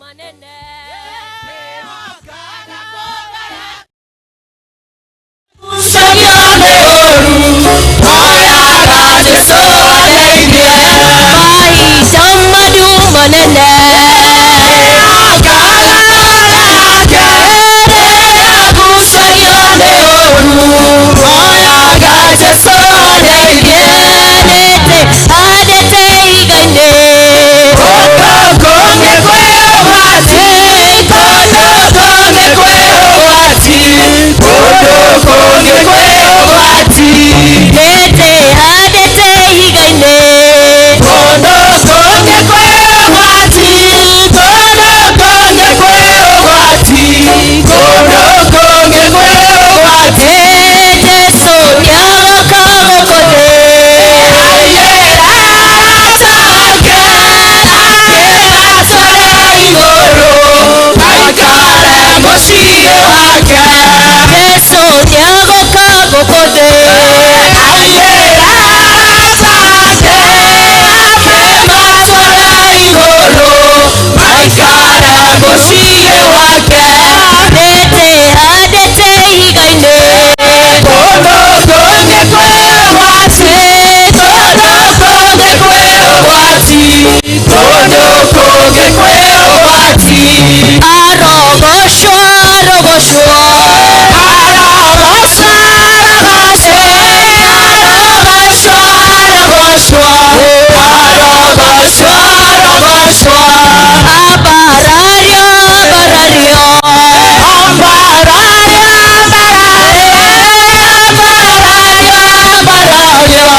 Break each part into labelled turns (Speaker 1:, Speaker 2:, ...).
Speaker 1: Manene.
Speaker 2: Ambararyo.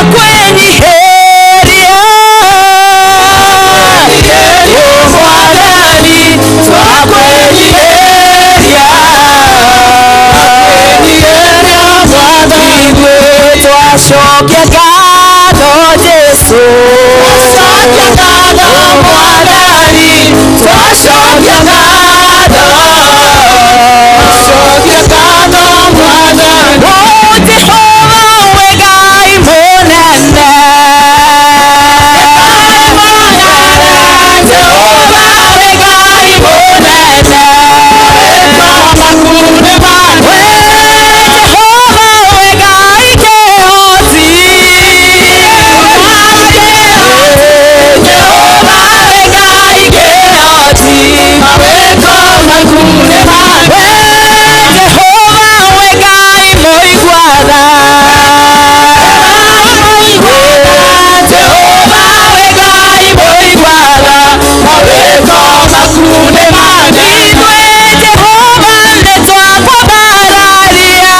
Speaker 1: Twakwenyiheria Mwathani twakwenyiheria Ithuĩ twacokia ngatho Jesũ twacokia ngatho Mwathani twacokia ngatho twacokia ngatho Mwathani O Jehova we Ngai mũnene Jehova we Ngai mũnene We Jehova we Ngai kĩhoti Jehova we Ngai kĩhoti We Jehova we Ngai mũigua tha Jehova we Ngai mũigua tha Ithuĩ Jehova nĩtwakwambararia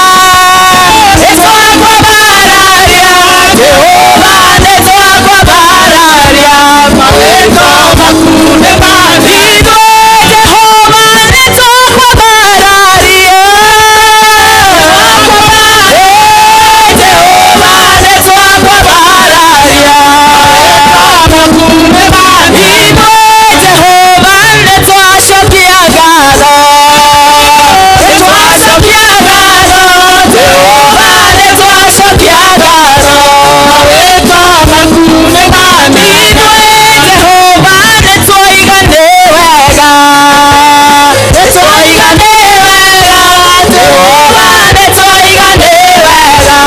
Speaker 1: nĩtwakwambararia Jehova nĩtwakwambararia Ithuĩ Jehova nĩtwakwambararia Jehova nĩtwakwambararia Ithuĩ Jehova nĩtwacokia ngatho nĩtwacokia ngatho Jehova nĩtwacokia ngatho Ithuĩ Jehova nĩtwoiga nĩ wega nĩtwoiga nĩ wega Jehova nĩtwoiga nĩ wega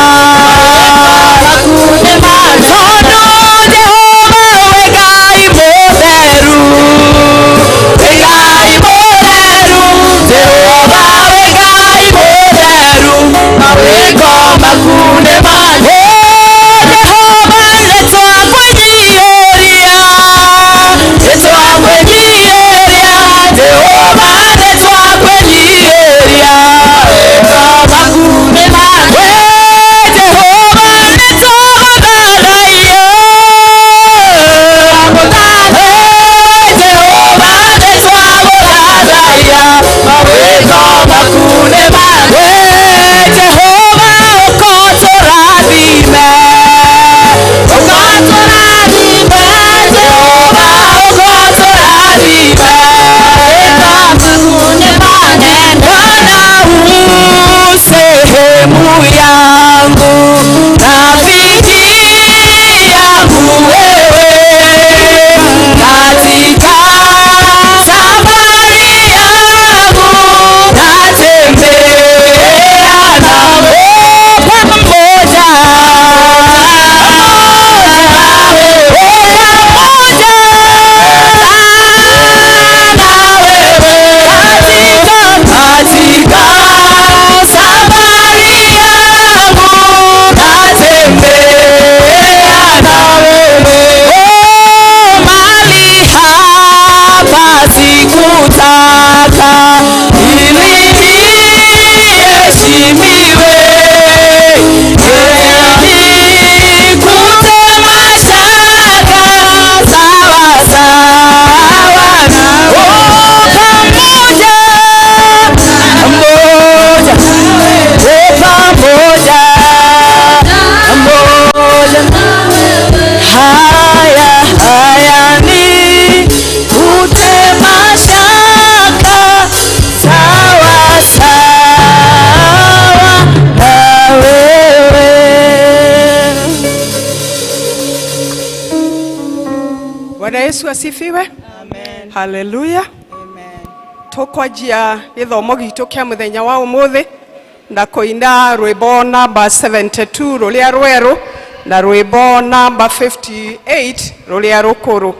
Speaker 1: Tondũ Jehova we Ngai mũtheru we Ngai mũtheru Jehova we Ngai mũtheru mawĩko maku nĩ manene Jehova nĩtwakwĩnyiihĩria nĩtwakwĩnyiihĩria Jehova nĩtwakwĩnyiihĩria We Jehova nĩtwagũthathaiya We Jehova nĩtwagũthathaiya We Jehova ũkotũrathime ũkotũrathime Jehova ũkotũrathime Bwana u sehemu yangu rafiki yangu wewe katika safari yangu natembea nawe pamoja pamoja na wewe katika safari yangu natembea na wewe Oh, mali hapa sikutaka ili niheshimiwe nikute mashaka sawa sawa na oh, pamoja pamoja oh, pamoja pamoja haya haya ni kute mashaka sawa sawa na wewe.
Speaker 2: Bwana Yesu asifiwe.
Speaker 3: Amen.
Speaker 2: Haleluya.
Speaker 3: Amen.
Speaker 2: Tukwanjia githomo gitu kia muthenya wa umuthi na kuina rwimbo namba 72 ruria rweru na rwimbo namba 58 ruria rukuru.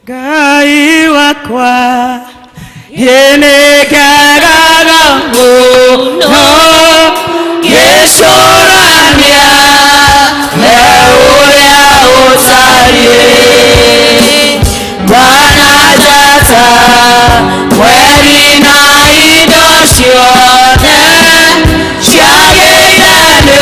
Speaker 1: Ngai wakwa nĩngegaga mũno ngĩcũrania he ũrĩa ũtariĩ Bwana njata mweri na indo ciothe ciagĩire nĩ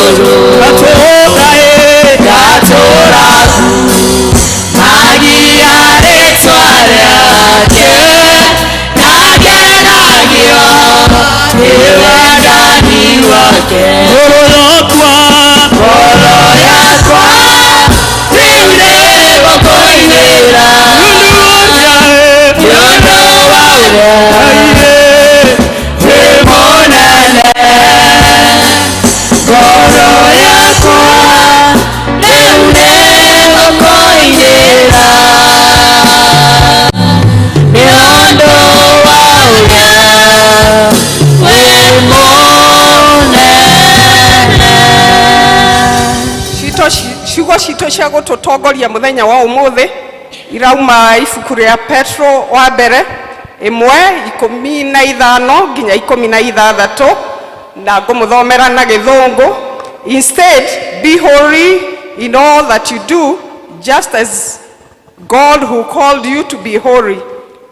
Speaker 1: igũrũ ngatũra magia rĩtwa rĩake na ngenagio nĩ wendani wake ngoro yakwa rĩu nĩgũkũinĩra nĩ ũndũ wa ũrĩa wĩ mũnene ngoro yakwa rĩu nĩgũkũinĩra nĩ ũndũ wa ũrĩa wĩ mũnene.
Speaker 2: Ciugo citũ cia gũtũtongoria mũthenya wa ũmũthĩ irauma ibuku rĩa Petro wa mbere 1:15 nginya 16 na ngũmũthomera na Gĩthũngũ. Instead, be holy in all that you do, just as God who called you to be holy.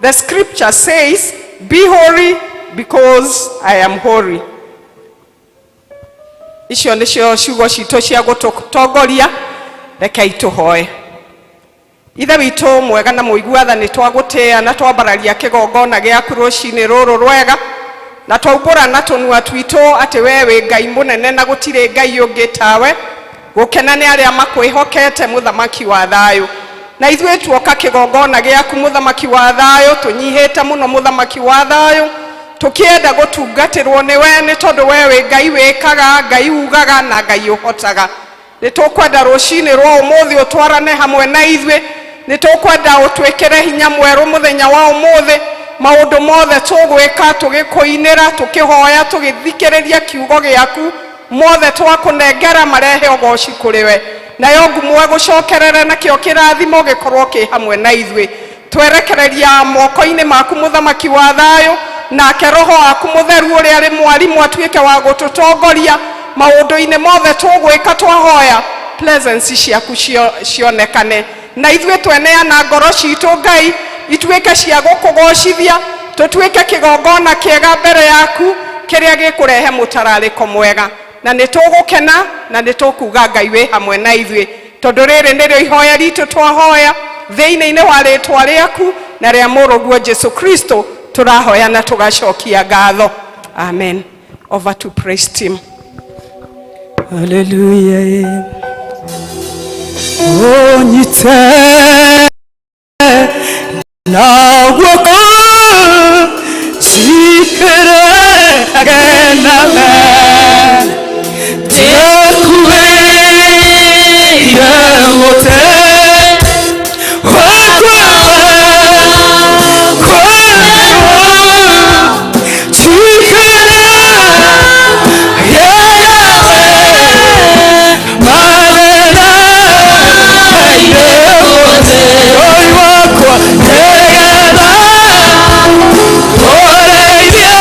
Speaker 2: The scripture says, be holy because I am holy. Icio nĩcio ciugo citũ cia gũtũtongoria. Rekei tũhoe. Ithe witũ mwega na mũigua tha, nĩ twagũtĩĩa na twambararia kĩgongona gĩaku rũcinĩ rũrũ rwega, na twaumbũra na tũnua twitũ atĩ we wĩ Ngai mũnene na gũtirĩ Ngai ũngĩ tawe. Gũkena nĩ arĩa makwĩhokete, mũthamaki wa thayũ. Na ithuĩ tuoka kĩgongona gĩaku, mũthamaki wa thayũ, tũnyihĩte mũno, mũthamaki wa thayũ, tũkĩenda gũtungatĩrwo nĩwe, nĩ tondũ we wĩ Ngai wĩkaga, Ngai ugaga na Ngai ũhotaga. Nĩ tũkwenda rũcinĩ rwa ũmũthĩ ũtwarane hamwe na ithuĩ. Nĩ tũkwenda ũtwĩkĩre hinya mwerũ mũthenya wa ũmũthĩ. Maũndũ mothe tũgwĩka, tũgĩkũinĩra, tũkĩhoya, tũgĩthikĩrĩria kiugo gĩaku, mothe twakũnengera marehe ũgoci kũrĩ we, nayo ngumo ĩgũcokerere, nakĩo kĩrathimo gĩkorwo kĩ hamwe na ithuĩ. Twerekereria moko-inĩ maku, mũthamaki wa thayũ, nake roho waku mũtheru ũrĩa arĩ mwarimũ atuĩke wa gũtũtongoria maũndũ-inĩ mothe tũgwĩka. Twahoya presence ciaku cionekane na ithuĩ. Tweneana ngoro citũ, Ngai, ituĩke cia gũkũgocithia, tũtuĩke kĩgongona kĩega mbere yaku kĩrĩa gĩkũrehe mũtararĩko mwega, na nĩ tũgũkena na nĩ tũkuga Ngai wĩ hamwe na ithuĩ, tondũ rĩrĩ nĩrĩo ihoya ritũ twahoya thĩinĩ-inĩ wa rĩtwa rĩaku na rĩa mũrũguo Jesu Kristo tũrahoya na tũgacokia ngatho. Amen. Over to praise team.
Speaker 3: Hallelujah. Onyite na guoko cikere agename Tekuwe yemote wakwa kwa cikere yewe manena yemote oi wakwa tegeda oreithia.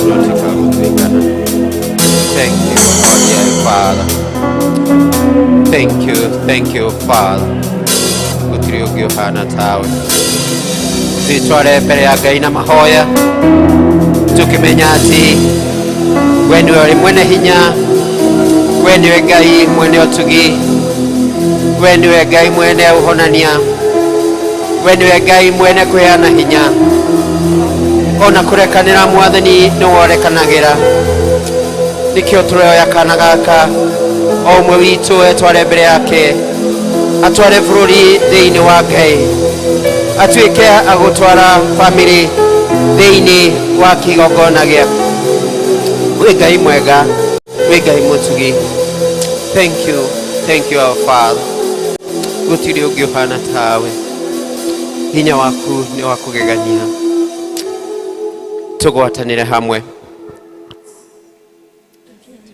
Speaker 4: Ũtuĩka wa gũtuĩkana. Thank you, our dear Father. Thank you, thank you, Father. Gũtirĩ ũngĩ ũhana tawe. Twĩtware mbere ya Ngai na mahoya tũkĩmenya atĩ we nĩwe ũrĩ mwene hinya, we nĩwe Ngai mwene ũtugi, we nĩwe Ngai mwene ũhonania, we nĩwe Ngai mwene kũheana hinya ona kũrekanĩra. Mwathani, nĩwe ũrekanagĩra. Nĩkĩo tũroya kana gaka, o ũmwe witũ etware mbere yake, atware bũrũri thĩinĩ wa Ngai, atuĩke agũtwara bamĩrĩ thĩinĩ wa kĩgongona gĩaku. Wĩ Ngai mwega, wĩ Ngai mũtugi. Thank you, thank you, our Father. Gũtirĩ ũngĩ ũhana tawe. Hinya waku nĩ wa kũgegania. Tũgwatanĩre hamwe.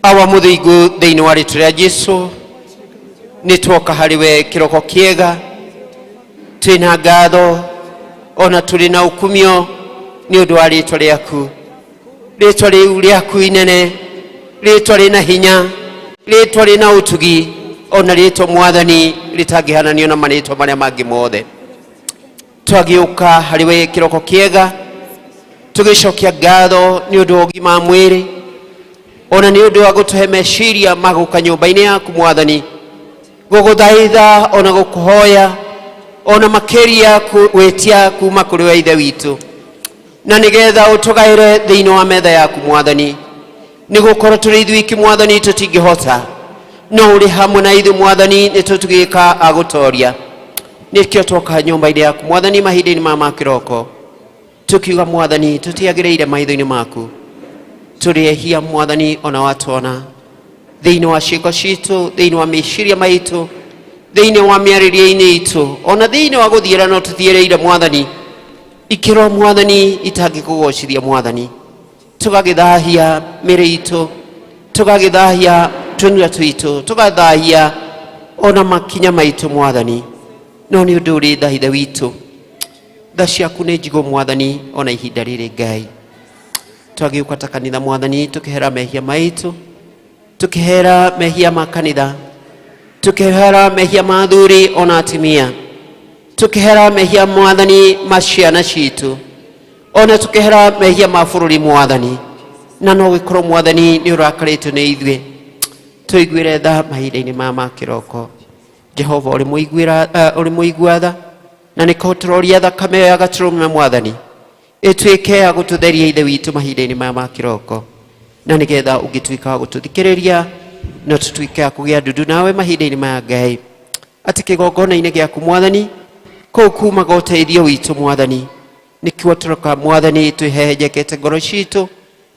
Speaker 4: Awa mũthingu, thĩinĩ wa rĩtwa rĩa Jesu nĩ twoka harĩ we kĩroko kĩega twĩna ngatho ona tũrĩ na ũkumio nĩ ũndũ wa rĩtwa rĩaku, rĩtwa rĩu rĩaku inene, rĩtwa rĩna hinya, rĩtwa rĩna ũtugi, ona rĩtwa, Mwathani, rĩtangĩhananio na marĩtwa marĩa mangĩ mothe. Twagĩũka harĩ we kĩroko kĩega tũgĩcokia ngatho nĩ ũndũ wa ũgima wa mwĩrĩ, ona nĩ ũndũ wa gũtũhe meciria ma gũka nyũmba-inĩ yaku, Mwathani, gũgũthaitha ona gũkũhoya, ona makĩria gwĩtia kuma kũrĩ we, Ithe witũ, na nĩgetha ũtũgaĩre thĩinĩ wa metha yaku, Mwathani, nĩ gũkorwo tũrĩ ithuiki, Mwathani, tũtingĩhota, no ũrĩ hamwe na ithuĩ, Mwathani, nĩ tũtugĩka a gũtoria. Nĩkĩo twoka nyũmba-inĩ yaku, Mwathani, mahinda-inĩ maya ma kĩroko, tukiuga, Mwathani, tũtiagĩrĩire maitho-inĩ maku, tũrĩ ehia, Mwathani, ona watwona thĩinĩ wa ciĩko citũ, thĩinĩ wa meciria maitũ, thĩinĩ wa mĩarĩrie-inĩ itũ, ona thĩinĩ wa gũthiĩra no tũthiĩrĩire, Mwathani, ikĩro, Mwathani, itangĩkũgocithia, Mwathani, tũgagĩthahia mĩrĩ itũ, tũgagĩthahia tũnua twitũ, tũgathahia ona makinya maitũ, Mwathani, no nĩ ũndũ ũrĩ tha, Ithe witũ, tha ciaku nĩ njigũ, Mwathani, ona ihinda rĩrĩ, Ngai, twagĩũka ta kanitha, Mwathani, tũkĩhera mehia maitũ, tũkĩhera mehia ma kanitha, tũkĩhera mehia ma athuri ona atumia, tũkĩhera mehia, Mwathani, ma ciana citũ, ona tũkĩhera mehia ma bũrũri, Mwathani, na no gĩkorwo, Mwathani, nĩ ũrakarĩtio nĩ ithuĩ. Tũiguĩre tha mahinda-inĩ maya ma kĩroko. Jehova, ũrĩ mũiguĩra ũrĩ mũigua tha, na nĩko tũroria thakame ĩyo ya gatũrũme, Mwathani, ĩtuĩke ya gũtũtheria, Ithe witũ, mahinda-inĩ maya ma kĩroko, na nĩgetha ũngĩtuĩka wa gũtũthikĩrĩria na tũtuĩke a kũgĩa ndundu nawe mahinda-inĩ maya, Ngai, atĩ kĩgongona-inĩ gĩaku, Mwathani, kũu kumaga ũteithio witũ, Mwathani. Nĩkĩo tũroka, Mwathani, twĩhehenjekete ngoro citũ,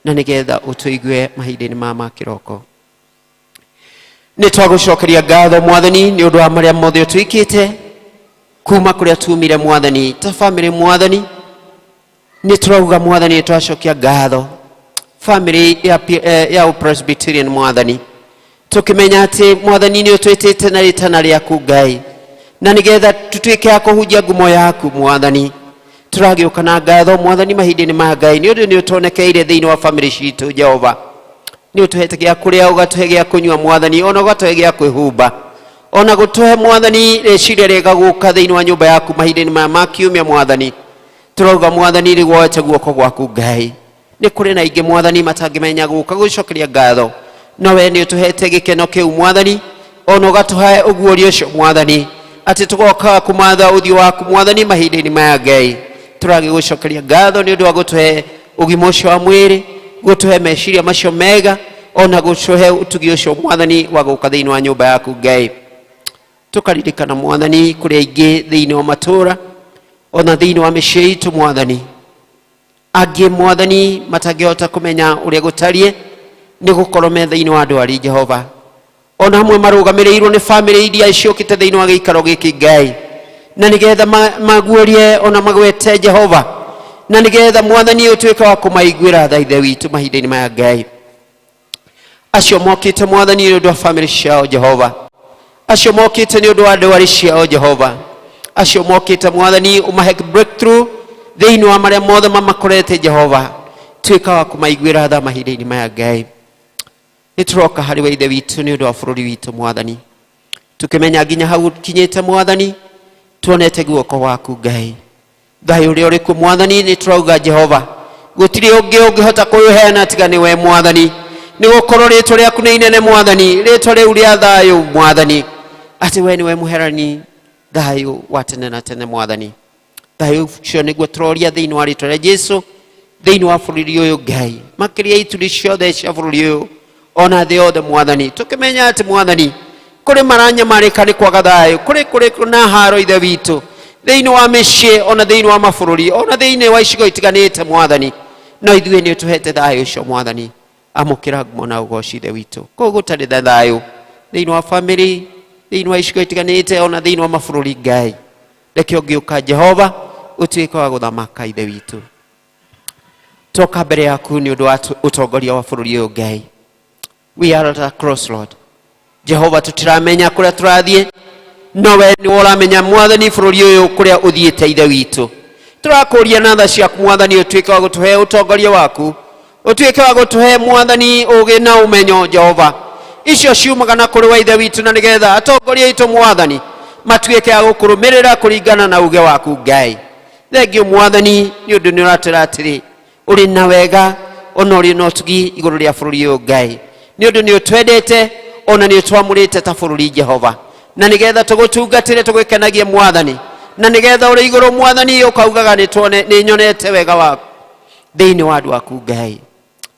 Speaker 4: na nĩgetha ũtũigue mahinda-inĩ maya ma kĩroko. Nĩ twagũcokeria ngatho, Mwathani, nĩ ũndũ wa marĩa mothe ũtwĩkĩte kuma kũrĩa tumire, Mwathani, ta bamĩrĩ. Mwathani, nĩ tũrauga, Mwathani, nĩ twacokia ngatho bamĩrĩ ya Presbyterian, Mwathani, tũkĩmenya atĩ, Mwathani, nĩ ũtwĩtĩte na rĩtana rĩaku, Ngai, na nĩgetha tũtuĩke a kũhunjia ngumo yaku. Mwathani, tũragĩũka na ngatho, Mwathani, mahinda-inĩ ma Ngai, nĩ ũndũ nĩ ũtuonekeire thĩinĩ wa bamĩrĩ citũ. Jehova, nĩ ũtũhete gĩa kũrĩa, ũgatũhe gĩa kũnyua, Mwathani, ona ũgatũhe gĩa kwĩhumba, ona gũtũhe, Mwathani, rĩciria rĩega gũka thĩinĩ wa nyũmba yaku mahinda-inĩ maya ma kiumia. Mwathani, tũrauga, Mwathani, rĩu woete guoko gwaku, Ngai. Nĩ kũrĩ na ingĩ, Mwathani, matangĩmenya gũka gũcokeria ngatho, no we nĩ ũtũhete gĩkeno kĩu, Mwathani, ona ũgatũhe ũguũrio ũcio, Mwathani, atĩ tũgoka kũmatha ũthiũ waku, Mwathani, mahinda-inĩ maya. Ngai, tũragĩgũcokeria ngatho nĩ ũndũ wa gũtũhe ũgima ũcio wa mwĩrĩ, gũtũhe meciria macio mega, ona gũtũhe ũtugi ũcio, Mwathani, wa gũka thĩinĩ wa nyũmba yaku. Ngai, tũkaririkana, Mwathani, kũrĩ aingĩ thĩinĩ wa matũũra ona thĩinĩ wa mĩciĩ itũ, Mwathani, angĩ, Mwathani, matangĩhota kũmenya ũrĩa gũtariĩ nĩ gũkorwo me thĩinĩ wa ndwari. Jehova, ona amwe marũgamĩrĩirwo nĩ bamĩrĩ iria ciũkĩte thĩinĩ wa gĩikaro gĩkĩ, Ngai, na nĩgetha maguũrie ona magwete Jehova, na nĩgetha, Mwathani, ũtuĩke wa kũmaiguĩra tha, Ithe witũ, mahinda-inĩ maya. Ngai, acio mokĩte, Mwathani, nĩ ũndũ wa bamĩrĩ ciao, Jehova, acio mokĩte nĩ ũndũ wa ndwari ciao, Jehova, acio mokĩte, Mwathani, ũmahe breakthrough thĩinĩ wa marĩa mothe mamakorete. Jehova, Tuĩka wa kũmaiguĩra tha mahinda-inĩ maya Ngai. Nĩ tũroka harĩ we Ithe witũ nĩ ũndũ wa bũrũri witũ Mwathani, tukĩmenya nginya hau kinyĩte Mwathani, tuonete guoko gwaku Ngai. Thayũ ũrĩa ũrĩ kuo Mwathani, nĩ tũrauga Jehova gũtirĩ ũngĩ ũngĩhota kũũheana tiga nĩ we Mwathani, nĩ gũkorwo rĩtwa rĩaku nĩ inene Mwathani, rĩtwa rĩu rĩa thayũ Mwathani, atĩ we nĩwe mũherani thayũ wa tene na tene Mwathani. Thayũ ũcio nĩguo tũroria thĩinĩ wa rĩtwa rĩa Jesu thĩinĩ wa bũrũri ũyũ Ngai, makĩria ituri ciothe cia bũrũri ũyũ ona thĩ yothe Mwathani, tũkĩmenya atĩ Mwathani kũrĩ maranyamarĩka nĩ kwaga thayũ, kũrĩ kũrĩ na haro Ithe witũ thĩinĩ wa mĩciĩ ona thĩinĩ wa mabũrũri ona thĩinĩ wa icigo itiganĩte Mwathani, no ithuĩ nĩ ũtũhete thayũ ũcio Mwathani. Amũkĩra ngumo na ũgoci Ithe witũ. Kũu gũtarĩ na thayũ thĩinĩ wa bamĩrĩ, thĩinĩ wa icigo itiganĩte ona thĩinĩ wa mabũrũri Ngai, reke ũngĩũka Jehova ũtuĩke wa gũthamaka Ithe witũ. Toka mbere yaku nĩ ũndũ wa ũtongoria wa bũrũri ũyũ Ngai. We are at a crossroad. Jehova tũtiramenya kũrĩa tũrathiĩ, no we nĩwe ũramenya Mwathani bũrũri ũyũ kũrĩa ũthiĩte Ithe witũ. Tũrakũria na tha ciaku Mwathani, ũtuĩke wa gũtũhe ũtongoria waku, ũtuĩke wa gũtũhe Mwathani ũgĩ na ũmenyo Jehova, icio ciumaga na kũrĩ wa Ithe witũ, na nĩgetha atongoria aitũ Mwathani matuĩke a gũkũrũmĩrĩra kũringana na uge waku Ngai. Thengio Mwathani nĩ ũndũ nĩ ũratwĩra atĩrĩ ũrĩ na wega ona ũrĩ na ũtugi igũrũ rĩa bũrũri ũyũ Ngai, nĩ ũndũ nĩ ũtwendete ona nĩ ũtwamũrĩte ta bũrũri Jehova, na nĩgetha tũgũtungatĩre tũgũkenagie Mwathani, na nĩgetha ũrĩ igũrũ Mwathani ũkaugaga nĩ nyonete wega waku thĩinĩ wa andũ aku Ngai.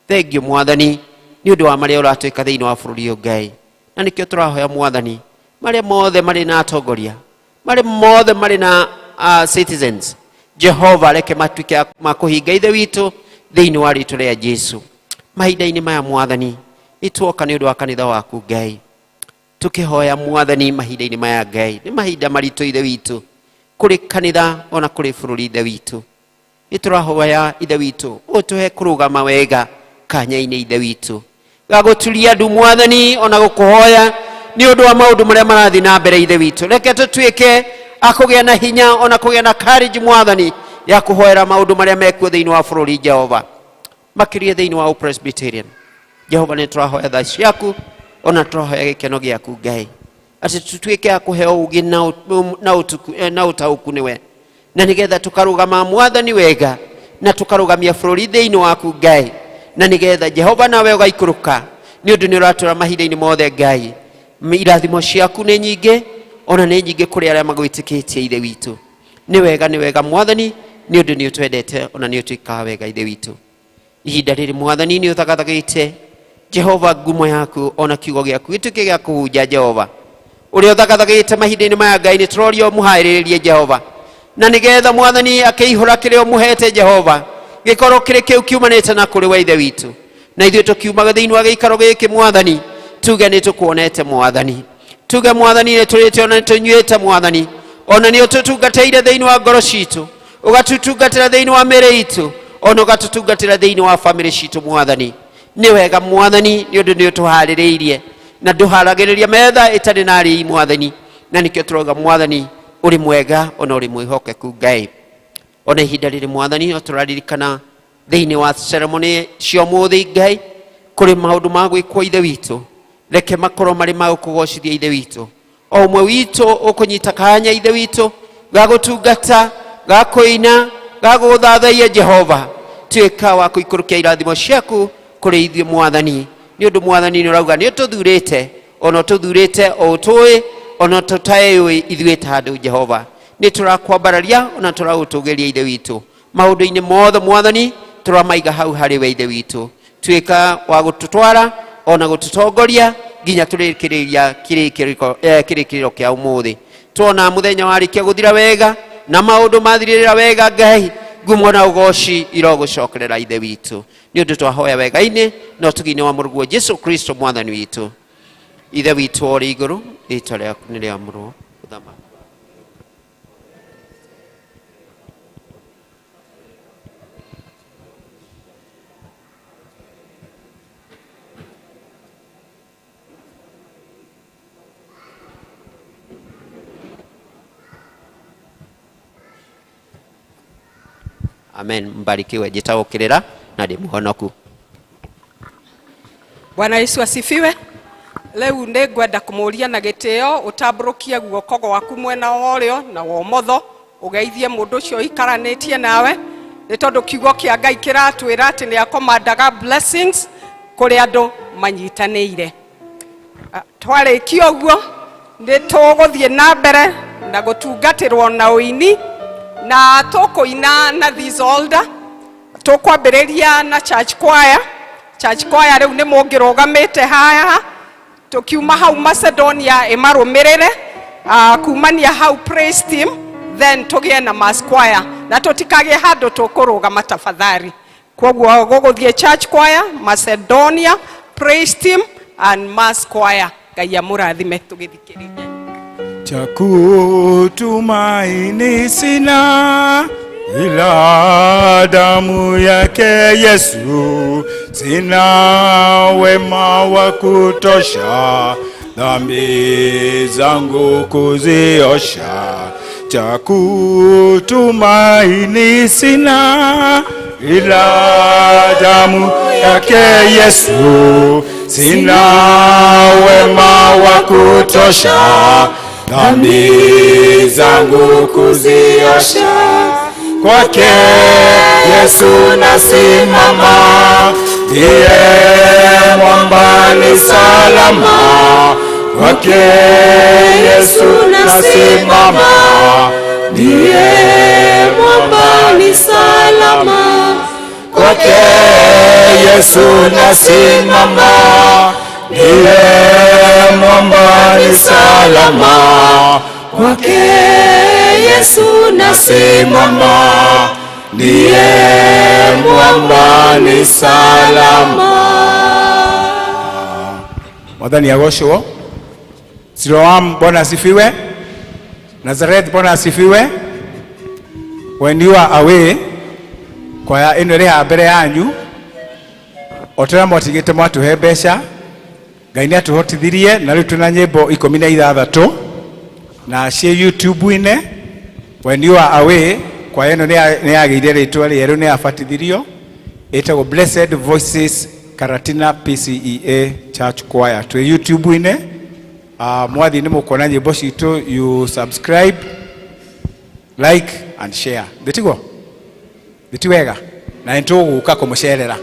Speaker 4: Thengio Mwathani nĩ ũndũ wa marĩa ũratwĩka thĩinĩ wa bũrũri ũyũ Ngai, na nĩkĩo tũrahoya Mwathani marĩa mothe marĩ na atongoria, marĩa mothe marĩ na citizens Jehova, reke matuĩke ma kũhinga Ithe witũ thĩinĩ wa rĩtwa rĩa Jesu. Mahinda-inĩ maya Mwathani nĩtuoka nĩ ũndũ wa kanitha waku Ngai, tukĩhoya Mwathani mahinda-inĩ maya Ngai, nĩ mahinda maritũ Ithe witũ kũrĩ kanitha ona kũrĩ bũrũri Ithe witũ. Nĩ tũrahoya Ithe witũ ũtũhe kũrũgama wega kanya-inĩ Ithe witũ, gagũturia ndu Mwathani ona gũkũhoya nĩ ũndũ wa maũndũ marĩa marathiĩ na mbere Ithe witũ. Reke tũtuĩke a kũgĩa na hinya ona kũgĩa na courage Mwathani ya kũhoera maũndũ marĩa mekuo thĩinĩ wa bũrũri Jehova, makĩria thĩinĩ wa Presbyterian Jehova. Nĩ tũrahoya tha ciaku ona tũrahoya gĩkeno gĩaku Ngai, atĩ tũtuĩke a kũheo ũgĩ na ũtaũku nĩwe, na nĩgetha tũkarũgama Mwathani wega na tũkarũgamia bũrũri thĩinĩ waku Ngai, na nĩgetha Jehova nawe ũgaikũrũka, nĩ ũndũ nĩ ũratũra mahinda-inĩ mothe Ngai. Irathimo ciaku nĩ nyingĩ ona nĩ nyingĩ kũrĩ arĩa magwĩtĩkĩtie Ithe witũ. Nĩ wega, nĩ wega Mwathani, nĩ ũndũ nĩ ũtwendete ona nĩ ũtwĩkaga wega Ithe witũ. Ihinda rĩrĩ Mwathani nĩ ũthagathagĩte Jehova ngumo yaku ona kiugo gĩaku gĩtuĩke gĩa kũhunja Jehova, ũrĩa ũthagathagĩte mahinda-inĩ maya Ngai. Nĩ tũroria ũmũhaĩrĩrie Jehova, na nĩgetha Mwathani akĩihũra kĩrĩa ũmũhete Jehova gĩkorwo kĩrĩ kĩu kiumanĩte na kũrĩ we Ithe witũ, na ithuĩ tũkiumaga thĩinĩ wa gĩikaro gĩkĩ Mwathani tuge nĩ tũkuonete Mwathani, tuge Mwathani nĩ tũrĩte ona nĩ tũnyuĩte Mwathani, ona nĩ ũtũtungatĩire thĩinĩ wa ngoro citũ, ũgatũtungatĩra thĩinĩ wa mĩĩrĩ itũ, ona ũgatũtungatĩra thĩinĩ wa bamĩrĩ citũ Mwathani. Nĩ wega Mwathani, nĩ ũndũ nĩ ũtũharĩrĩirie na ndũharagĩrĩria metha ĩtarĩ na arĩi Mwathani, na nĩkĩo tũrauga Mwathani ũrĩ mwega ona ũrĩ mwĩhokeku Ngai. Ona ihinda rĩrĩ Mwathani no tũraririkana thĩinĩ wa ceremony cia ũmũthĩ Ngai, kũrĩ maũndũ ma gwĩkwo Ithe witũ, reke makorwo marĩ ma gũkũgocithia Ithe witũ. O ũmwe witũ ũkũnyita kanya Ithe witũ ga gũtungata, ga kũina, ga gũgũthathaia Jehova, tuĩka wa kũikũrũkia irathimo ciaku kũrĩ ithuĩ Mwathani, nĩ ũndũ Mwathani nĩ ũrauga nĩ ũtũthurĩte, ona ũtũthurĩte o ũtũĩ ona tũtaĩũĩ ithuĩ ta andũ Jehova. Nĩ tũrakwambararia ona tũragũtũgĩria Ithe witũ maũndũ-inĩ mothe Mwathani, tũramaiga hau harĩ we Ithe witũ. Tuĩka wa gũtũtwara ona gũtũtongoria nginya tũrĩkĩrĩria kĩrĩkĩrĩro kĩa ũmũthĩ. Tuona mũthenya warĩkia gũthira wega na maũndũ mathirĩrĩra wega Ngai, ngumo na ũgoci irogũcokerera Ithe witũ, nĩ ũndũ twahoya wega-inĩ na ũtugi-inĩ wa Mũrũguo Jesu Kristo Mwathani witũ. Ithe witũ ũrĩ igũrũ, rĩtwa rĩaku nĩ rĩamũrwo, ũthamaki Amen. Mbarikiwe. Njĩtagwo Kĩrĩra na ndĩ mũhonoku.
Speaker 2: Bwana Yesu asifiwe. Rĩu nĩ ngwenda kũmũria na gĩtĩo ũtambũrũkie guoko gwaku mwena wa ũrĩo na wa ũmotho, ũgeithie mũndũ ũcio ũikaranĩtie nawe, nĩ tondũ kiugo kĩa Ngai kĩratwĩra atĩ nĩ akomandaga blessings kũrĩ andũ manyitanĩire. Twarĩkia ũguo nĩ tũgũthiĩ na mbere na gũtungatĩrwo na ũini, na tũkũina na this altar. Tũkwambĩrĩria na church choir. Church choir rĩu nĩ mũngĩrũgamĩte haha, tũkiuma hau Macedonia ĩmarũmĩrĩre, kumania hau praise team, then tũgĩe na mass choir, na tũtikagĩe handũ tũkũrũgama tafadhali. Kwoguo gũgũthiĩ church choir, Macedonia, praise team and mass choir. Ngai amũrathime tũgĩthikĩrĩria.
Speaker 3: Cha kutumaini sina ila damu yake Yesu, sina wema wa kutosha dhambi zangu kuziosha. Cha kutumaini sina ila damu yake Yesu, sina wema wa kutosha dhambi zangu kuziosha. Kwake Yesu nasimama, ndiye mwamba ni salama. Kwake Yesu nasimama, ndiye
Speaker 1: mwamba ni salama.
Speaker 3: Kwake Yesu nasimama, ndiye mwamba ni salama.
Speaker 1: Kwake Yesu
Speaker 3: nasimama, ndiye mwamba ni salama. Mwathani agocwo. Siloam, Bwana asifiwe. Nazareth, Bwana asifiwe. When you are away, kwaya ĩno ĩrĩ haha mbere yanyu, o ta ũrĩa mwatigĩte mwatũhe mbeca, Ngai nĩ atũhotithirie na rĩu twĩna nyĩmbo 16 na ciĩ YouTube-inĩ. When you are away, kwaya ĩno nĩ yagĩire rĩtwa rĩerũ, nĩ yabatithirio, ĩtagwo Blessed Voices Karatina PCEA Church Choir. Twĩ YouTube-inĩ, mwathiĩ nĩ mũkuona nyĩmbo citũ, you subscribe, like and share. Thĩtiguo? Thĩti wega? Na nĩ tũgũka kũmũcerera,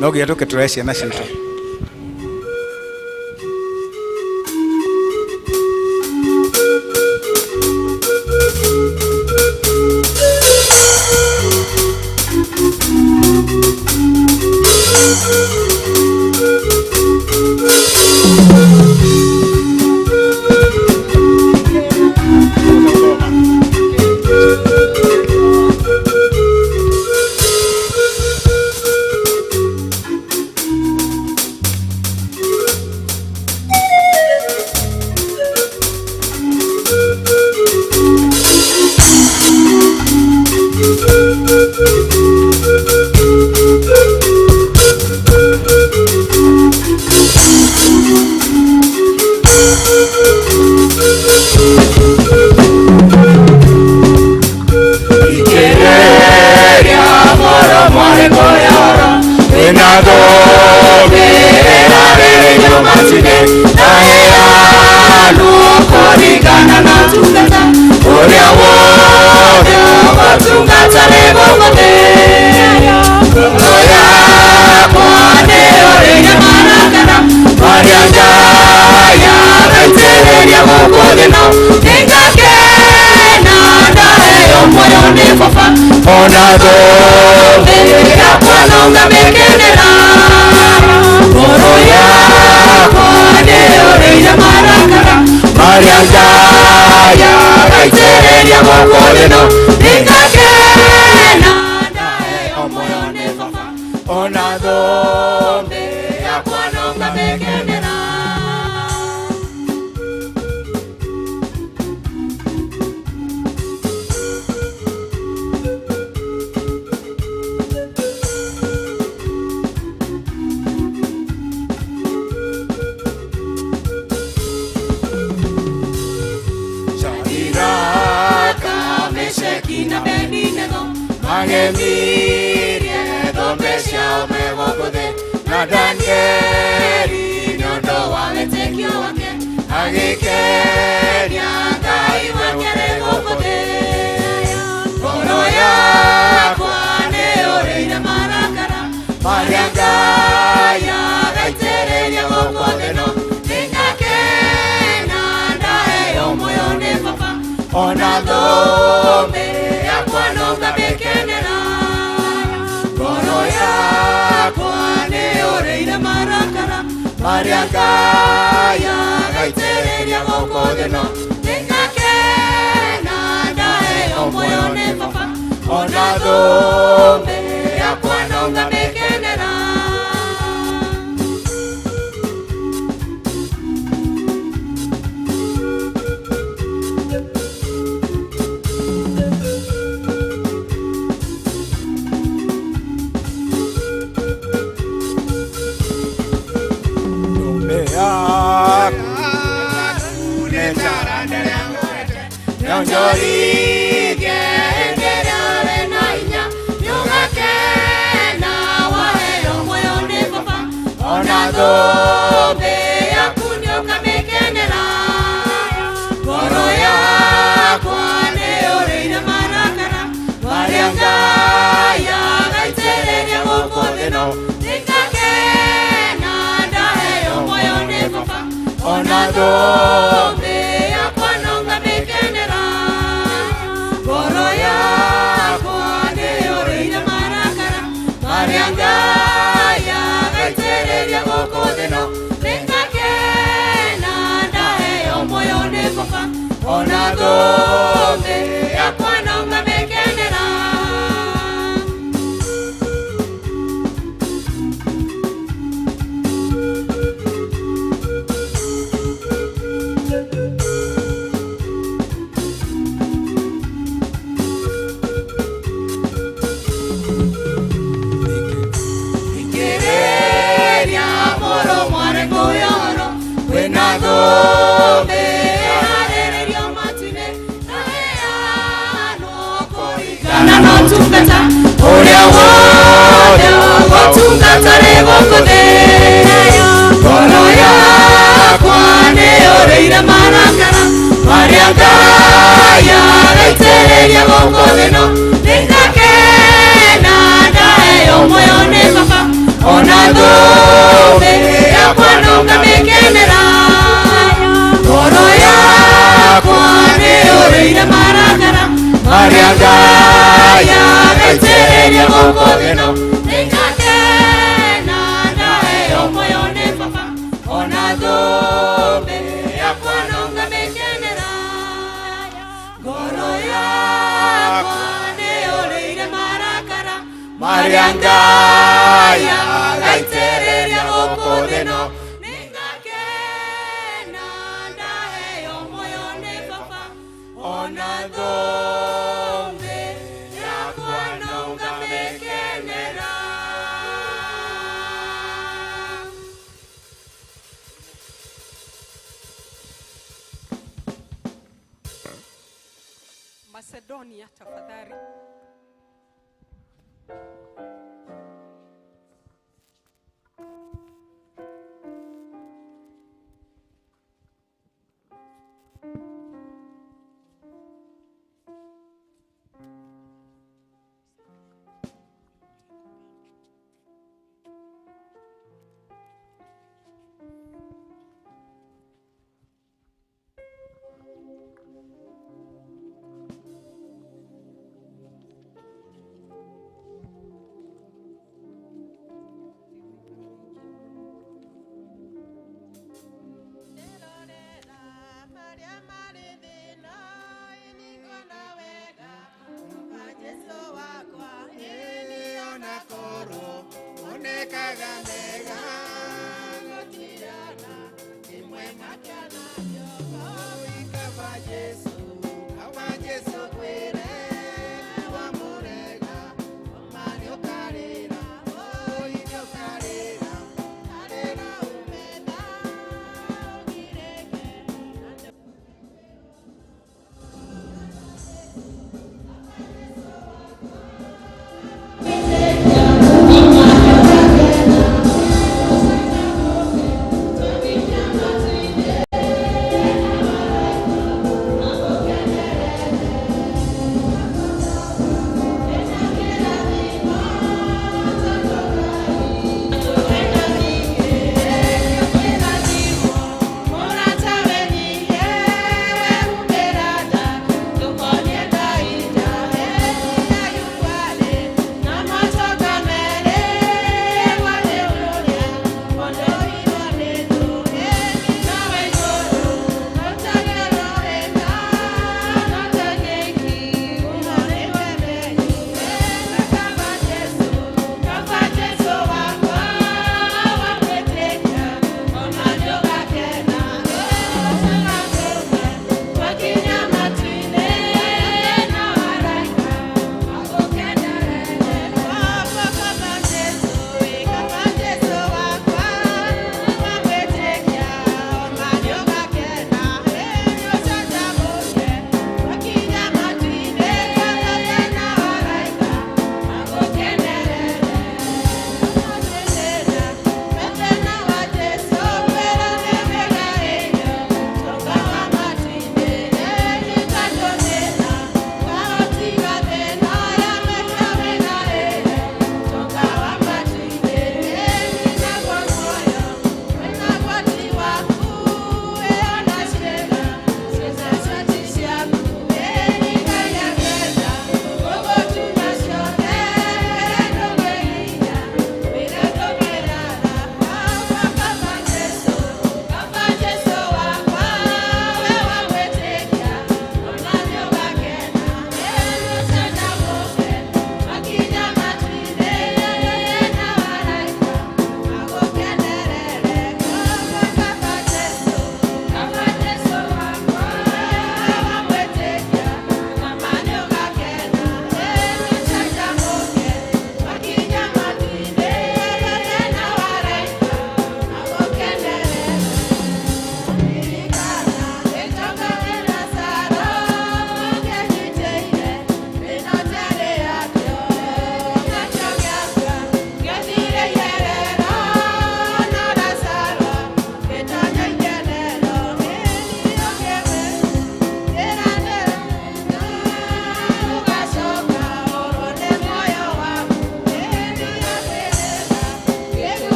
Speaker 3: no nginya tũke tũrore ciana citũ.
Speaker 1: Na Danieli nĩ ũndũ wa wĩtĩkio wake agĩkenia Ngai wake rĩ gũkũ thĩ. Ngoro yakwa nĩyũrĩire marakara marĩa Ngai agaitĩrĩria gũkũ thĩ ĩno. Nĩngakena ndaheo muoyo nĩ Baba, ona thũmbĩ yakwa no ngamĩkenera. Ngoro yakwa nĩyũrĩire marakara marĩa Ngai agaitĩrĩria gũkũ thĩ ĩno. Nĩngakena ndaheo muoyo nĩ Baba, ona thũmbĩ yakwa no ngamĩkenera. Nyonjorithie hĩndĩ ĩrĩa ũrĩ na hinya, nĩũgakena waheo muoyo nĩ Baba, ona thũmbĩ yaku nĩũkamĩkenera. Ngoro yakwa nĩyũrĩire marakara marĩa Ngai agaitĩrĩria gũkũ thĩ ĩno. Nĩngakena ndaheo muoyo nĩ Baba, ona thũmbĩ yakwa no ngamĩkenera. Ngoro yakwa nĩyũrĩire marakara marĩa Ngai agaitĩrĩria gũkũ thĩ ĩno. Nĩngakena ndaheo muoyo nĩ Baba, ona thũmbĩ yakwa no ngamĩkenera. Thikĩrĩria mũrũ mwarĩ ngũyoro, kwĩna thũmbĩ ĩharĩrĩirio matu-inĩ, ĩheanwo kũringana na ũtungata ũrĩa wothe ũgũtungata rĩ gũkũ thĩ. Ngoro yakwa nĩyũrĩire marakara marĩa Ngai agaitĩrĩria gũkũ thĩ ĩno. Nĩngakena ndaheo muoyo nĩ Baba, ona thũmbĩ yakwa no ngamĩkenera. Ngoro yakwa nĩyũrĩire marakara marĩa Ngai agaitĩrĩria gũkũ thĩ ĩno. Nĩngakena ndaheo muoyo nĩ Baba, ona thũmbĩ yakwa no ngamĩkenera. Ngoro yakwa nĩyũrĩire marakara marĩa Ngai agaitĩrĩria gũkũ thĩ ĩno. Nĩngakena ndaheo muoyo nĩ Baba, ona thũmbĩ yakwa no ngamĩkenera.
Speaker 2: Macedonia tafadhali.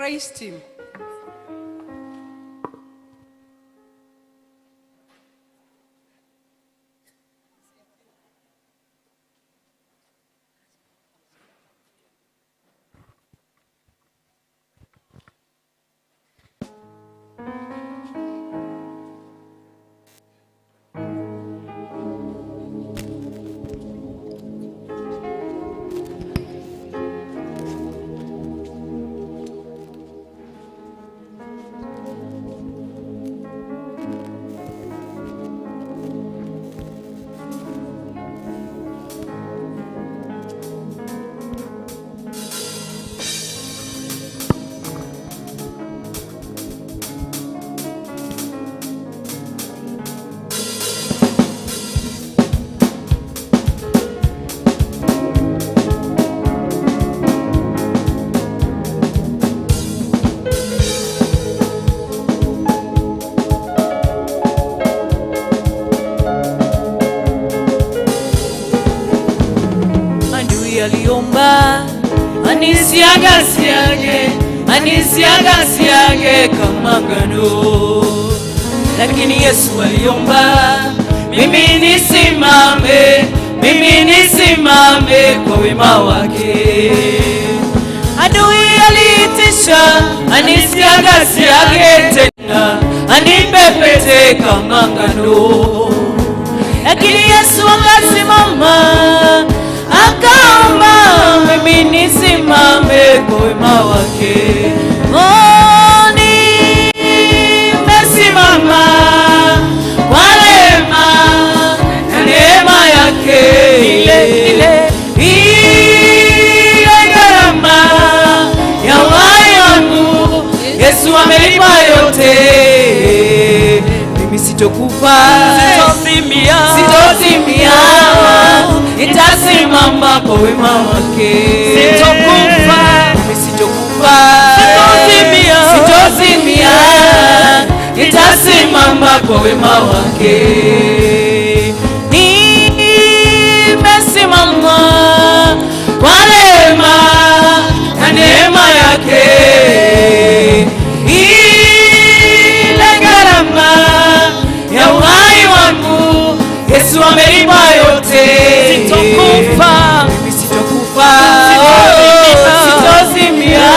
Speaker 2: Praise team.
Speaker 1: Aliomba anisiagasiage, anisiagasiage kama ngano, lakini Yesu aliomba mimi nisimame, mimi nisimame kwa wema wake. Adui aliitisha anisiagasiage tena, anipepete kama ngano, lakini Yesu akasimama akaomba mimi nisimame kwa wema wake. Oh, nimesimama kwa neema na neema yake, ile ile ile gharama ya uhai wangu Yesu amelipa yote. Mimi sitokufa, sitozimia, sitozimia, nitasimama kwa wema wake. Sitokufa, mimi sitokufa, sitozimia, sitozimia, nitasimama kwa wema wake. Nimesimama kwa neema na neema yake, ile gharama ya uhai wangu Yesu amelipa yote. Sitokufa, mimi sitokufa, sitozimia,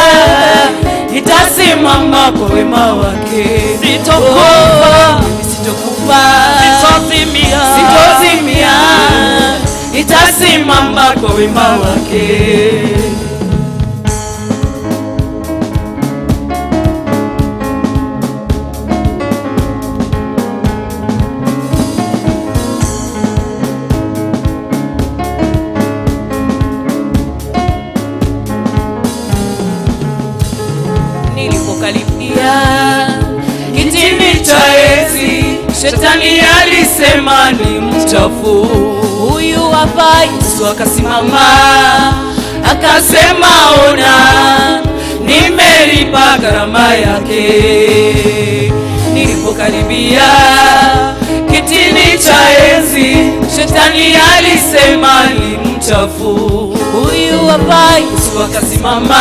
Speaker 1: nitasimama kwa wema wake. Sitokufa, mimi sitokufa, sitozimia, sitozimia, nitasimama kwa wema wake. Kitini cha enzi, shetani alisema ni mchafu, huyu hapa. Yesu akasimama akasema, ona nimelipa gharama yake. Nilipokaribia kitini cha enzi, shetani alisema ni mchafu, huyu hapa. Yesu akasimama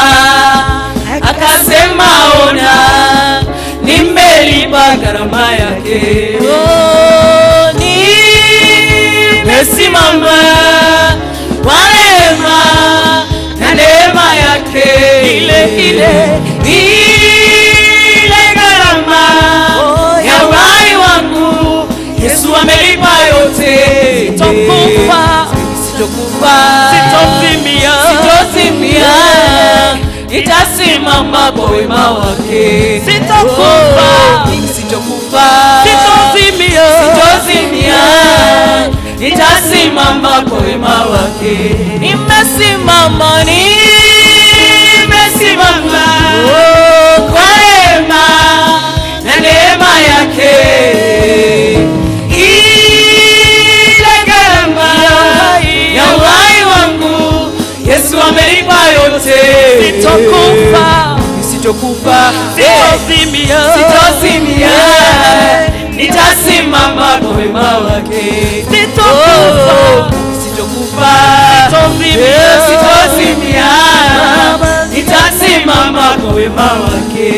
Speaker 1: akasema, ona nimelipa gharama yake. Oh, nimesimama kwa neema na neema yake, ile ile ile gharama ya uhai wangu Yesu amelipa yote. Sitokufa, sitokufa, sitozimia, sitozimia, nitasimama kwa wema wake. Sitokufa, sitokufa, sitozimia, sitozimia, nitasimama kwa wema wake. Nimesimama, nimesimama kwa neema na neema yake, ile gharama ya uhai wangu Yesu amelipa yote. Sitokufa, sitokufa, sitozimia, sitozimia, nitasimama kwa wema wake. Sitokufa, sitokufa, sitozimia, sitozimia, nitasimama kwa wema wema wake.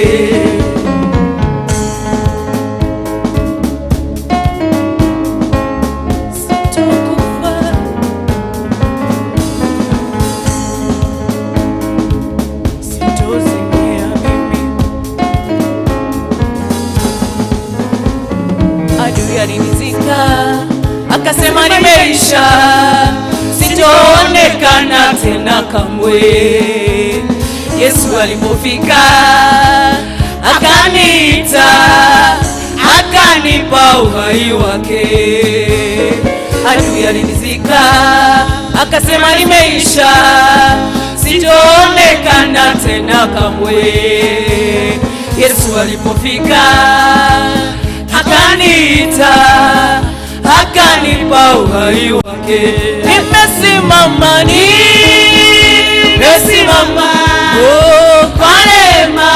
Speaker 1: Sitokufa, sitozimia mimi. Adui alinizika akasema nimeisha, sitoonekana tena kamwe. Yesu alipofika akaniita, akanipa uhai wake. Adui alinizika akasema nimeisha, sitoonekana tena kamwe. Yesu alipofika akaniita, akanipa uhai wake. Nimesimama, nimesimama, oh, kwa neema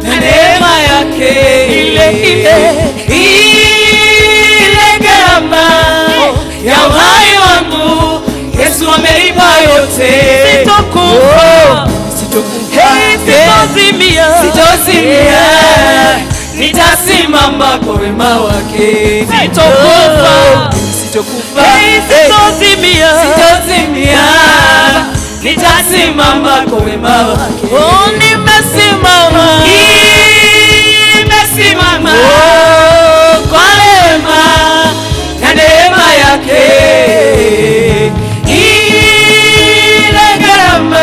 Speaker 1: na neema yake ile ile ile gharama ya uhai wangu Yesu amelipa yote. Sitokufa, sitokufa, sitozimia, sitozimia, nitasimama kwa wema wake. Sitokufa, sitokufa, sitozimia, sitozimia, nitasimama kwa wema wake. Oh, nimesimama, nimesimama, oh, kwa neema na neema yake ile gharama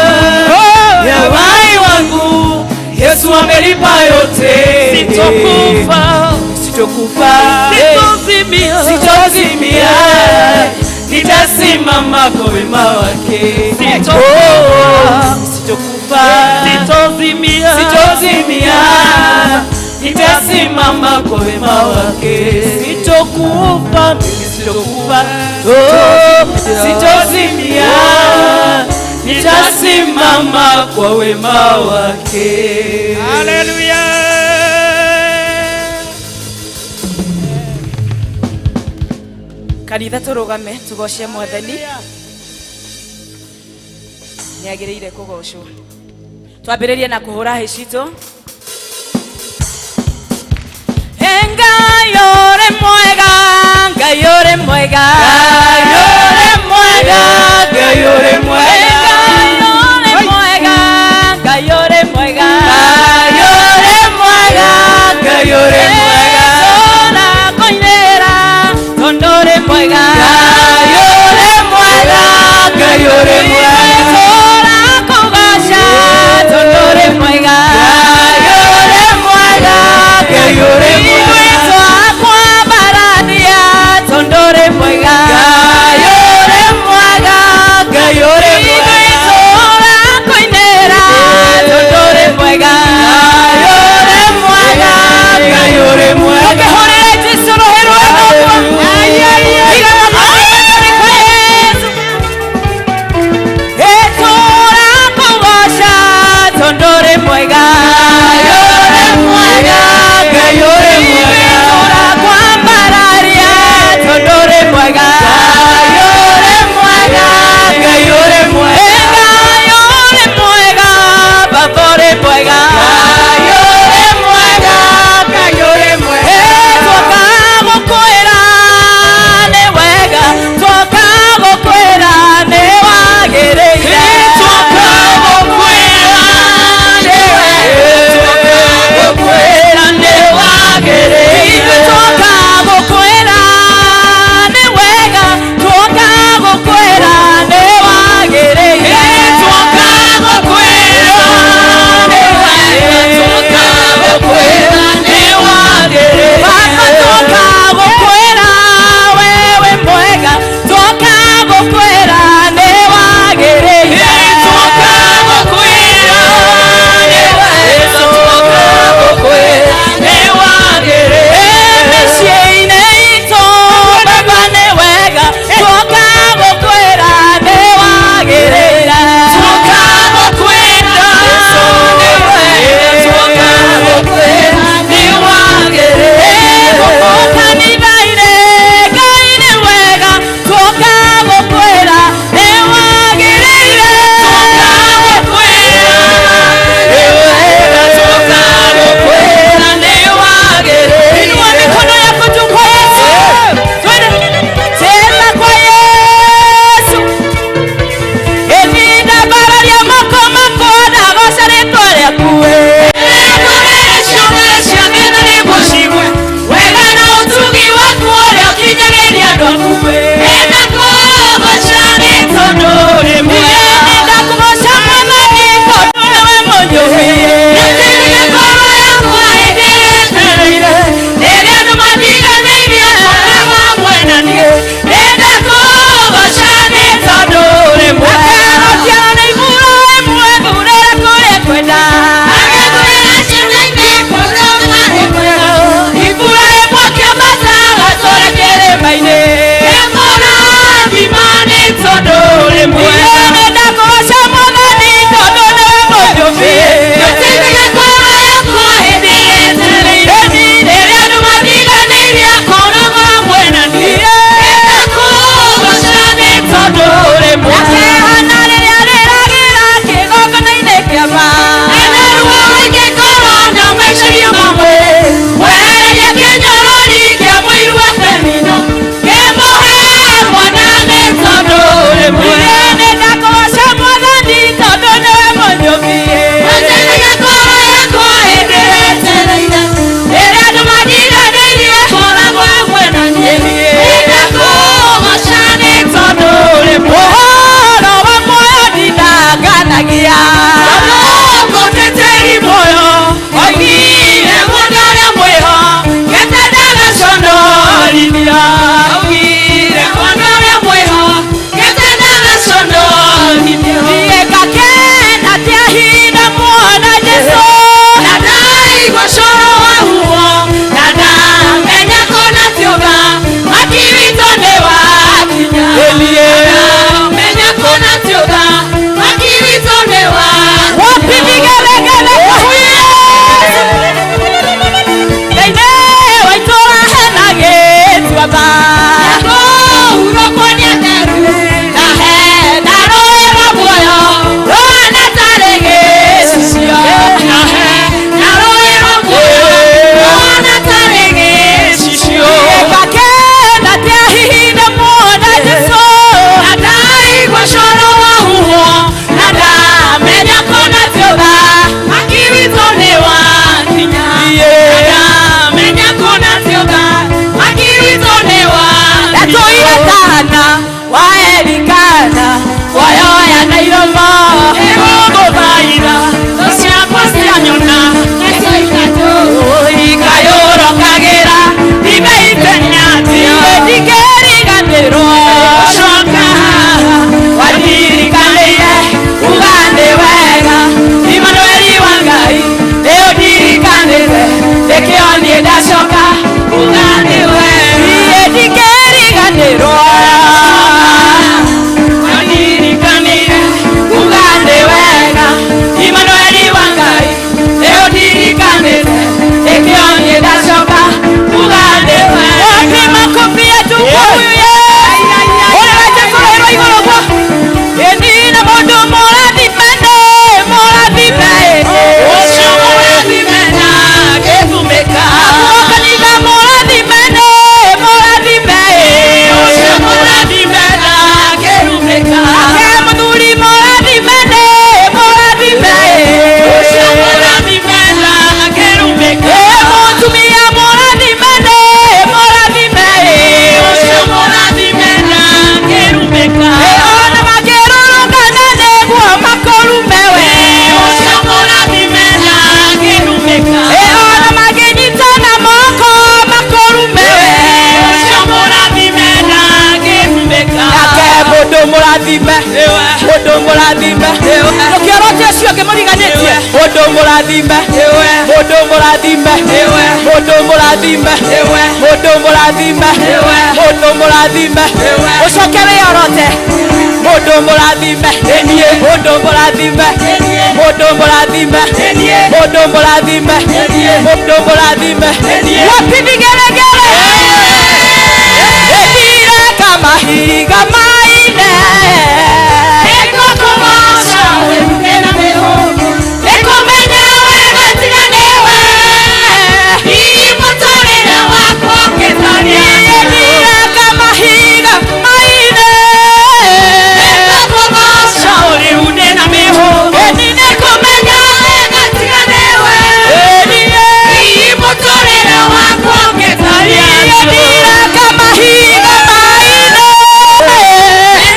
Speaker 1: ya uhai wangu Yesu amelipa yote. Sitokufa, sitokufa, sitozimia, sitozimia, nitasimama kwa wema wake. Sitokufa, sitokufa, sitozimia, sitozimia, nitasimama kwa wema wake. Sitokufa, mimi sitokufa, oh, sitozimia, nitasimama kwa wema wake.
Speaker 3: Haleluya.
Speaker 5: Kanitha tũrũgame tũgoce mwathani nĩ agĩrĩire kũgocwo. Twambĩrĩrie na kũhũra hĩ citũ. Ngai ũrĩ mwega, Ngai ũrĩ mwega,
Speaker 1: Ngai ũrĩ mwega, Ngai ũrĩ mwega,
Speaker 5: Ngai ũrĩ mwega, Ngai ũrĩ mwega,
Speaker 1: Ngai ũrĩ mwega, Ngai ũrĩ mwega,
Speaker 5: tũrakũinĩra tondũ ũrĩ mwega,
Speaker 1: Ngai ũrĩ mwega, Ngai ũrĩ mwega,
Speaker 5: tũrakũgoca tondũ ũrĩ mwega,
Speaker 1: Ngai ũrĩ mwega, Ngai ũrĩ mwega,
Speaker 5: ithuĩ twakwambararia tondũ ũrĩ mwega,
Speaker 1: Ngai ũrĩ mwega, Ngai ũrĩ
Speaker 5: ithuĩ
Speaker 1: mwega,
Speaker 5: tũrakũinĩra tondũ ũrĩ mwega,
Speaker 1: Ngai ũrĩ mwega, Ngai ũrĩ mwega.
Speaker 5: Ũkĩhũrĩre Jesũ rũhĩ rwa Tũrakũgoca tondũ ũrĩ mwega,
Speaker 1: Ngai ũrĩ mwega, Ngai ũrĩ mwega,
Speaker 5: tũrakwambararia tondũ ũrĩ mwega,
Speaker 1: Ngai ũrĩ mwega, Ngai ũrĩ mwega,
Speaker 5: Ngai ũrĩ mwega, Baba ũrĩ mwega,
Speaker 1: Ngai ũrĩ mwega, Ngai ũrĩ mwega.
Speaker 5: Twoka gũkwĩra nĩ wega, twoka gũkwĩra nĩ wagĩrĩire,
Speaker 1: Twoka gũkwĩra nĩ wega, twoka gũkwĩra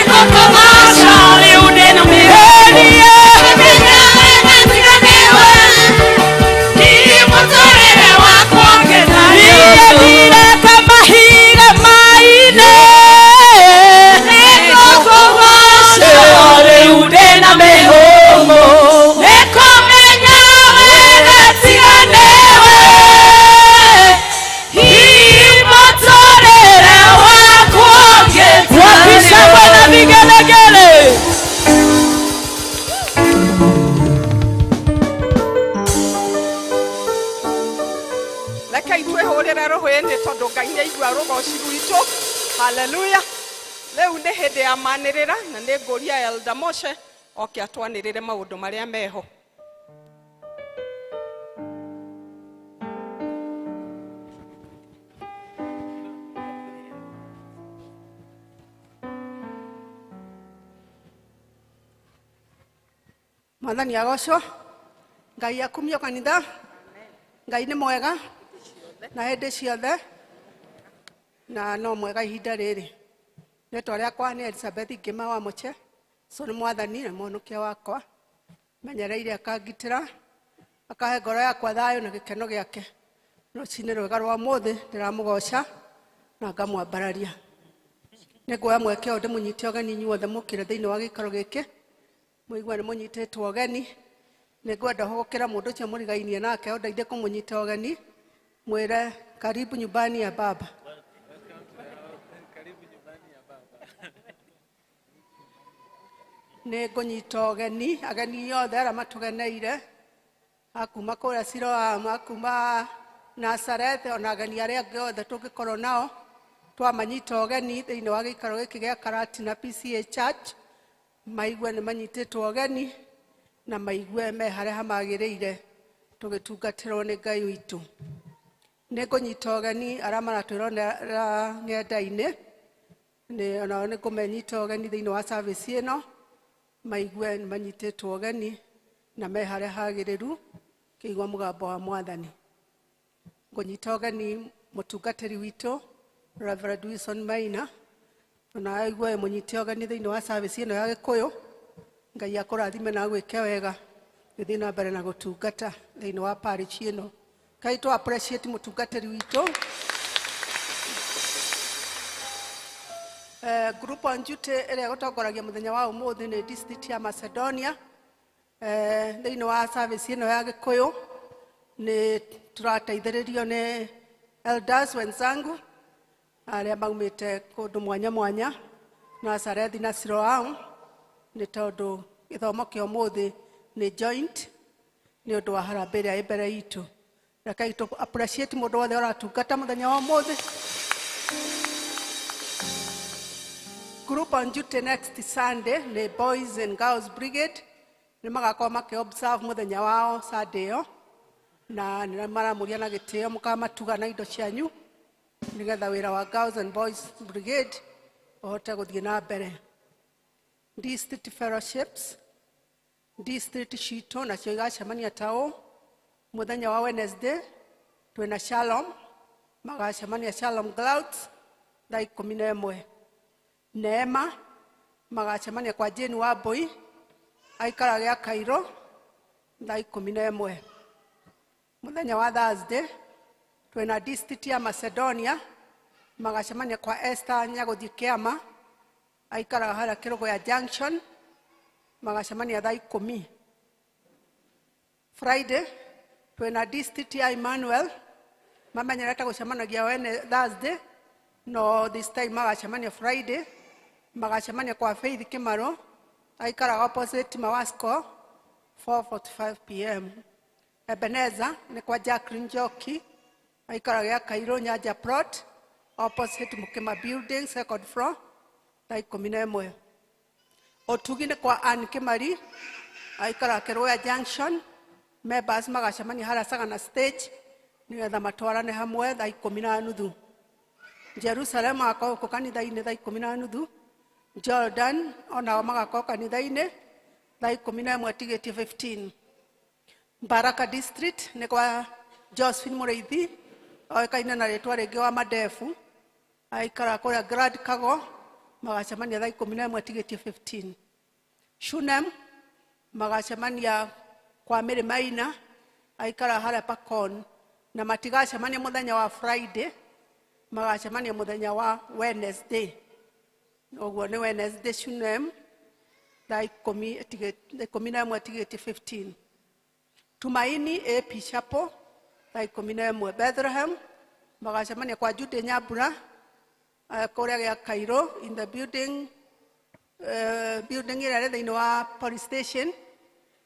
Speaker 1: Kama
Speaker 2: Ũgoci gwitũ. Haleluya. Rĩu nĩ hĩndĩ ya manĩrĩra na nĩ ngũria Elder Moshe oke atwanĩrĩre maũndũ marĩa meho.
Speaker 6: Mwathani agocwo, Ngai akumio kanitha, Ngai nĩ mwega na hĩndĩ ciothe na no mwega ihinda rĩrĩ. Rĩtwa rĩakwa nĩ Elizabeth Ngĩma wa Mũche, so nĩ mwathani na mũhonokia wakwa, menyereire akangitĩra, akahe ngoro yakwa thayũ na gĩkeno gĩake. Rũcinĩ rwega rwa ũmũthĩ ndĩramũgoca na ngamwambararia. Nĩnguoya mweke ũyũ ndĩmũnyite ũgeni inyuothe mũkĩre thĩinĩ wa gĩikaro gĩkĩ, mũigue nĩ mũnyitĩtwo ũgeni. Nĩngwenda hũgũkĩra mũndũ ũcio mũrigainie nake ũndeithie kũmũnyita ũgeni, mwĩre karibu nyumbani ya baba. Nĩ ngũnyita ũgeni ageni othe arĩa matũgeneire akuma kũrĩa Siloam, akuma Nazareth, ona ageni arĩa angĩ othe tũngĩkorwo nao, twamanyita ũgeni thĩinĩ wa gĩikaro gĩkĩ gĩa Karatina PCA Church, maigue nĩ manyitĩtwo ũgeni na maigue me harĩa hamagĩrĩire tũgĩtungatĩrwo nĩ Ngai witũ. Nĩ ngũnyita ũgeni arĩa maratwĩronera ng'enda-inĩ, onao nĩ ngũmenyita ũgeni thĩinĩ wa service ĩno, maigue nĩ manyitĩtwo ũgeni na me harĩa hagĩrĩru kĩigua mũgambo wa mwathani. Ngũnyita ũgeni mũtungatĩri witũ Reverend Wilson Maina, ona aigue mũnyite ũgeni thĩinĩ wa service ĩno ya Gĩkũyũ. Ngai akũrathime na agwĩke wega gĩthiĩ na mbere na gũtungata thĩinĩ wa parish ĩno. Ngai tũ appreciate mũtungatĩri witũ. Group on duty ĩrĩa ĩgũtongoragia mũthenya wa ũmũthĩ nĩ district ya Macedonia. Thĩinĩ wa service ĩno ya Gĩkũyũ nĩ tũrateithĩrĩrio nĩ elders wenzangu arĩa maumĩte kũndũ mwanya mwanya, Nazareth na Siloam, nĩ tondũ gĩthomo kĩa ũmũthĩ nĩ joint nĩ ũndũ wa harambee ĩrĩa ĩ mbere itũ. Rekei tũ appreciate mũndũ wothe ũratungata mũthenya wa ũmũthĩ. Group on duty next Sunday nĩ Boys and Girls Brigade, nĩ magakorwo makĩ observe mũthenya wao Sunday ĩyo, na nĩ maramũria na gĩtĩo mũkamatuga na indo cianyu nĩgetha wĩra wa Girls and Boys Brigade ũhote gũthiĩ na mbere. District fellowships, district citũ nacio igacemania ta ũũ mũthenya wa Wednesday twĩna Shalom, magacemania Shalom Clouds thaa 11. Neema magacemania kwa Jane Wambui aikara gĩa Cairo thaa 11. Mũthenya wa Thursday twĩna district ya Macedonia, magacemania kwa Esther Nyagũthiĩ Kĩama aikaraga harĩa Kĩrũgũya Junction, magacemania thaa 10. Friday twĩna district ya Emmanuel, mamenyerete gũcemanagia Thursday, no this time magacemania Friday, magacemania kwa Faith Kĩmaro aikaraga opposite Mawasco 4:45 pm. Ebenezer nĩ kwa Jacqueline Njoki aikaraga Cairo Nyanja Plot opposite Mukima Building second floor thaa 11. Ũtugi nĩ kwa Ann Kimari aikaraga Kĩrũya Junction, members magacemania harĩa Sagana stage nĩgetha matwarane hamwe thaa 10:30. Jerusalem magakorwo gũkũ kanitha-inĩ thaa 10:30. Jordan onao magakorwo kanitha-inĩ thaa 11:15. Baraka District nĩ kwa Josephine Mũrĩithi oĩkaine na rĩtwa rĩngĩ wa Madefu, aikaraga kũrĩa Grand Kago, magacemania thaa 11:15. Shunem magacemania kwa Mary Maina aikaraga harĩa Pakon, na matigacemania mũthenya wa Friday, magacemania mũthenya wa Wednesday. Ũguo nĩ Wednesday Shunem thaa 11:15. Tumaini AP Chapel thaa 11. Bethlehem magacemania kwa Jude Nyambura kũrĩa gĩa Cairo in the building, building ĩrĩa ĩrĩ thĩinĩ wa police station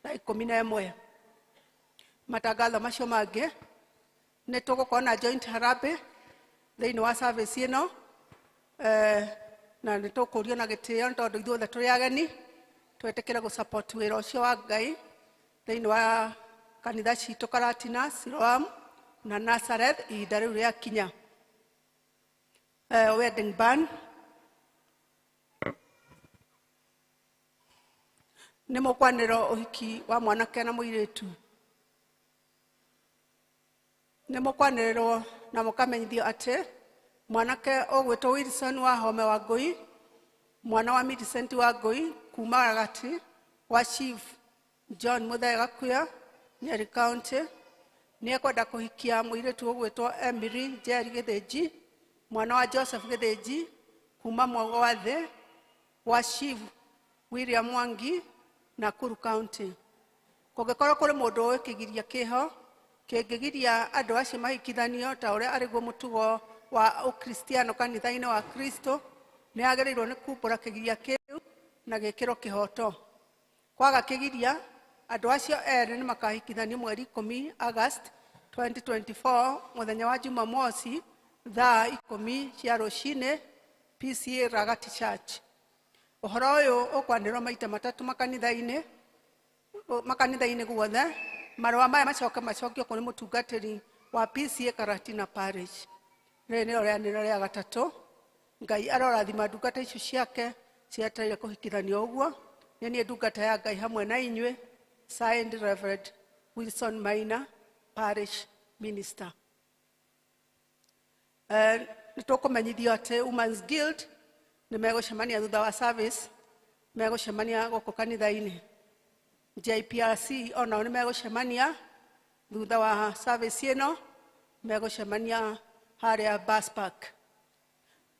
Speaker 6: thaa 11. Matangatho macio mangĩ nĩ tũgũkorwo na joint harambee Thĩinĩ wa service ĩno na nĩ tũkũrio na gĩtĩo nĩ tondũ ithuothe tũrĩ ageni twĩtĩkĩre gũ support wĩra ũcio wa Ngai thĩinĩ wa kanitha citũ Karatina, Siloam na Nazareth ihinda rĩu rĩakinya. Wedding band nĩ mũkwanĩrwo ũhiki wa mwanake na mũirĩtu. Nĩ mũkwanĩrĩrwo na mũkamenyithio atĩ mwanake ũgwĩtwo Wilson wa Home wa Ngũi, mwana wa Millicent wa Ngũi kuma Ragati wa Chief John Muthee Gakuya, Nyeri County, nĩ ekwenda kũhikia mũirĩtu ũgwĩtwo Emily Njeri Gĩthĩnji, mwana wa Joseph Gĩthĩnji kuma Mwogo wa Thĩ wa Chief William Mwangi, Nakuru County. Kũngĩkorwo kũrĩ mũndũ ũĩ kĩgiria kĩho kĩngĩgiria andũ acio mahikithanio ta ũrĩa arĩguo mũtugo wa ũkristiano kanitha-inĩ wa Kristo, nĩ agĩrĩirwo nĩ kumbũra kĩgiria kĩu na gĩkĩro kĩhoto. Kwaga kĩgiria, andũ acio erĩ nĩ makahikithanio mweri 10 August 2024 mũthenya wa Jumamosi thaa 10 cia rũcinĩ PCA Ragati Church. Ũhoro ũyũ ũkwanĩrwo maita matatũ makanitha-inĩ guothe. Marũa maya macoke macokio kũrĩ mũtungatĩri wa PCA Karatina Parish. Rĩrĩ nĩrĩo rĩanĩrĩro rĩa gatatũ. Ngai arorathima ndungata icio ciake cietereire kũhikithanio ũguo. Nĩ niĩ ndungata ya Ngai hamwe na inyuĩ. Signed Reverend Wilson Maina, Parish Minister. Nĩ tũkũmenyithio atĩ Women's Guild nĩ megũcemania thutha wa service, megũcemania gũkũ kanitha-inĩ. JPRC onao nĩ megũcemania thutha wa service ĩno, megũcemania harĩa bus park.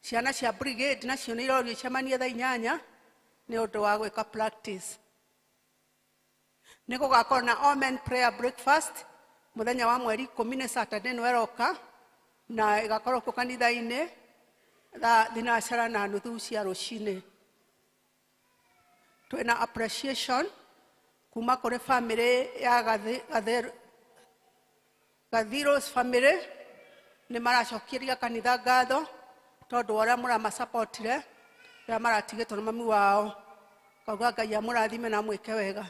Speaker 6: Ciana cia brigade nacio nĩ irorio icemanie thaa 8 nĩ ũndũ wa gwĩka practice. Nĩ gũgakorwo na all men prayer breakfast mũthenya wa mweri 10 nĩ Saturday ĩno ĩroka, na ĩgakorwo kũ kanitha-inĩ thaa 9:30 cia rũcinĩ. Twĩna appreciation kuma kũrĩ family ya Gathiros family, nĩ maracokieria kanitha ngatho tondũ wa ũrĩa mũramasapotire rĩrĩa maratigĩtwo nĩ mami wao. Kauga Ngai amũrathime na amwĩke wega.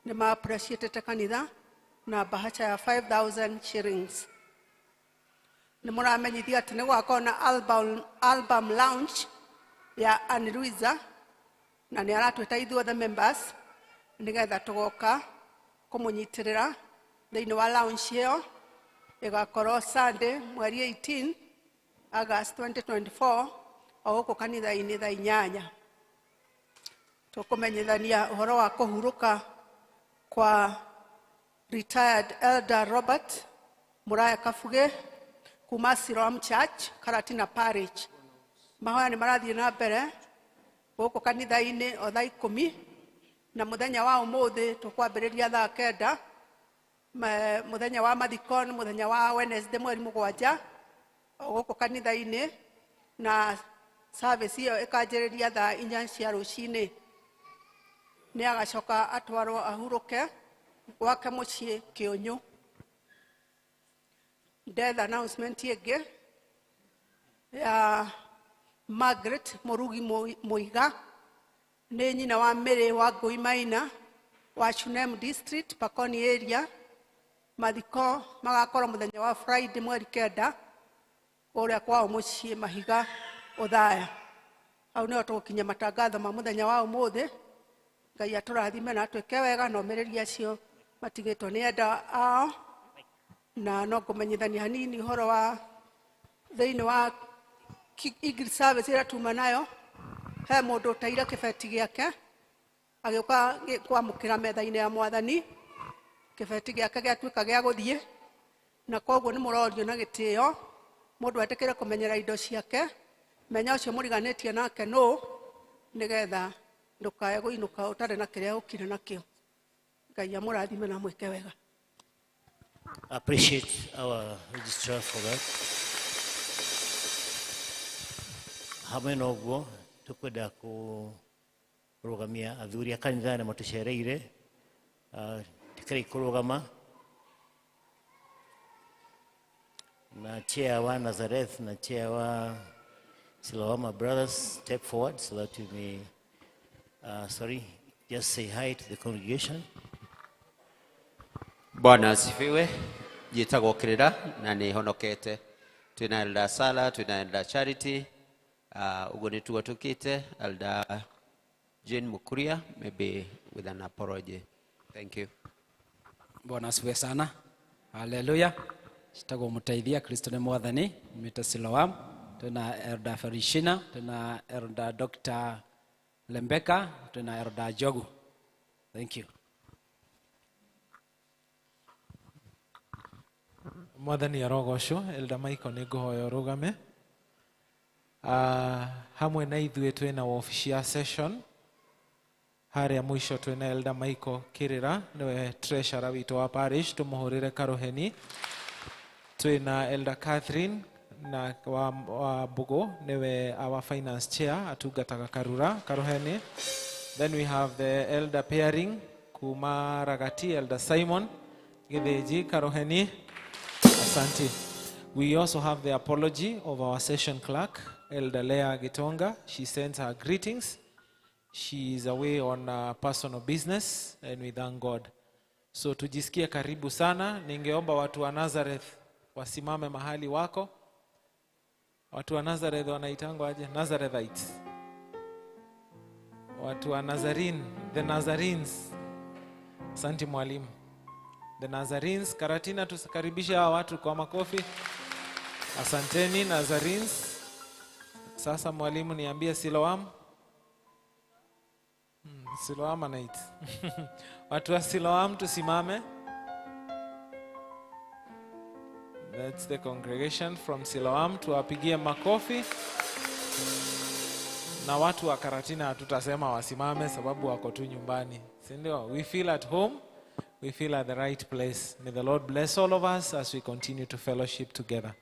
Speaker 6: Nĩ ma appreciatete kanitha na bahacha ya 5,000 shillings. Nĩ mũramenyithio atĩ nĩ gũgakorwo na album launch ya Anne Luiza, na nĩ aratwĩta ithuothe members nĩgetha tũgoka kũmũnyitĩrĩra thĩinĩ wa launch ĩyo. Ĩgakorwo Sunday mweri 18 August 2024 o gũkũ kanitha-inĩ thaa 8. Tũkũmenyithania ũhoro wa kũhurũka kwa retired Elder Robert Muraya Kabuge kuma Siloam Church, Karatina Parish. Mahoya nĩ marathiĩ na mbere gũkũ kanitha-inĩ o thaa 10, na mũthenya wa ũmũthĩ tũkwambĩrĩria thaa 9. Mũthenya wa mathiko nĩ mũthenya wa Wednesday mweri 7 o gũkũ kanitha-inĩ, na service ĩyo ĩkanjĩrĩria thaa 4 cia rũcinĩ. Nĩ agacoka atwarwo ahurũke gwake mũciĩ Kĩũnyũ. Death announcement ĩngĩ ya Margaret Mũrugi Mũiga, nĩ nyina wa Mary wa Ngũi Maina wa Shunem District, Pakoni area. Mathiko magakorwo mũthenya wa Friday mweri 9 kũrĩa kwao mũciĩ Mahiga Othaya. Hau nĩho tũgũkinyia matangatho ma mũthenya wa ũmũthĩ. Ngai atũrathime na atwĩke wega na omĩrĩrie acio matigĩtwo nĩ enda ao. Na no ngũmenyithania hanini ũhoro wa thĩinĩ wa English service ĩrĩa tuma nayo. He mũndũ ũteire kĩbeti gĩake agĩũka kwamũkĩra metha-inĩ ya mwathani, kĩbeti gĩake gĩatuĩka gĩa gũthiĩ, na koguo nĩ mũrorio na gĩtĩo mũndũ etĩkĩre kũmenyera indo ciake. Menya ũcio mũriganĩtie nake nũ, nĩgetha ndũkae kũinũka ũtarĩ na kĩrĩa ũkire nakĩo. Ngai amũrathime na amwĩke wega.
Speaker 7: Appreciate our registrar for that. Hamwe na ũguo tũkwenda kũrũgamia athuri a kanitha na matũcereire. Tĩkĩrai kũrũgama. Na chair wa Nazareth na chair wa Siloama Brothers step forward so that you may, sorry, just say hi to the congregation.
Speaker 4: Bwana asifiwe. Njĩtagwo Kĩrĩra na nĩ honokete. Twĩna Elder Sala, twĩna Elder Charity, ũguo nĩ tuo tũkĩte Elder Jane Mukuria, maybe with an apology. Thank you.
Speaker 8: Bwana asifiwe sana. Haleluya. Citagwo Muteithia Kristo nĩ Mwathani, nyumĩte Siloam. Twĩna Elder Farishina, twĩna Elder Dr. Lembeka, twĩna Elder Jogu. Thank you.
Speaker 9: Mwathani arogocwo. Elder Michael nĩ ngũhoya ũrũgame. Hamwe na ithuĩ twĩna wabici ya session harĩa mũico twĩna Elder Michael Kirira, nĩwe treasurer witũ wa parish, tũmũhũrĩre karuheni. Twĩna Elder Catherine na wa Mbugu, nĩwe our finance chair, atungataga Karura karuheni. Then we have the elder pairing kuma Ragati, Elder Simon Githinji karuheni. Asante. We also have the apology of our session clerk, Elder Leah Gitonga. She sends her greetings. She is away on personal business, and we thank God. So tujisikie karibu sana. Ningeomba watu wa Nazareth wasimame mahali wako. Watu wa Nazareth wanaitangwa aje? Nazarethites. Watu wa Nazarene, the Nazarenes. Asante mwalimu. The Nazarenes. Karatina, tusikaribishe hawa watu kwa makofi. Asanteni Nazarenes. Sasa mwalimu niambie Siloam. Siloam anait. Watu wa Siloam tusimame. That's the congregation from Siloam. Tuwapigie makofi. Na watu wa Karatina hatutasema wasimame sababu wako tu nyumbani. Si ndio? We feel at home. We feel at the right place. May the Lord bless all of us as we continue to fellowship together.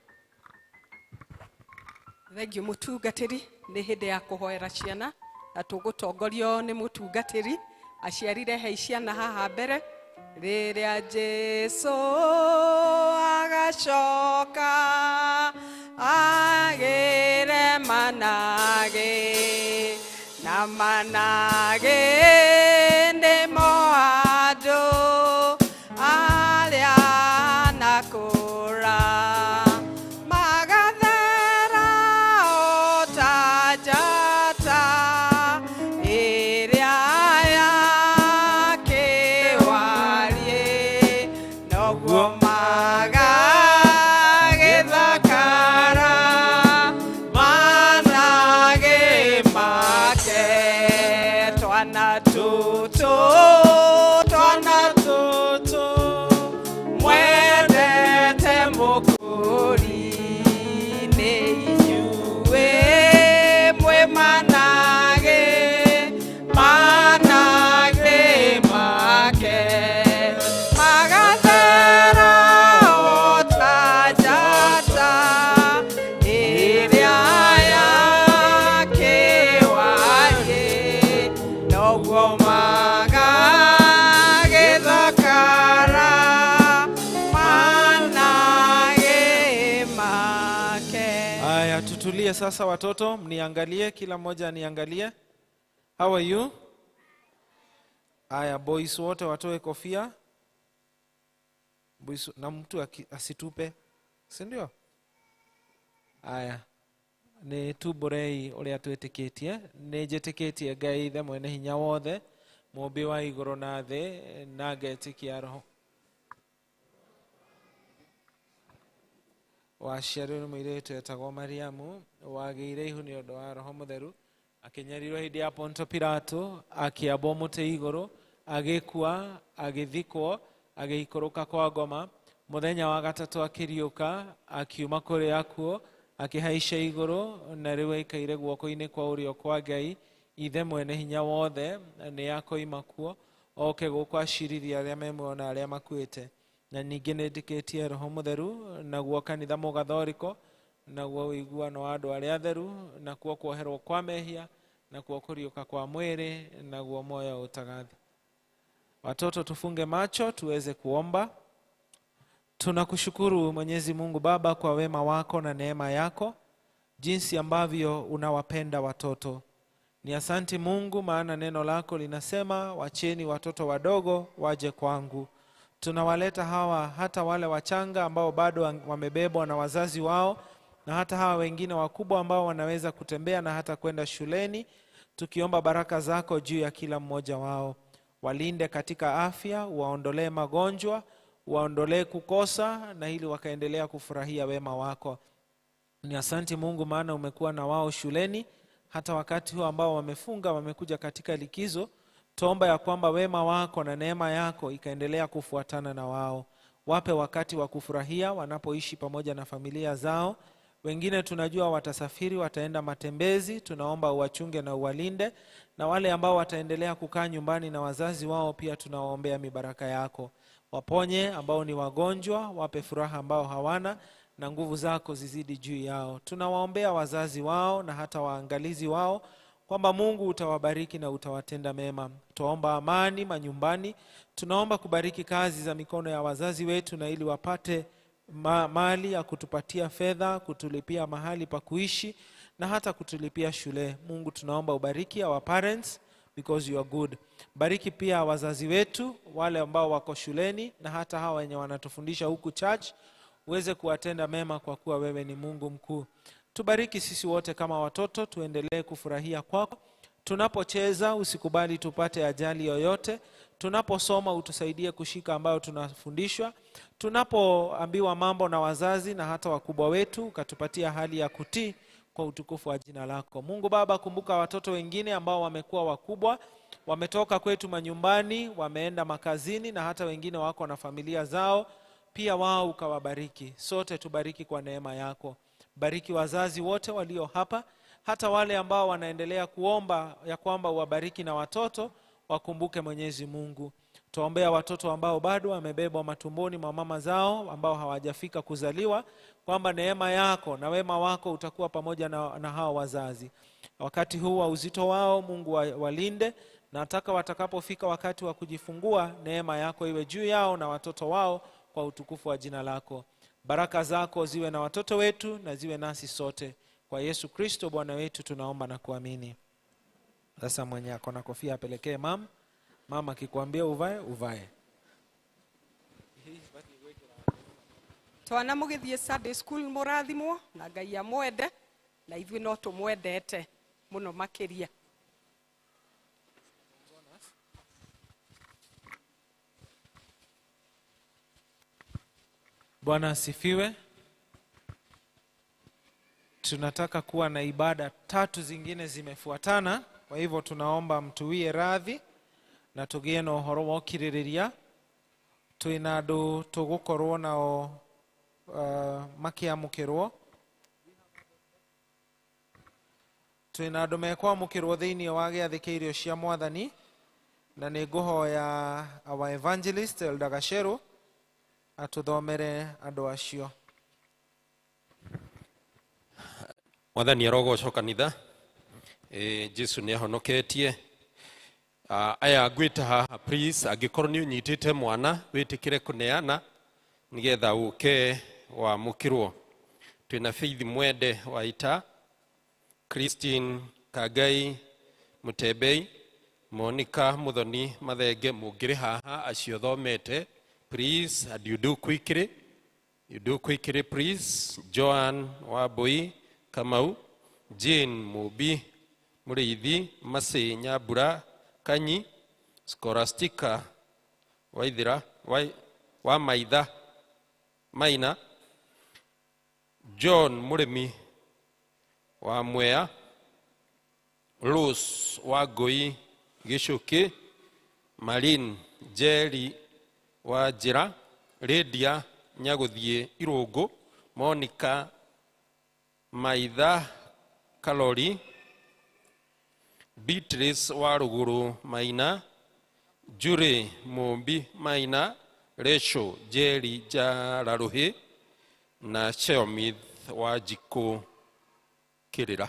Speaker 2: Thank you mutungatiri. Nĩ hĩndĩ ya kũhoera ciana na tũgũtongorio nĩ mũtungatĩri. Aciari rehei ciana haha mbere. Rĩrĩa Jesu agacoka agĩre manage na manage nĩmo andũ arĩa nakũra magathera o ta njata ĩrĩa ya kĩwariĩ, noguo magagĩthakara manage make. Twana tũtũ, twana tũtũ, mwendete mũkũri nĩ inyuĩ mwĩ manage, manage make. Magathera o ta njata ĩrĩa ya kĩwariĩ, noguo magagĩthakara manage make.
Speaker 9: Aya, tutulie sasa watoto, mniangalie, kila mmoja aniangalie. How are you? Aya, boys wote watoe kofia. Boys, na mtu asitupe. Si ndio? Aya. Nĩ tumbũrei ũrĩa twĩtĩkĩtie. Nĩ njĩtĩkĩtie Ngai Ithe mwene hinya wothe, mũũmbi wa igũrũ na thĩ, na ngetĩkia Roho waciarirwo nĩ mũirĩtu etagwo Mariamu, wagĩire ihu nĩ ũndũ wa Roho Mũtheru, akĩnyarirwo hĩndĩ ya Ponto Pilato, akĩambwo mũtĩ igũrũ, agĩkua, agĩthikwo, agĩikũrũka kwa ngoma. Mũthenya wa gatatũ akĩriũka, akiuma kũrĩ akuũ, akĩhaica igũrũ, na rĩu aikaire guoko-inĩ kwa ũrĩo kwa Ngai Ithe mwene hinya wothe. Nĩ akoima kuo oke gũkũ acirithie arĩa me muoyo na arĩa makuĩte. Na ningĩ nĩ njĩtĩkĩtie Roho Mũtheru, naguo kanitha mũgathoriko, naguo ũiguano wa andũ arĩa atheru, nakuo kuoherwo kwa mehia, nakuo kũriũka kwa mwĩrĩ, naguo moyo utagathi. Watoto tufunge macho tuweze kuomba. Tunakushukuru Mwenyezi Mungu Baba kwa wema wako na neema yako, jinsi ambavyo unawapenda watoto. Ni asanti Mungu, maana neno lako linasema wacheni watoto wadogo waje kwangu. Tunawaleta hawa, hata wale wachanga ambao bado wamebebwa na wazazi wao, na hata hawa wengine wakubwa ambao wanaweza kutembea na hata kwenda shuleni, tukiomba baraka zako juu ya kila mmoja wao. Walinde katika afya, waondolee magonjwa, waondolee kukosa, na ili wakaendelea kufurahia wema wako. Ni asanti Mungu, maana umekuwa na wao shuleni hata wakati huu ambao wamefunga, wamekuja katika likizo. Tuomba ya kwamba wema wako na neema yako ikaendelea kufuatana na wao. Wape wakati wa kufurahia wanapoishi pamoja na familia zao. Wengine tunajua watasafiri, wataenda matembezi, tunaomba uwachunge na uwalinde. Na wale ambao wataendelea kukaa nyumbani na wazazi wao pia tunawaombea mibaraka yako. Waponye ambao ni wagonjwa, wape furaha ambao hawana, na nguvu zako zizidi juu yao. Tunawaombea wazazi wao na hata waangalizi wao, kwamba Mungu utawabariki na utawatenda mema. Tuomba amani manyumbani, tunaomba kubariki kazi za mikono ya wazazi wetu, na ili wapate mali ya kutupatia fedha, kutulipia mahali pa kuishi na hata kutulipia shule. Mungu tunaomba ubariki our parents because you are good. Bariki pia wazazi wetu wale ambao wako shuleni na hata hawa wenye wanatufundisha huku church, uweze kuwatenda mema kwa kuwa wewe ni Mungu mkuu. Tubariki sisi wote kama watoto, tuendelee kufurahia kwako. Tunapocheza usikubali tupate ajali yoyote. Tunaposoma utusaidie kushika ambayo tunafundishwa. Tunapoambiwa mambo na wazazi na hata wakubwa wetu, ukatupatia hali ya kutii kwa utukufu wa jina lako. Mungu Baba, kumbuka watoto wengine ambao wamekuwa wakubwa, wametoka kwetu manyumbani, wameenda makazini na hata wengine wako na familia zao, pia wao ukawabariki. Sote tubariki kwa neema yako. Bariki wazazi wote walio hapa, hata wale ambao wanaendelea kuomba ya kwamba uwabariki na watoto, wakumbuke Mwenyezi Mungu. Tuombea watoto ambao bado wamebebwa matumboni mwa mama zao, ambao hawajafika kuzaliwa, kwamba neema yako na wema wako utakuwa pamoja na hao wazazi. Wakati huu wa uzito wao, Mungu walinde, na nataka watakapofika wakati wa kujifungua, neema yako iwe juu yao na watoto wao kwa utukufu wa jina lako. Baraka zako ziwe na watoto wetu na ziwe nasi sote. Kwa Yesu Kristo Bwana wetu tunaomba na kuamini. Sasa mwenye ako na kofia apelekee mama. Mama akikwambia uvae, uvae.
Speaker 2: Twana mugithie Sunday school murathimwo na Ngai amwende, na ithuĩ no tũmwendete mũno makĩria.
Speaker 9: Bwana asifiwe. Tunataka kuwa na ibada tatu zingine zimefuatana, kwa hivyo tunaomba mtuwie radhi na tugie na uhoro wa ukiririria. Twina andu tugukorwo nao makiamukirwo, twina andu mekwamukirwo thiini wa giathi kia irio cia Mwathani, na ninguhoya our evangelist Elder Gacheru atuthomere andu acio.
Speaker 10: Mwathani arogocwo kanitha. Jesu ni ahonoketie. Aya ngwita haha please, angikorwo ni unyitite mwana witikire kuneana nigetha uke wamukirwo. Twina Faith Mwende wa Ita, Christine Kagai Mutebei, Monica Muthoni Mathenge, mungiri haha acio thomete please, and you do quickly, you do quickly please. Joan Wambui Kamau, Jane Mubi Muriithi, Masi Nyambura Kanyi, Scholastica Waithira wa Maitha Maina, John Murimi wa Mwea, Rose wa Ngui Gicuki, Marin Njeri wa Njira, Lydia Nyaguthie Irungu, Monica Maitha Kalori, Beatrice wa Ruguru Maina, Jure Mumbi Maina, Rachel Njeri Njararuhi na Sheomith wa Njiku Kirira.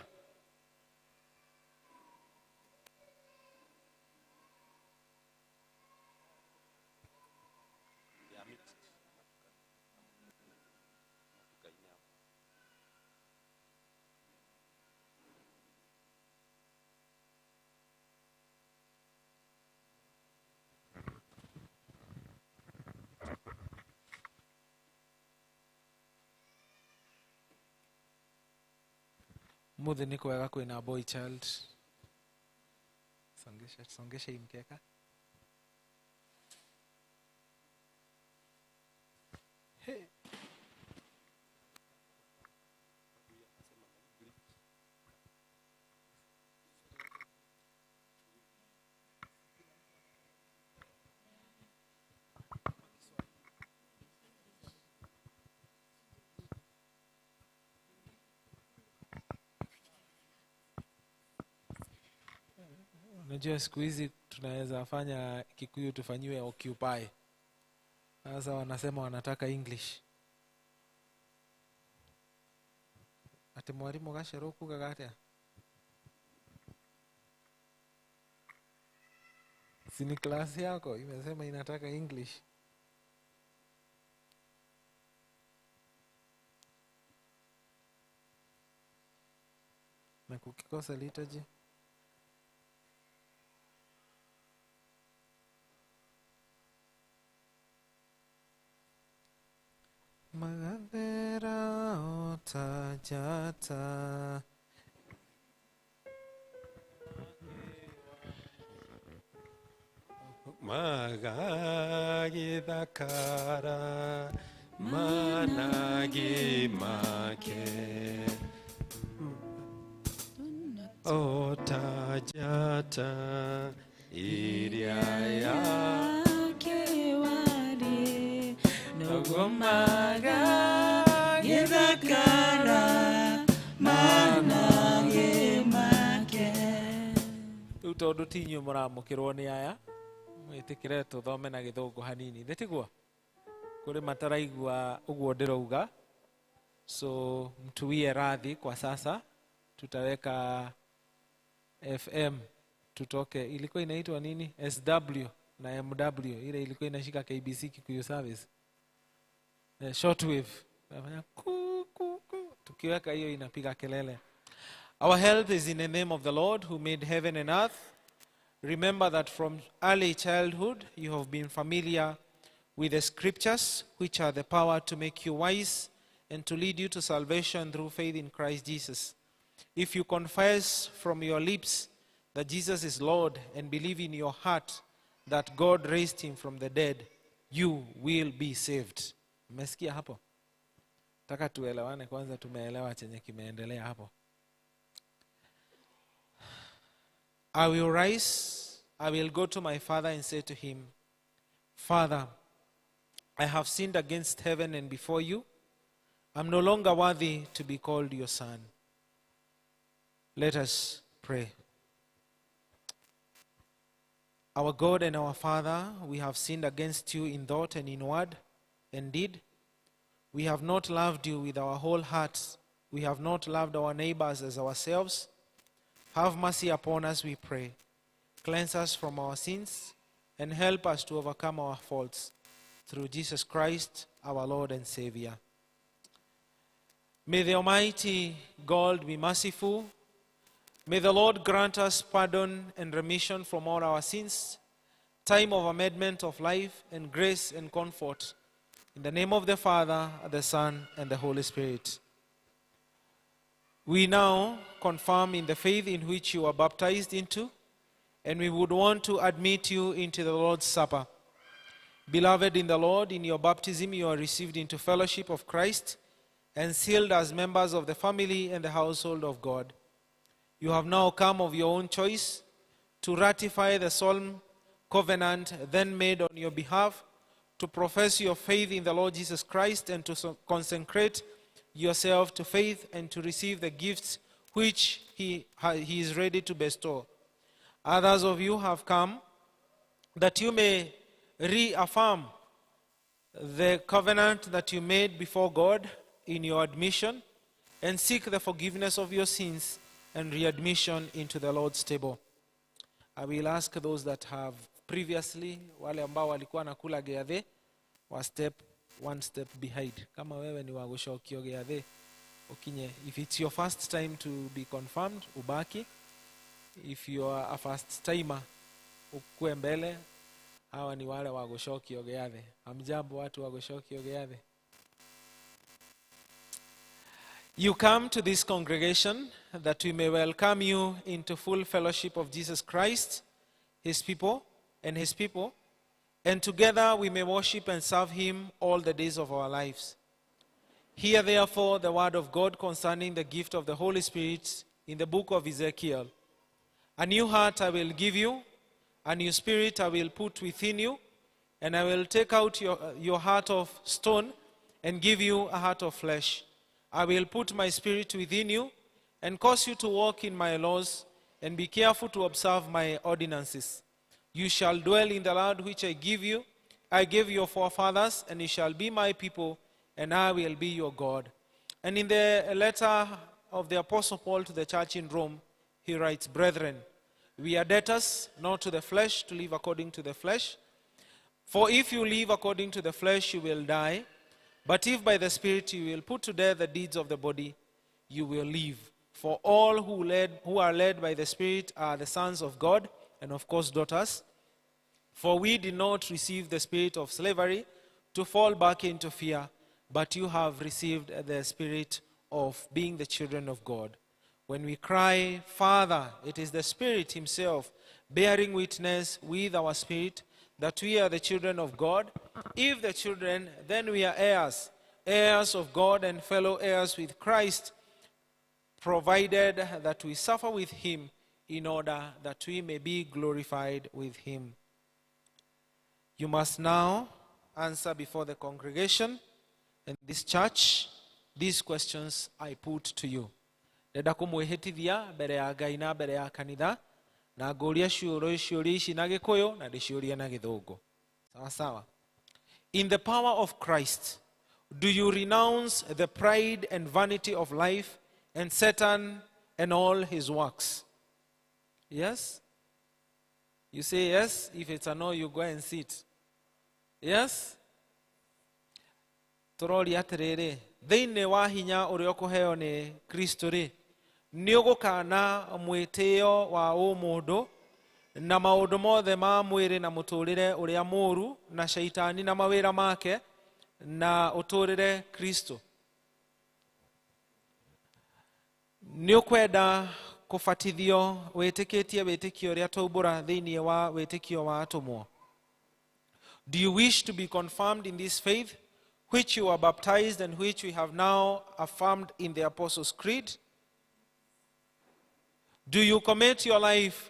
Speaker 9: Muthi nĩ kwega kwĩna boy child. Songesha, songesha hii mkeka. Hey. Unajua siku hizi tunaweza fanya Kikuyu tufanyiwe occupy. Sasa wanasema wanataka English. Ati mwalimu Gachero kugaga atia? Si ni klasi yako imesema inataka English. Na kukikosa liturgy. Magathera otajata.
Speaker 10: Magagithakara managi make otajata iria
Speaker 1: yake wari nogomaga githakara managi make.
Speaker 9: Riu tondu ti inyuĩ mũramũkĩrwo nĩ aya mwĩtĩkĩre tũthome na gĩthũngũ hanini thĩ tiguo kũrĩ mataraigua ũguo ndĩrauga, so mtuwie radhi kwa sasa. Tutaweka FM tutoke, ilikuwa inaitwa nini, SW na MW, ile ilikuwa inashika KBC Kikuyu Service, shortwave nafanya ku ku ku, tukiweka hiyo inapiga kelele. Our help is in the name of the Lord who made heaven and earth. Remember that from early childhood you have been familiar with the scriptures, which are the power to make you wise and to lead you to salvation through faith in Christ Jesus. If you confess from your lips that Jesus is Lord and believe in your heart that God raised him from the dead, you will be saved. Mmesikia hapo? Nataka tuelewane kwanza, tumeelewa chenye kimeendelea hapo. I will rise, I will go to my father and say to him, Father, I have sinned against heaven and before you. I'm no longer worthy to be called your son. Let us pray. Our God and our Father, we have sinned against you in thought and in word and deed. We have not loved you with our whole hearts. We have not loved our neighbors as ourselves. Have mercy upon us, we pray. Cleanse us from our sins and help us to overcome our faults. Through Jesus Christ, our Lord and Savior. May the Almighty God be merciful. May the Lord grant us pardon and remission from all our sins, time of amendment of life, and grace and comfort. In the name of the Father, the Son, and the Holy Spirit. We now confirm in the faith in which you are baptized into, and we would want to admit you into the Lord's Supper. Beloved in the Lord, in your baptism you are received into fellowship of Christ and sealed as members of the family and the household of God. You have now come of your own choice to ratify the solemn covenant then made on your behalf, to profess your faith in the Lord Jesus Christ and to consecrate yourself to faith and to receive the gifts which he is ready to bestow. Others of you have come that you may reaffirm the covenant that you made before God in your admission and seek the forgiveness of your sins and readmission into the Lord's table. I will ask those that have previously, wale ambao walikuwa nakula geathe, wa step one step behind. Kama wewe ni wa gucokio geathe, ukinye. If it's your first time to be confirmed, ubaki. If you are a first timer, ukue mbele. Hawa ni wale wa gucokio geathe. Hamjambo watu wa gucokio geathe. You come to this congregation that we may welcome you into full fellowship of Jesus Christ, his people, and his people, and together we may worship and serve him all the days of our lives. Hear therefore the word of God concerning the gift of the Holy Spirit in the book of Ezekiel. A new heart I will give you, a new spirit I will put within you, and I will take out your heart of stone and give you a heart of flesh. I will put my spirit within you and cause you to walk in my laws and be careful to observe my ordinances. You shall dwell in the land which I give you. I gave your forefathers, and you shall be my people, and I will be your God. And in the letter of the Apostle Paul to the church in Rome, he writes, Brethren, we are debtors not to the flesh to live according to the flesh. For if you live according to the flesh, you will die. But if by the Spirit you will put to death the deeds of the body, you will live. For all who are led by the Spirit are the sons of God, and of course daughters. For we did not receive the spirit of slavery to fall back into fear, but you have received the spirit of being the children of God. When we cry, Father, it is the Spirit himself bearing witness with our spirit that we are the children of God. If the children, then we are heirs, heirs of God and fellow heirs with Christ, provided that we suffer with him in order that we may be glorified with him. You must now answer before the congregation and this church these questions I put to you. Ndenda kumwihitithia mbere ya Ngai na mbere ya kanitha, na ngũria ciũria ici na Gĩkũyũ na ndĩciũrie na Gĩthũngũ. Sawa sawa. In the power of Christ, do you renounce the pride and vanity of life and Satan and all his works? Yes? You say yes. If it's a no, you go and sit. Yes? Tũroria atĩrĩrĩ, thĩinĩ wa hinya ũrĩa ũkũheo nĩ Kristo rĩ, nĩ ũgũkana mwĩtĩo wa ũmũndũ na maũndũ mothe ma mwĩrĩ na mũtũrĩre ũrĩa mũũru na shaitani na mawĩra make na ũtũrĩre Kristo. Nĩ ũkwenda kũbatithio wĩtĩkĩtie wĩtĩkio ũrĩa twaumbũra thĩinĩ wa wĩtĩkio wa atũmwo? Do you wish to be confirmed in this faith, which you are baptized and which we have now affirmed in the Apostles' Creed? Do you commit your life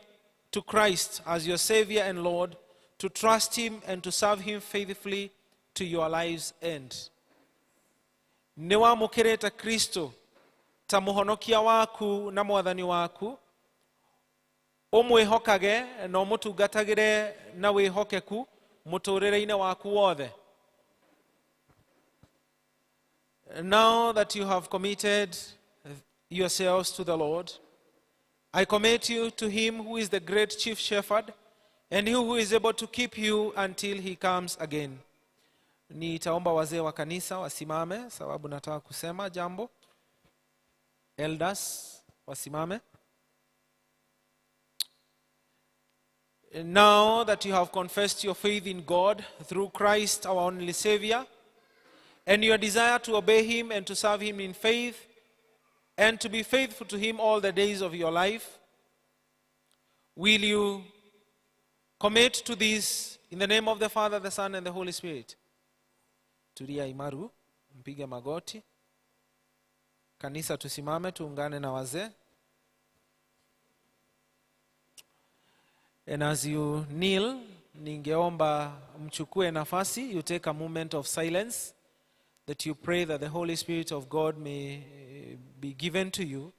Speaker 9: to Christ as your Savior and Lord, to trust him and to serve him faithfully to your life's end? Nĩ wamũkĩrĩte Kristo ta mũhonokia waku na mwathani waku, ũmwĩhokage na ũmũtungatagĩre na wĩhokeku mũtũrĩre-inĩ waku wothe. Now that you have committed yourselves to the Lord, I commit you to him who is the great chief shepherd and he who is able to keep you until he comes again. Nitaomba wazee wa kanisa wasimame, sababu nataka kusema jambo. Elders wasimame. Now that you have confessed your faith in God through Christ our only Savior, and your desire to obey him and to serve him in faith, and to be faithful to him all the days of your life, will you commit to this in the name of the Father, the Son, and the Holy Spirit? Tulia imaru, mpige magoti. Kanisa tusimame, tuungane na wazee. And as you kneel, ningeomba mchukue nafasi, you take a moment of silence, that you pray that the Holy Spirit of God may be given to you,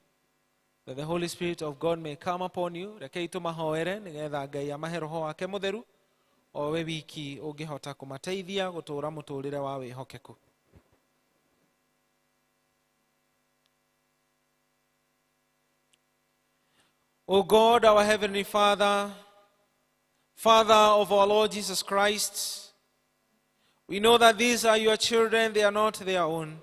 Speaker 9: that the Holy Spirit of God may come upon you. Rekei tũmahoere nĩgetha Ngai amahe roho wake mũtheru o we wiki ũngĩhota kũmateithia gũtũũra mũtũũrĩre wa wĩhokeku. O God, our Heavenly Father, Father of our Lord Jesus Christ, we know that these are your children, they are not their own.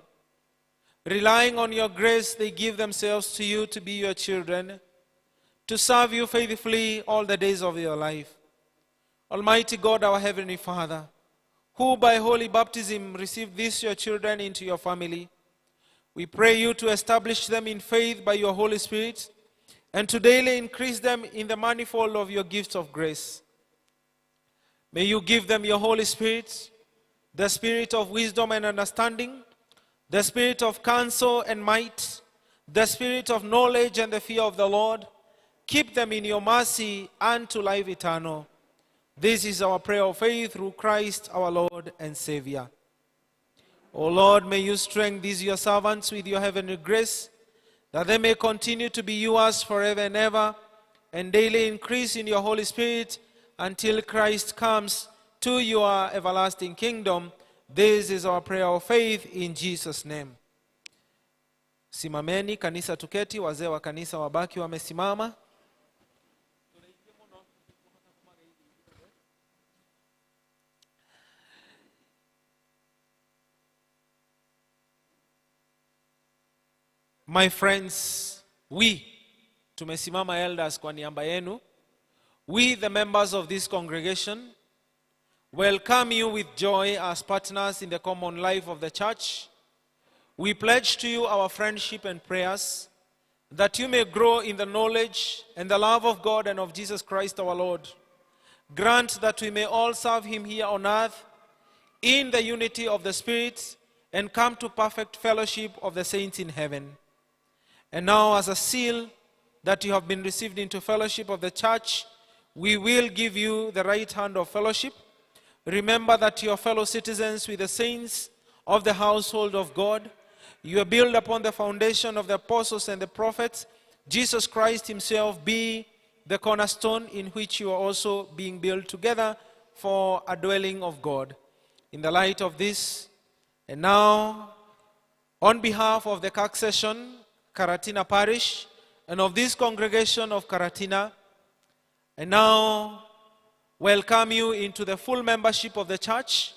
Speaker 9: Relying on your grace, they give themselves to you to be your children, to serve you faithfully all the days of their life. Almighty God, our Heavenly Father, who by holy baptism received these your children into your family, We pray you to establish them in faith by your Holy Spirit and to daily increase them in the manifold of your gifts of grace. May you give them your Holy Spirit, the spirit of wisdom and understanding, the spirit of counsel and might, the spirit of knowledge and the fear of the Lord. Keep them in your mercy unto life eternal. This is our prayer of faith through Christ our Lord and Savior. O Lord, may you strengthen these your servants with your heavenly grace, that they may continue to be yours forever and ever, and daily increase in your Holy Spirit until Christ comes to your everlasting kingdom. This is our prayer of faith in Jesus' name. Simameni kanisa tuketi, wazee wa kanisa wabaki wamesimama. My friends, we tumesimama elders kwa niaba yenu. We the members of this congregation welcome you with joy as partners in the common life of the church. We pledge to you our friendship and prayers that you may grow in the knowledge and the love of God and of Jesus Christ our Lord. Grant that we may all serve him here on earth in the unity of the Spirit and come to perfect fellowship of the saints in heaven. And now, as a seal that you have been received into fellowship of the church, we will give you the right hand of fellowship. Remember that you are fellow citizens with the saints of the household of God. You are built upon the foundation of the apostles and the prophets. Jesus Christ himself be the cornerstone in which you are also being built together for a dwelling of God. In the light of this, and now, on behalf of the CAC session, Karatina Parish, and of this congregation of Karatina, and now welcome you into the full membership of the church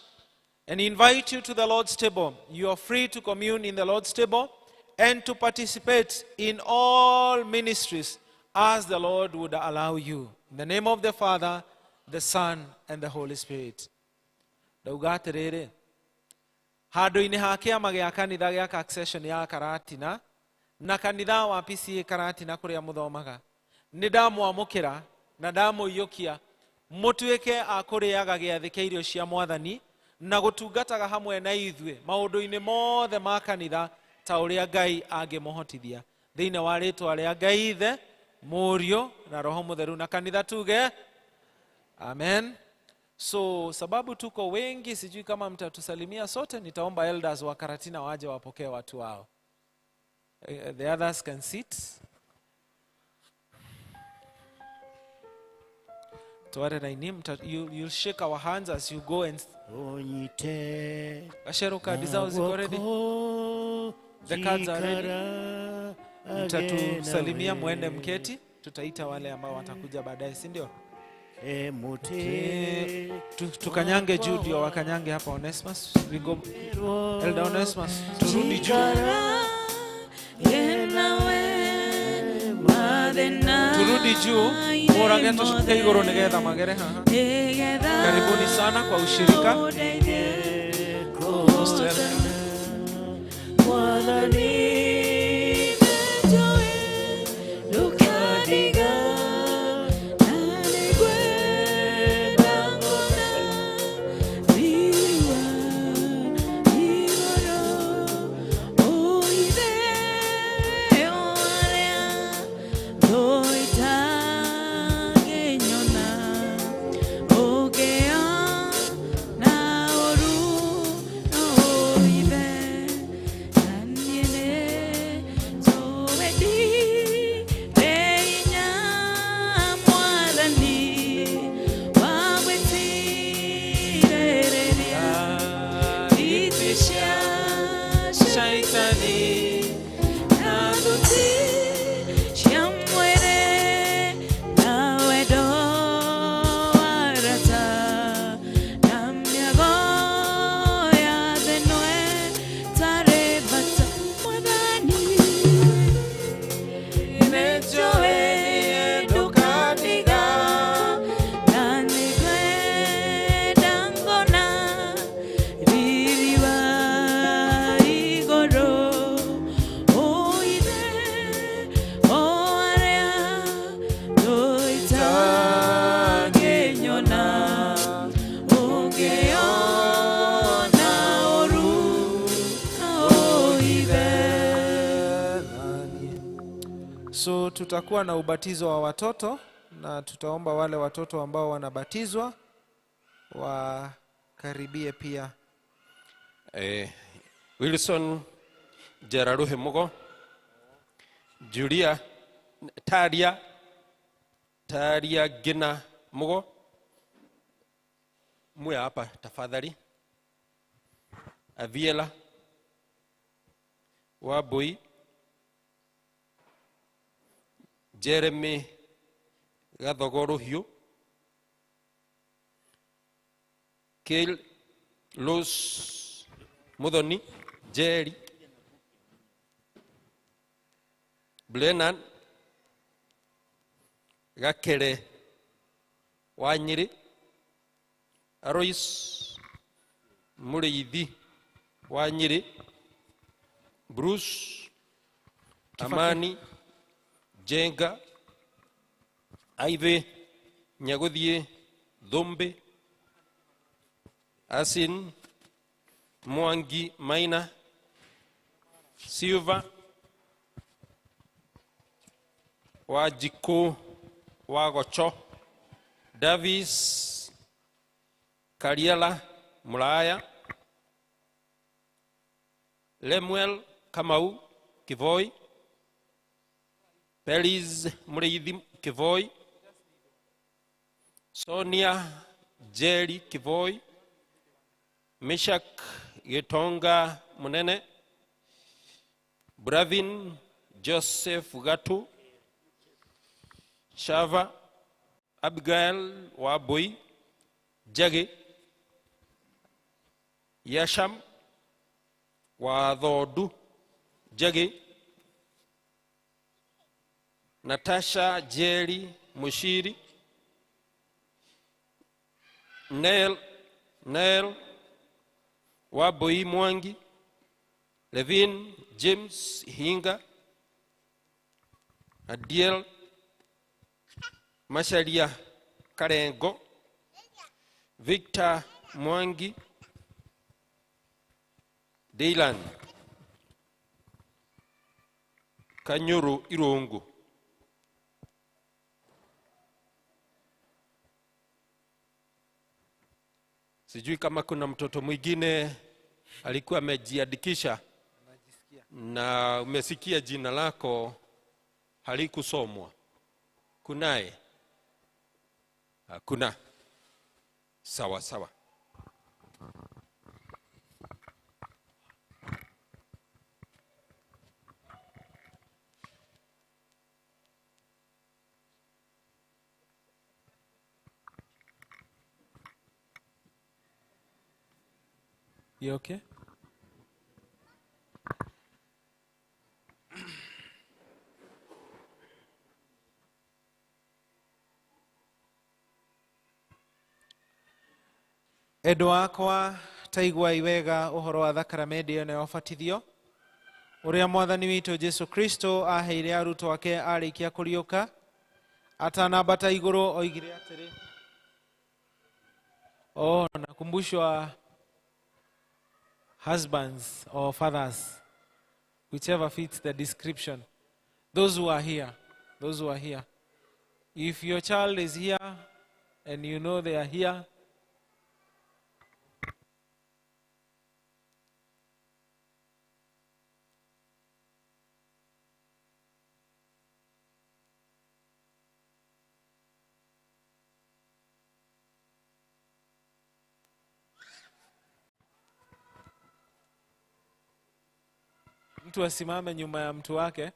Speaker 9: and invite you to the Lord's table. You are free to commune in the Lord's table and to participate in all ministries as the Lord would allow you. In the name of the Father, the Son, and the Holy Spirit. Ndauga atĩrĩrĩ, handũ-inĩ ha kĩama gĩa kanitha gĩa Succession ya Karatina na kanitha wa PCA Karatina kũrĩa mũthomaga, nĩ ndamwamũkĩra na ndamũiyũkia mũtuĩke a kũrĩaga gĩathĩ kĩa irio cia mwathani na gũtungataga hamwe na ithuĩ maũndũ-inĩ mothe ma kanitha ta ũrĩa Ngai angĩmũhotithia. Thĩinĩ wa rĩtwa rĩa Ngai Ithe, Mũriũ na Roho Mũtheru, na kanitha tuge amen. So sababu tuko wengi, sijui kama mtatusalimia sote, nitaomba elders wa Karatina waje wapokee watu wao. The others can sit. Tware na ini, you'll shake our hands as you go and Gashero kadi zao ziko ready. The cards are ready. Mtatusalimia muende mketi, tutaita wale ambao watakuja baadaye, si ndio? Tukanyange juu ndio wakanyange hapa Onesmus. We go Elder Onesmus, turudi juu. Turudi juu, murage tushuke iguru nigetha magere haha. Karibuni sana kwa ushirika. Most welcome. tutakuwa na ubatizo wa watoto na tutaomba wale watoto ambao wanabatizwa wakaribie pia.
Speaker 11: Wilson Jeraruhe Mugo, Julia Taria Taria Gina Mugo, muwe hapa tafadhali. Aviela Wabui, Jeremy Gathogoruhiu, Kale Los Muthoni Jerry Brennan Gakere Wanyiri, Arois Muriithi Wanyiri, Bruce Amani Jenga, Ivy Nyaguthie Thumbi, Asin Mwangi Maina, Silva Wajiku Wagocho, Davis Kariela Mulaya, Lemuel Kamau Kivoi, Pelis Muriithi Kivoi, Sonia Jerry Kivoi, Meshak Gitonga Munene, Bravin Joseph Gatu, Shava Abigail Wabui Jage, Yasham Wathodu Jage, Natasha Jerry Mushiri, Nel Wabui Mwangi, Levin James Hinga, Adiel Masharia Karengo, Victor Mwangi, Dylan Kanyuru Irungu. Sijui kama kuna mtoto mwingine alikuwa amejiandikisha na umesikia jina lako halikusomwa. Kunaye? Hakuna. Sawa sawa.
Speaker 9: You okay? Endwa akwa taiguai wega uhoro wa thakramenti ĩno ya ũbatithio ũrĩa mwathani witũ Jesu Kristo aheire arutwo ake arĩkia kũriũka atanambata igũrũ oigire atĩrĩ. Oh, nakumbushwa husbands or fathers, whichever fits the description. Those who are here, those who are here. If your child is here and you know they are here, mtu asimame nyuma ya mtu wake.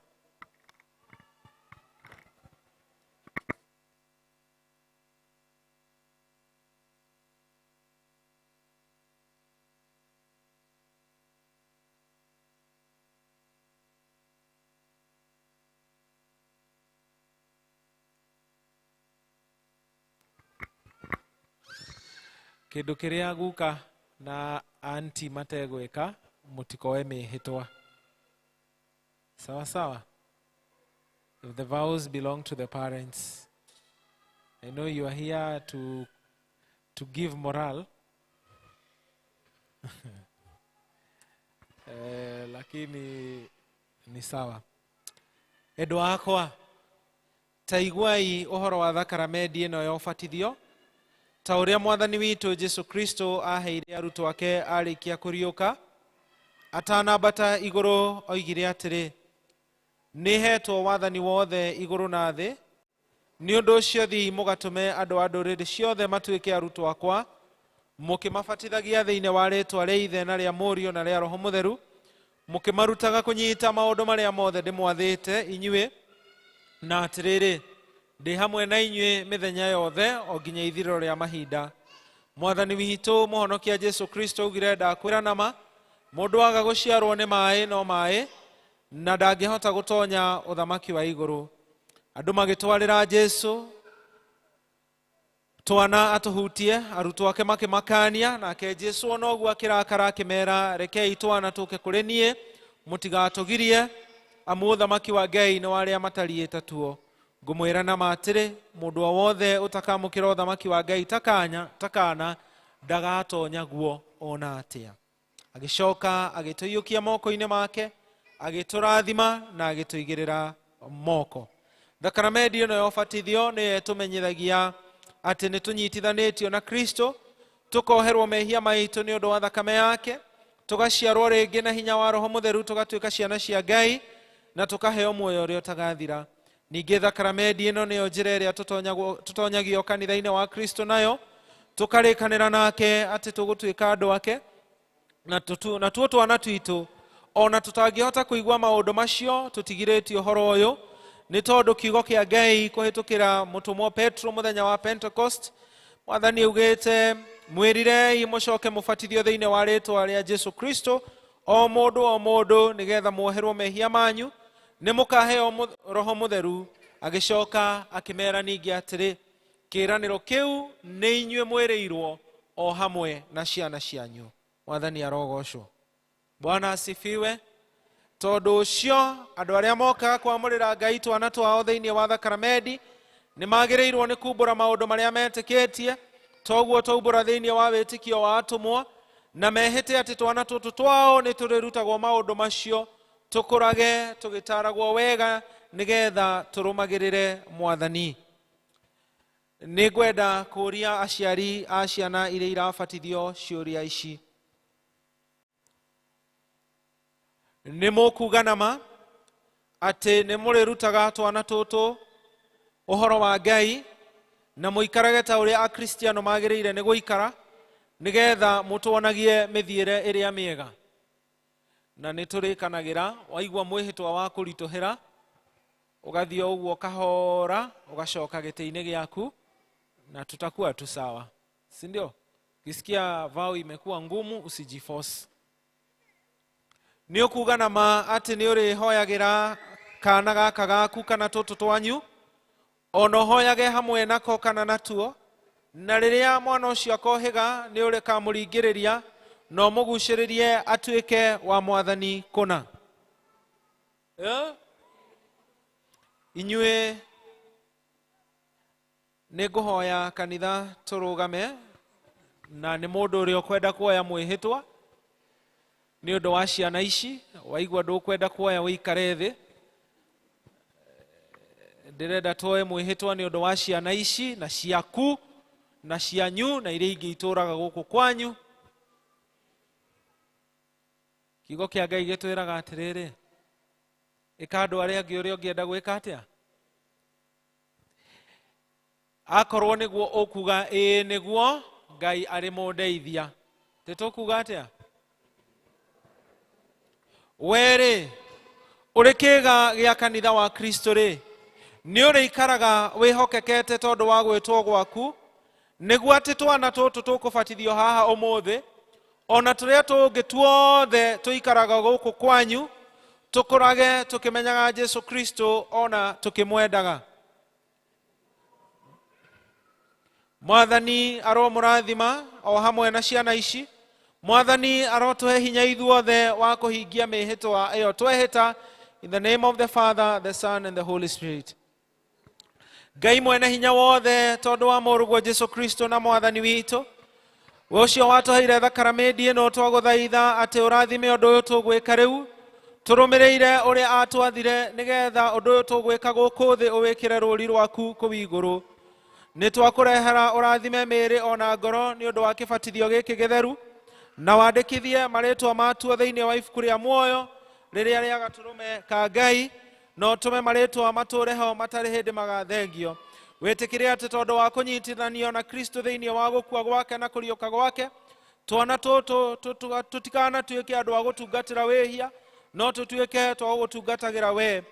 Speaker 9: Kindu kiria guka na anti mategwika mutikoe mihitwa. Sawa sawa. If the vows belong to the parents. I know you are here to give morale. Lakini ni sawa. Endwa akwa Ta iguai ũhoro wa thakaramendi ĩno ya ũbatithio ta ũrĩa mwathani witũ Jesu Kristo aheire arutwo ake arĩkia kũriũka atanambata igũrũ oigire atĩrĩ nĩhetwo wathani wothe igũrũ na thĩ nĩ ũndũ ũcio thiĩi mũgatũme andũ a ndũrĩrĩ ciothe matuĩke arutwo akwa mũkĩmabatithagia thĩinĩ wa rĩtwa rĩa ithe na rĩa mũriũ na rĩa roho mũtheru mũkĩmarutaga kũnyita maũndũ marĩa mothe ndĩmwathĩte inyuĩ na atĩrĩrĩ ndĩ hamwe na inyuĩ mĩthenya yothe o nginya ithirĩro rĩa mahinda mwathani witũ mũhonokia Jesu Kristo augire ndakwĩra nama mũndũ aga gũciarwo nĩ maĩ no maĩ na ndangĩhota gũtonya ũthamaki wa igũrũ andũ magĩtwarĩra Jesu twana atũhutie arutwo ake makĩmakania nake Jesu ona ũguo akĩrakara akĩmera rekei twana tũke kũrĩ niĩ mũtigatũgirie amu ũthamaki wa Ngai nĩ wa arĩa matariĩ ta tuo ngũmwĩra na ma atĩrĩ mũndũ o wothe ũtakamũkĩra ũthamaki wa Ngai ta kaana ndagatonya guo ona atĩa agĩcoka agĩtũiyũkia moko-inĩ make agĩtũrathima na agĩtũigĩrĩra moko thakaramendi ĩno ya ũbatithio nĩyo ĩtũmenyithagia atĩ nĩ tũnyitithanĩtio na Kristo tũkoherwo mehia maitũ nĩ ũndũ wa thakame yake tũgaciarwo rĩngĩ na hinya wa roho mũtheru tũgatuĩka ciana cia Ngai na tũkaheo muoyo ũrĩa ũtagathira ningĩ thakaramendi ĩno nĩyo njĩra ĩrĩa tũtonyagio kanitha-inĩ wa Kristo nayo tũkarĩkanĩra nake atĩ tũgũtuĩka andũ ake na tuo twana twitũ ona tũtangĩhota kũigua maũndũ macio tũtigirĩtie ũhoro ũyũ nĩ tondũ kiugo kĩa Ngai kũhĩtũkĩra mũtũmwo Petro mũthenya wa Pentecost mwathani augĩte mwĩrirei mũcoke mũbatithio thĩinĩ wa rĩtwa rĩa Jesu Kristo o mũndũ nĩgetha muoherwo mehia manyu nĩ mũkaheo roho mũtheru agĩcoka akĩmera ningĩ atĩrĩ kĩĩranĩro kĩu nĩ inyuĩ mwĩrĩirwo o hamwe na ciana cianyu mwathani arogocwo Bwana asifiwe tondũ ũcio andũ arĩa mokaga kwamũrĩra Ngai twana twao thĩinĩ wa thakaramendi nĩ magĩrĩirwo nĩ kumbũra maũndũ marĩa metĩkĩtie toguo twaumbũra thĩinĩ wa wĩtĩkio wa atũmwo na mehĩte atĩ twana tũtũ twao nĩ tũrĩrutagwo maũndũ macio tũkũrage tũgĩtaragwo wega nĩgetha tũrũmagĩrĩre mwathani nĩ ngwenda kũũria aciari a ciana iria irabatithio ciũria ici nĩ mũkuga nama atĩ nĩ mũrĩrutaga twana tũtũ ũhoro wa Ngai na mũikarage ta ũrĩa akristiano magĩrĩire nĩ gũikara nĩgetha mũtuonagie mĩthiĩre ĩrĩa mĩega na nĩ tũrĩkanagĩra waigua mwĩhĩtwa wa kũritũhĩra ũgathiĩ ũguo kahora ũgacoka gĩtĩ-inĩ gĩaku na tutakuwa tu sawa si ndio ukisikia vao imekuwa ngumu usijiforce nĩ ũkuga na ma atĩ nĩ ũrĩhoyagĩra kana gaka gaku kana tũtũ twanyu ona ũhoyage hamwe nako kana natuo na rĩrĩa mwana ũcio akohĩga nĩ ũrĩkamũringĩrĩria na ũmũgucĩrĩrie atuĩke wa mwathani kũna inyuĩ nĩ ngũhoya kanitha tũrũgame na nĩ mũndũ ũrĩa ũkwenda kuoya mwĩhĩtwa nĩ ũndũ wa ciana ici waigua ndũkwenda kuoya ũikare thĩ ndĩrenda tuoe mwĩhĩtwa nĩ ũndũ wa ciana ici na ciaku na cianyu na iria ingĩ itũraga gũkũ kwanyu kiugo kĩa Ngai gĩtwĩraga atĩrĩrĩ ĩka andũ arĩa angĩ ũrĩa ũngĩenda gwĩka atĩa akorwo nĩguo ũkuga ĩĩ nĩguo Ngai arĩ mũndeithia tĩtũkuga atĩa werĩ ũrĩ kĩĩga gĩa kanitha wa Kristo rĩ nĩ ũrĩikaraga wĩhokekete tondũ wa gwĩtwo gwaku nĩguo atĩ twana tũtũ tũkũbatithio haha ũmũthĩ ona tũrĩa tũngĩ tuothe tũikaraga gũkũ kwanyu tũkũrage tũkĩmenyaga Jesu Kristo ona tũkĩmwendaga mwathani aromũrathima o hamwe na ciana ici mwathani arotũhe hinya ithuothe wa kũhingia mĩhĩtwa ĩyo twehĩta in the name of the Father, the Son and the Holy Spirit Ngai mwene hinya wothe tondũ wa mũrũguo Jesu Kristo na mwathani witũ we ũcio watũheire thakaramendi ĩno twagũthaitha atĩ ũrathime ũndũ ũyũ tũgwĩka rĩu Tũrũmĩrĩire ũrĩa atwathire nĩgetha ũndũ ũyũ tũgwĩka gũkũ thĩ ũwĩkĩre rũũri rwaku kũu igũrũ. Nĩ twakũrehera ũrathime mĩĩrĩ ona ngoro nĩ ũndũ wa kĩbatithio gĩkĩ gĩtheru, na wandĩkithie marĩtwa matuo thĩinĩ wa ibuku rĩa muoyo rĩrĩa rĩa gatũrũme ka Ngai, na ũtũme marĩtwa matũũre ho matarĩ hĩndĩ magathengio. Wĩtĩkĩre atĩ tondũ wa kũnyitithanio na Kristo thĩinĩ wa gũkua gwake na kũriũka gwake, twana tũtũ tũtikanatuĩke andũ a gũtungatĩra wĩhia, no tũtuĩke twa gũgũtungatagĩra we.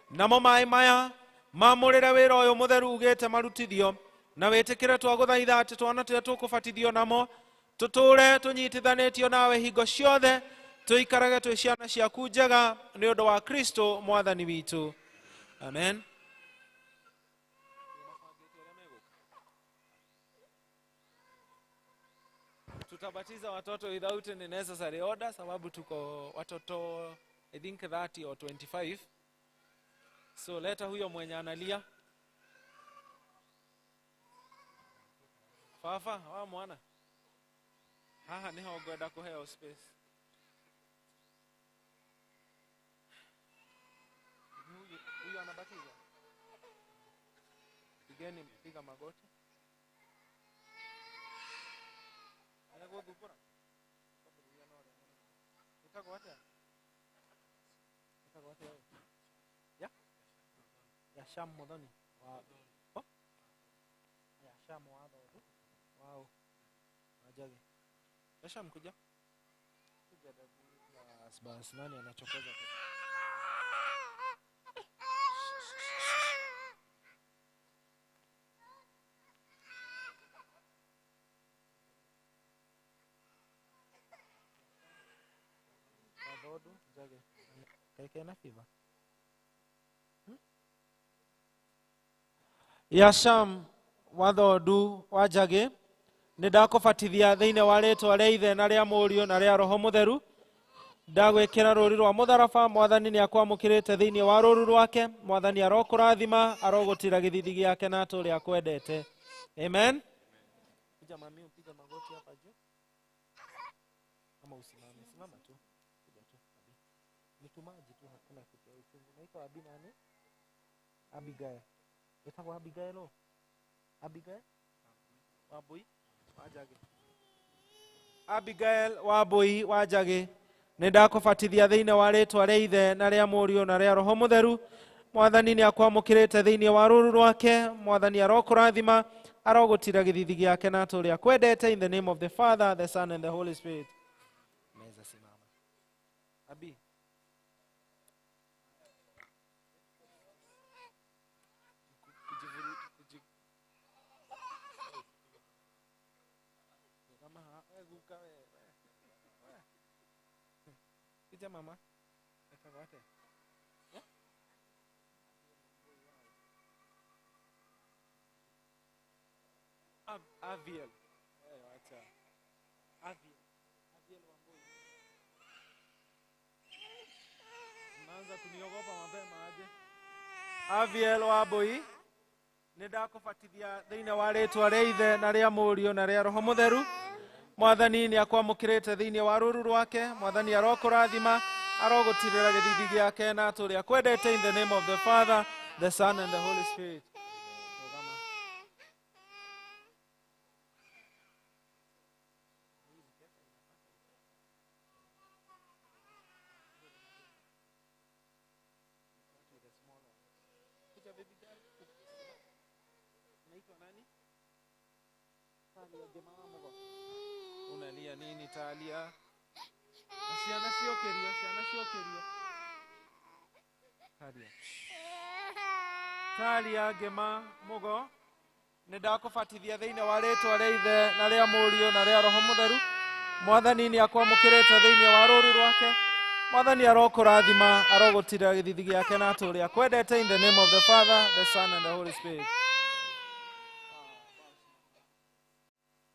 Speaker 9: Namo maĩ maya mamũrĩre wĩra ũyũ mũtheru ugĩte marutithio, na wĩtĩkĩre twagũthaitha atĩ twana tũrĩa tũkũbatithio namo tũtũũre tũnyitithanĩtio nawe hingo ciothe, tũikarage twĩ ciana ciaku njega nĩ ũndũ wa Kristo mwathani witũ. Amen. Tutabatiza watoto without any necessary order, sababu tuko watoto I think 30 or 25. So leta huyo mwenye analia. Fafa, wa mwana. Haha niho ngwenda kuheo space. Huyu anabatiza. Pigeni, piga magoti. Anagũthumbũra. Ĩtagwo atĩa? Ĩtagwo atĩa we? Ya? Ya Sham Muthoni. Wa. Oh? Ya Sham wa Thothu. Wow. Wajage. Ya Sham kuja. Kuja bas bas, nani anachokoza? Wathodu Njage. Kaike na fever. Ya Sham Wathodu wa Njage, nĩ ndakũbatithia thĩinĩ wa rĩtwa rĩa Ithe na rĩa Mũriũ na rĩa Roho Mũtheru. Ndagwĩkĩra rũũri rwa mũtharaba. Mwathani nĩ akwamũkĩrĩte thĩinĩ wa rũũru rwake. Mwathani arokũrathima, arogũtira gĩthithi gĩake na atũũre akwendete. Amen. Kuja mami, upige magoti hapa juu. Ama usimame, simama tu. Kuja tu. Ni tumaji tu, hakuna kitu ya uchungu. Naitwa Abi nani? Abigail. Ĩtagwo Abigail o? Abigail? Wambui? Wajage. Abigail Wambui Wajage. Nĩ ndakũbatithia thĩinĩ wa rĩtwa rĩa Ithe na rĩa Mũriũ na rĩa Roho Mũtheru. Mwathani nĩ akwamũkĩrĩte thĩinĩ wa rũũru rwake. Mwathani arokũrathima, arogũtira gĩthithi gĩake na atũũre akwendete. In the name of the Father, the Son and the Holy Spirit. Meza simama. Abi. Kuja mama. Ĩtagwo atĩa? Aviel. Acha. Aviel. Aviel Wambui. Mnaanza kuniogopa mapema aje. Aviel Wambui. Nĩ ndakũbatithia thĩinĩ wa rĩtwa rĩa Ithe na rĩa Mũriũ na rĩa Roho Mũtheru. Mwathani nĩ akwamũkĩrĩte thĩinĩ wa rũũru rwake. Mwathani arokũrathima, arogũtirĩra gĩthithi gĩake na atũũre akwendete. In the name of the Father, the Son and the Holy Spirit. Unalia nini Talia? Na ciana ciokĩrio, ciana ciokĩrio. Talia. Talia Ngĩma Mũgo, nĩ ndakũbatithia thĩinĩ wa rĩtwa rĩa Ithe na rĩa Mũriũ na rĩa Roho Mũtheru. Mwathani nĩ akwamũkĩrĩte thĩinĩ wa rũũru rwake. Mwathani arokũrathima, arogũtira gĩthithi gĩake na atũũre akwendete. In the name of the Father, the Son and the Holy Spirit.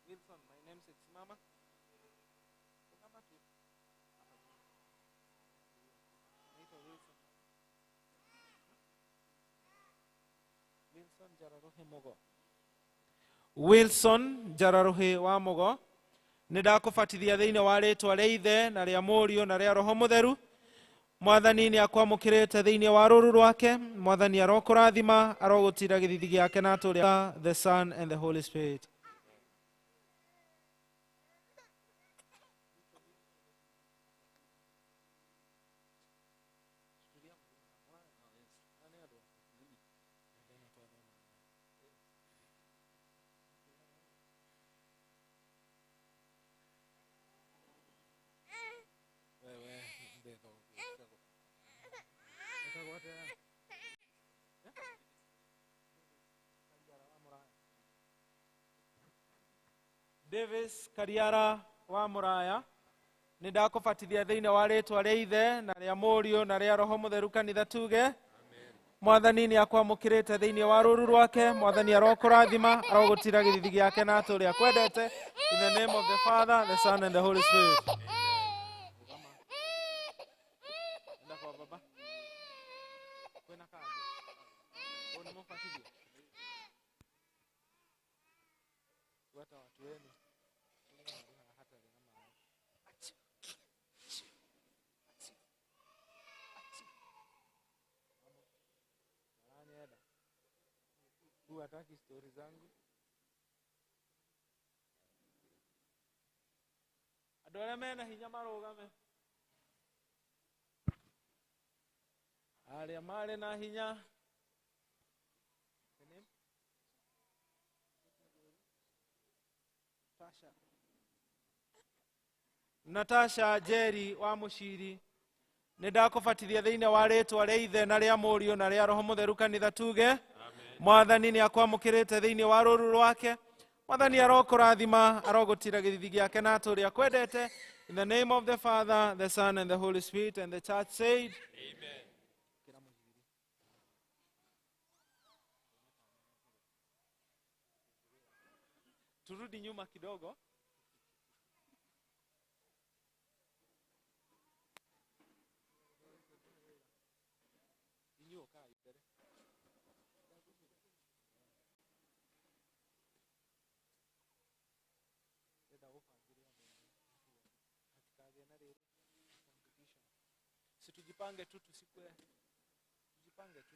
Speaker 9: Wilson, my name is Mama. Wilson Njararuhi wa Mugo, nĩ ndakũbatithia thĩinĩ wa rĩtwa rĩa Ithe na rĩa Mũriũ na rĩa Roho Mũtheru. Mwathani nĩ akwamũkĩrĩte thĩinĩ wa rũru rwake. Mwathani arokũrathima, arogũtira gĩthithi gĩake na atũũre. The Son and the Holy Spirit. Davis Kariara wa Muraya, nĩ ndakũbatithia thĩinĩ wa rĩtwa rĩa Ithe na rĩa Mũriũ na rĩa Roho Mũtheru kanitha tuge. Mwathani nĩ akwamũkĩrĩte thĩinĩ wa rũru rwake. Mwathani arokũrathima, arogũtira gĩthithi gĩake na atũũre akwendete. In the name of the Father, the Son and the Holy Spirit. Enda kwa baba. Kwĩna kadi? Ũyũ nĩ mũbatithio? Weta watu wenu. Hataki stori zangu. Andũ arĩa mena hinya marũgame. Arĩa marĩ na hinya. Tasha. Natasha Jerry wa Mũciri, nĩ ndakũbatithia thĩinĩ wa rĩtwa rĩa Ithe na rĩa Mũriũ na rĩa Roho Mũtheru kanitha tuge. Mwathani nĩ akwamũkĩrĩte thĩinĩ wa rũru rwake. Mwathani arokũrathima, arogũtira gĩthithi gĩake na atũũre akwendete. In the name of the Father, the Son and the Holy Spirit, and the church said,
Speaker 11: Amen.
Speaker 9: Turudi nyuma kidogo. Si tujipange tu, tusikue, tujipange tu.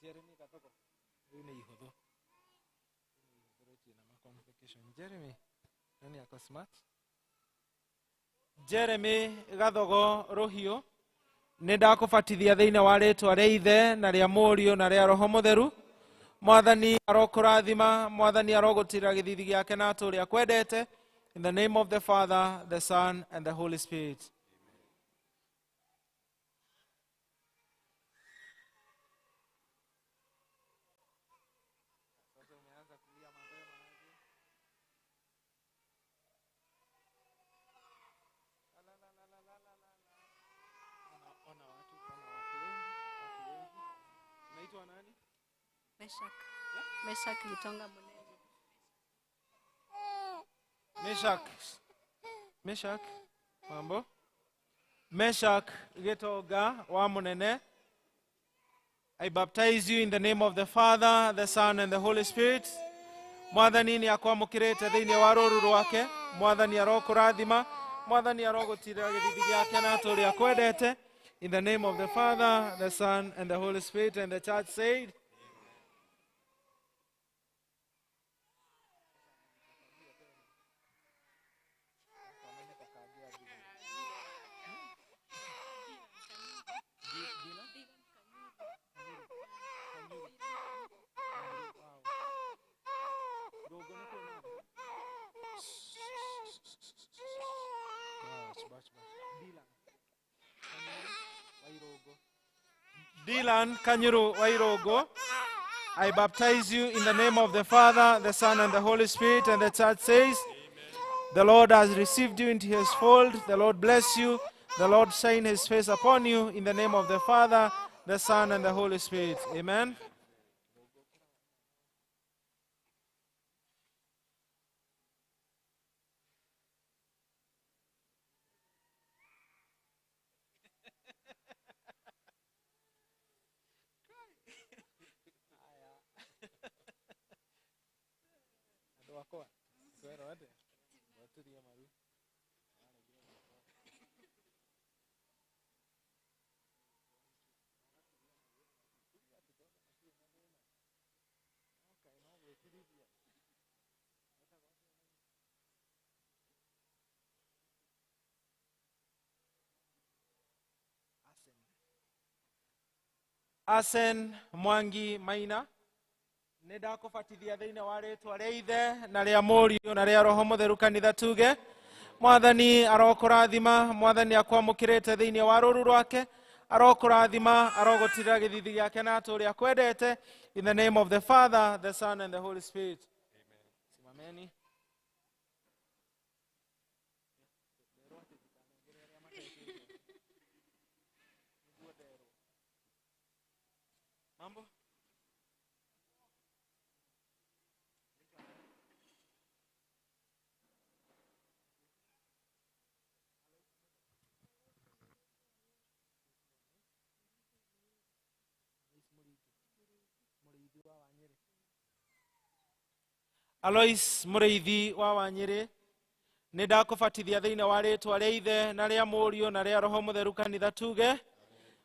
Speaker 9: Jeremy Gathogo. Huyu ni ihũthũ. Jeremy, nani ako smart? Jeremy Gathogo Rũhiũ, nĩ ndakũbatithia thĩinĩ wa rĩtwa rĩa Ithe na rĩa Mũriũ na rĩa Roho Mũtheru. Mwathani arokũrathima, Mwathani arogũtira gĩthithi gĩake na atũũre akwendete. In the name of the Father, the Son and the Holy Spirit.
Speaker 12: Meshak Gitonga Munene.
Speaker 9: Meshak. Meshak. Mambo. Meshak Gitonga wa Munene. I baptize you in the name of the Father, the Son and the Holy Spirit. Mwathani nĩ akwamũkĩrĩte thĩinĩ wa rũru rwake. Mwathani arokũrathima, Mwathani arogũtira gĩthithi gĩake na atũũre akwendete. In the name of the Father, the Son and the Holy Spirit, and the church said, Dylan Kanyuru Wairogo, I baptize you in the name of the Father, the Son, and the Holy Spirit. And the church says, Amen. The Lord has received you into his fold. The Lord bless you. The Lord shine his face upon you in the name of the Father, the Son, and the Holy Spirit. Amen. Wakwa. Kwero ate. Waturia maru. Asen Mwangi Maina nĩ ndakũbatithia thĩinĩ wa rĩtwa rĩa Ithe na rĩa Mũriũ na rĩa Roho Mũtheru kanitha tuge Mwathani arokũrathima Mwathani akwamũkĩrĩte thĩinĩ wa rũru rwake arokũrathima arogũtirĩra gĩthithi gĩake na atũũre akwendete. In the name of the Father, the Son and the Holy Spirit. Amen. Simameni. Mambo? Alois Mũrĩithi wa Wanyĩrĩ nĩ ndakũbatithia thĩinĩ wa rĩtwa rĩa Ithe na rĩa Mũriũ na rĩa Roho Mũtheru kanitha tuge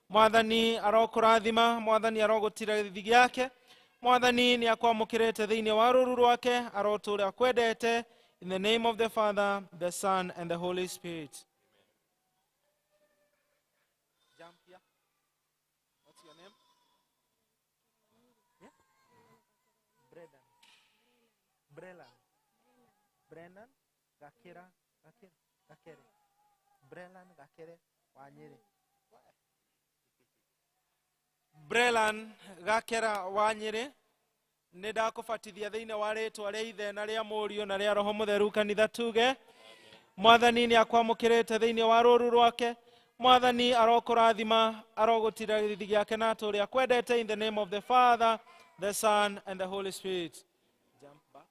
Speaker 9: Mwathani arokũrathima Mwathani arogũtira gĩthithi gĩake Mwathani nĩ akwamũkĩrĩte thĩinĩ wa rũru rwake arotũũra akwendete. In the name of the Father, the Son and the Holy Spirit. Jump here. What's your name? Yeah? Brendan. Brelan. Brennan Gakira Gakere Gakere. Brelan Gakere Wanyere. Brelan Gakera Wanyere nĩ ndakũbatithia thĩinĩ wa rĩtwa rĩa Ithe na rĩa Mũriũ na rĩa Roho Mũtheru kanitha tuge Mwathani nĩ akwamũkĩrĩte thĩinĩ wa rũru rwake Mwathani arokũrathima arogũtira gĩthithi gĩake na atũũre akwendete. In the name of the Father, the Son and the Holy Spirit. Jump back.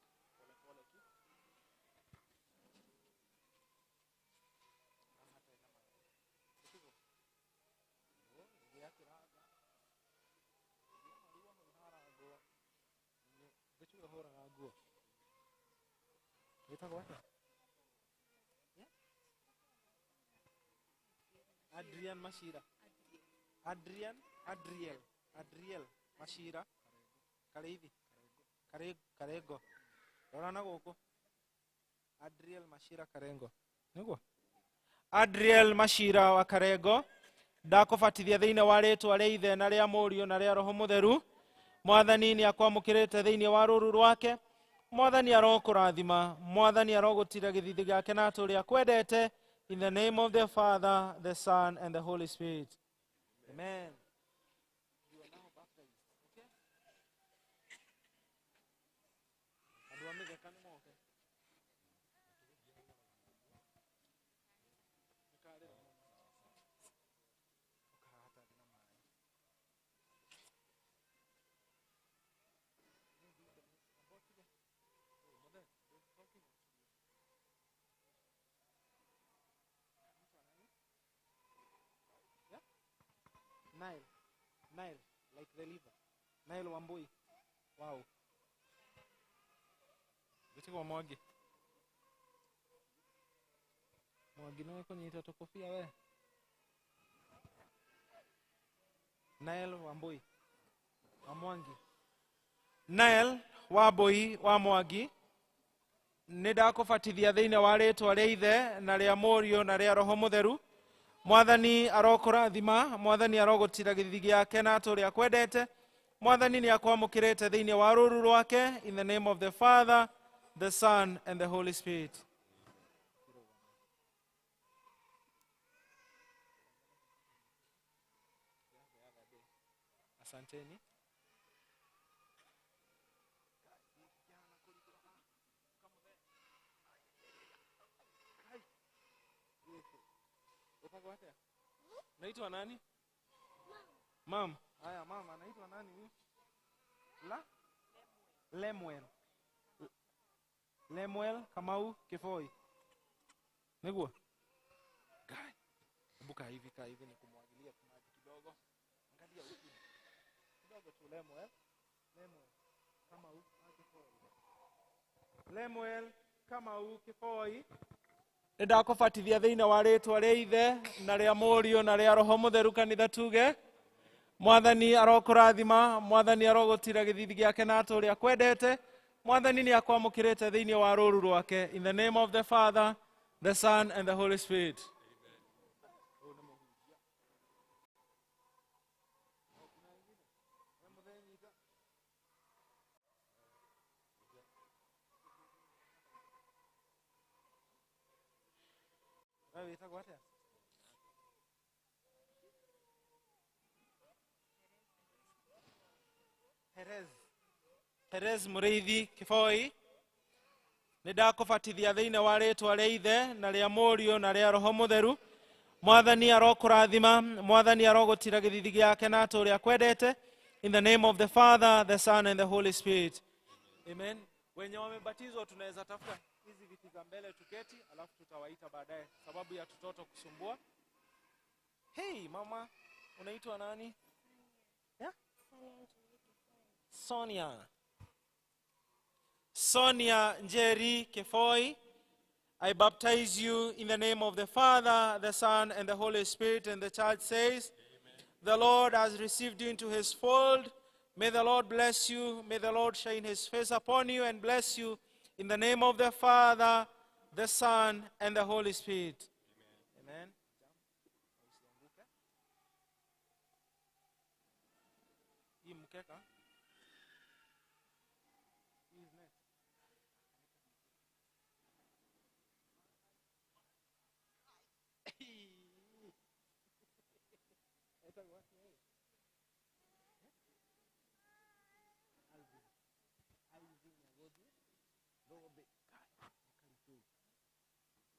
Speaker 9: Adrian Mashira. Adrian Adriel Adriel Mashira Kareithi Karego rora na gũkũ Adriel Mashira Karengo nĩguo Adriel Mashira wa Karego ndakũbatithia thĩinĩ wa rĩtwa rĩa Ithe na rĩa Mũriũ na rĩa Roho Mũtheru Mwathani nĩ akwamũkĩrĩte thĩinĩ wa rũru rwake Mwathani arokũrathima Mwathani arogũtira gĩthithi gĩake na atũũre akwendete. In the name of the Father, the Son, and the Holy Spirit. Amen. You are now baptized. Okay? Nile, Nile, like the river. Nile Wambui. Wow. Gĩtigwo Mwangi. Mwangi nĩwe kũnyita tũkũbia we. Nile Wambui. Wa Mwangi. Nile Wambui wa Mwangi. Nĩ ndakũbatithia thĩinĩ wa rĩtwa rĩa Ithe na rĩa Mũriũ na rĩa Roho Mũtheru. Mwathani arokũrathima Mwathani arogũtira gĩthithi gĩake na atũũre akwendete Mwathani nĩ akwamũkĩrĩte thĩinĩ wa rũru rwake. In the name of the Father, the Son and the Holy Spirit. Asanteni. Naitwa nani? Mam. Haya mama, anaitwa nani huyu? La? Lemuel. Lemuel Kamau Kifoi. Niguo? Guy. Hebu kaa hivi nikumwagilia maji kidogo. Angalia huku. Kidogo tu Lemuel. Lemuel Kamau Kifoi. Lemuel Kamau Kiboi, nĩ ndakũbatithia thĩinĩ wa rĩtwa rĩa Ithe na rĩa Mũriũ na rĩa Roho Mũtheru. Kanitha tuge Mwathani arokũrathima, Mwathani arogũtira gĩthithi gĩake na atũũre akwendete. Mwathani nĩ akwamũkĩrĩte thĩinĩ wa rũũru rwake. In the name of the Father, the Son and the Holy Spirit. Wewe wĩtagwo atĩa? Perez. Perez Mũrĩithi Kiboi, nĩ ndakũbatithia thĩinĩ wa rĩtwa rĩa Ithe na rĩa Mũriũ na rĩa Roho Mũtheru. Mwathani arokũrathima, Mwathani arogũtira gĩthithi gĩake na atũũre akwendete. In the name of the Father, the Son and the Holy Spirit. Amen. Wenye wamebatizwa tunaweza tafuta hizi viti za mbele tuketi, alafu tutawaita baadaye sababu ya tutoto kusumbua. Hey mama, unaitwa nani? Yeah? Sonia. Sonia Njeri Kefoi, I baptize you in the name of the Father, the Son, and the Holy Spirit. And the church says, Amen. The Lord has received you into his fold. May the Lord bless you. May the Lord shine his face upon you and bless you. In the name of the Father, the Son, and the Holy Spirit. Amen. Amen. Hii mkeka.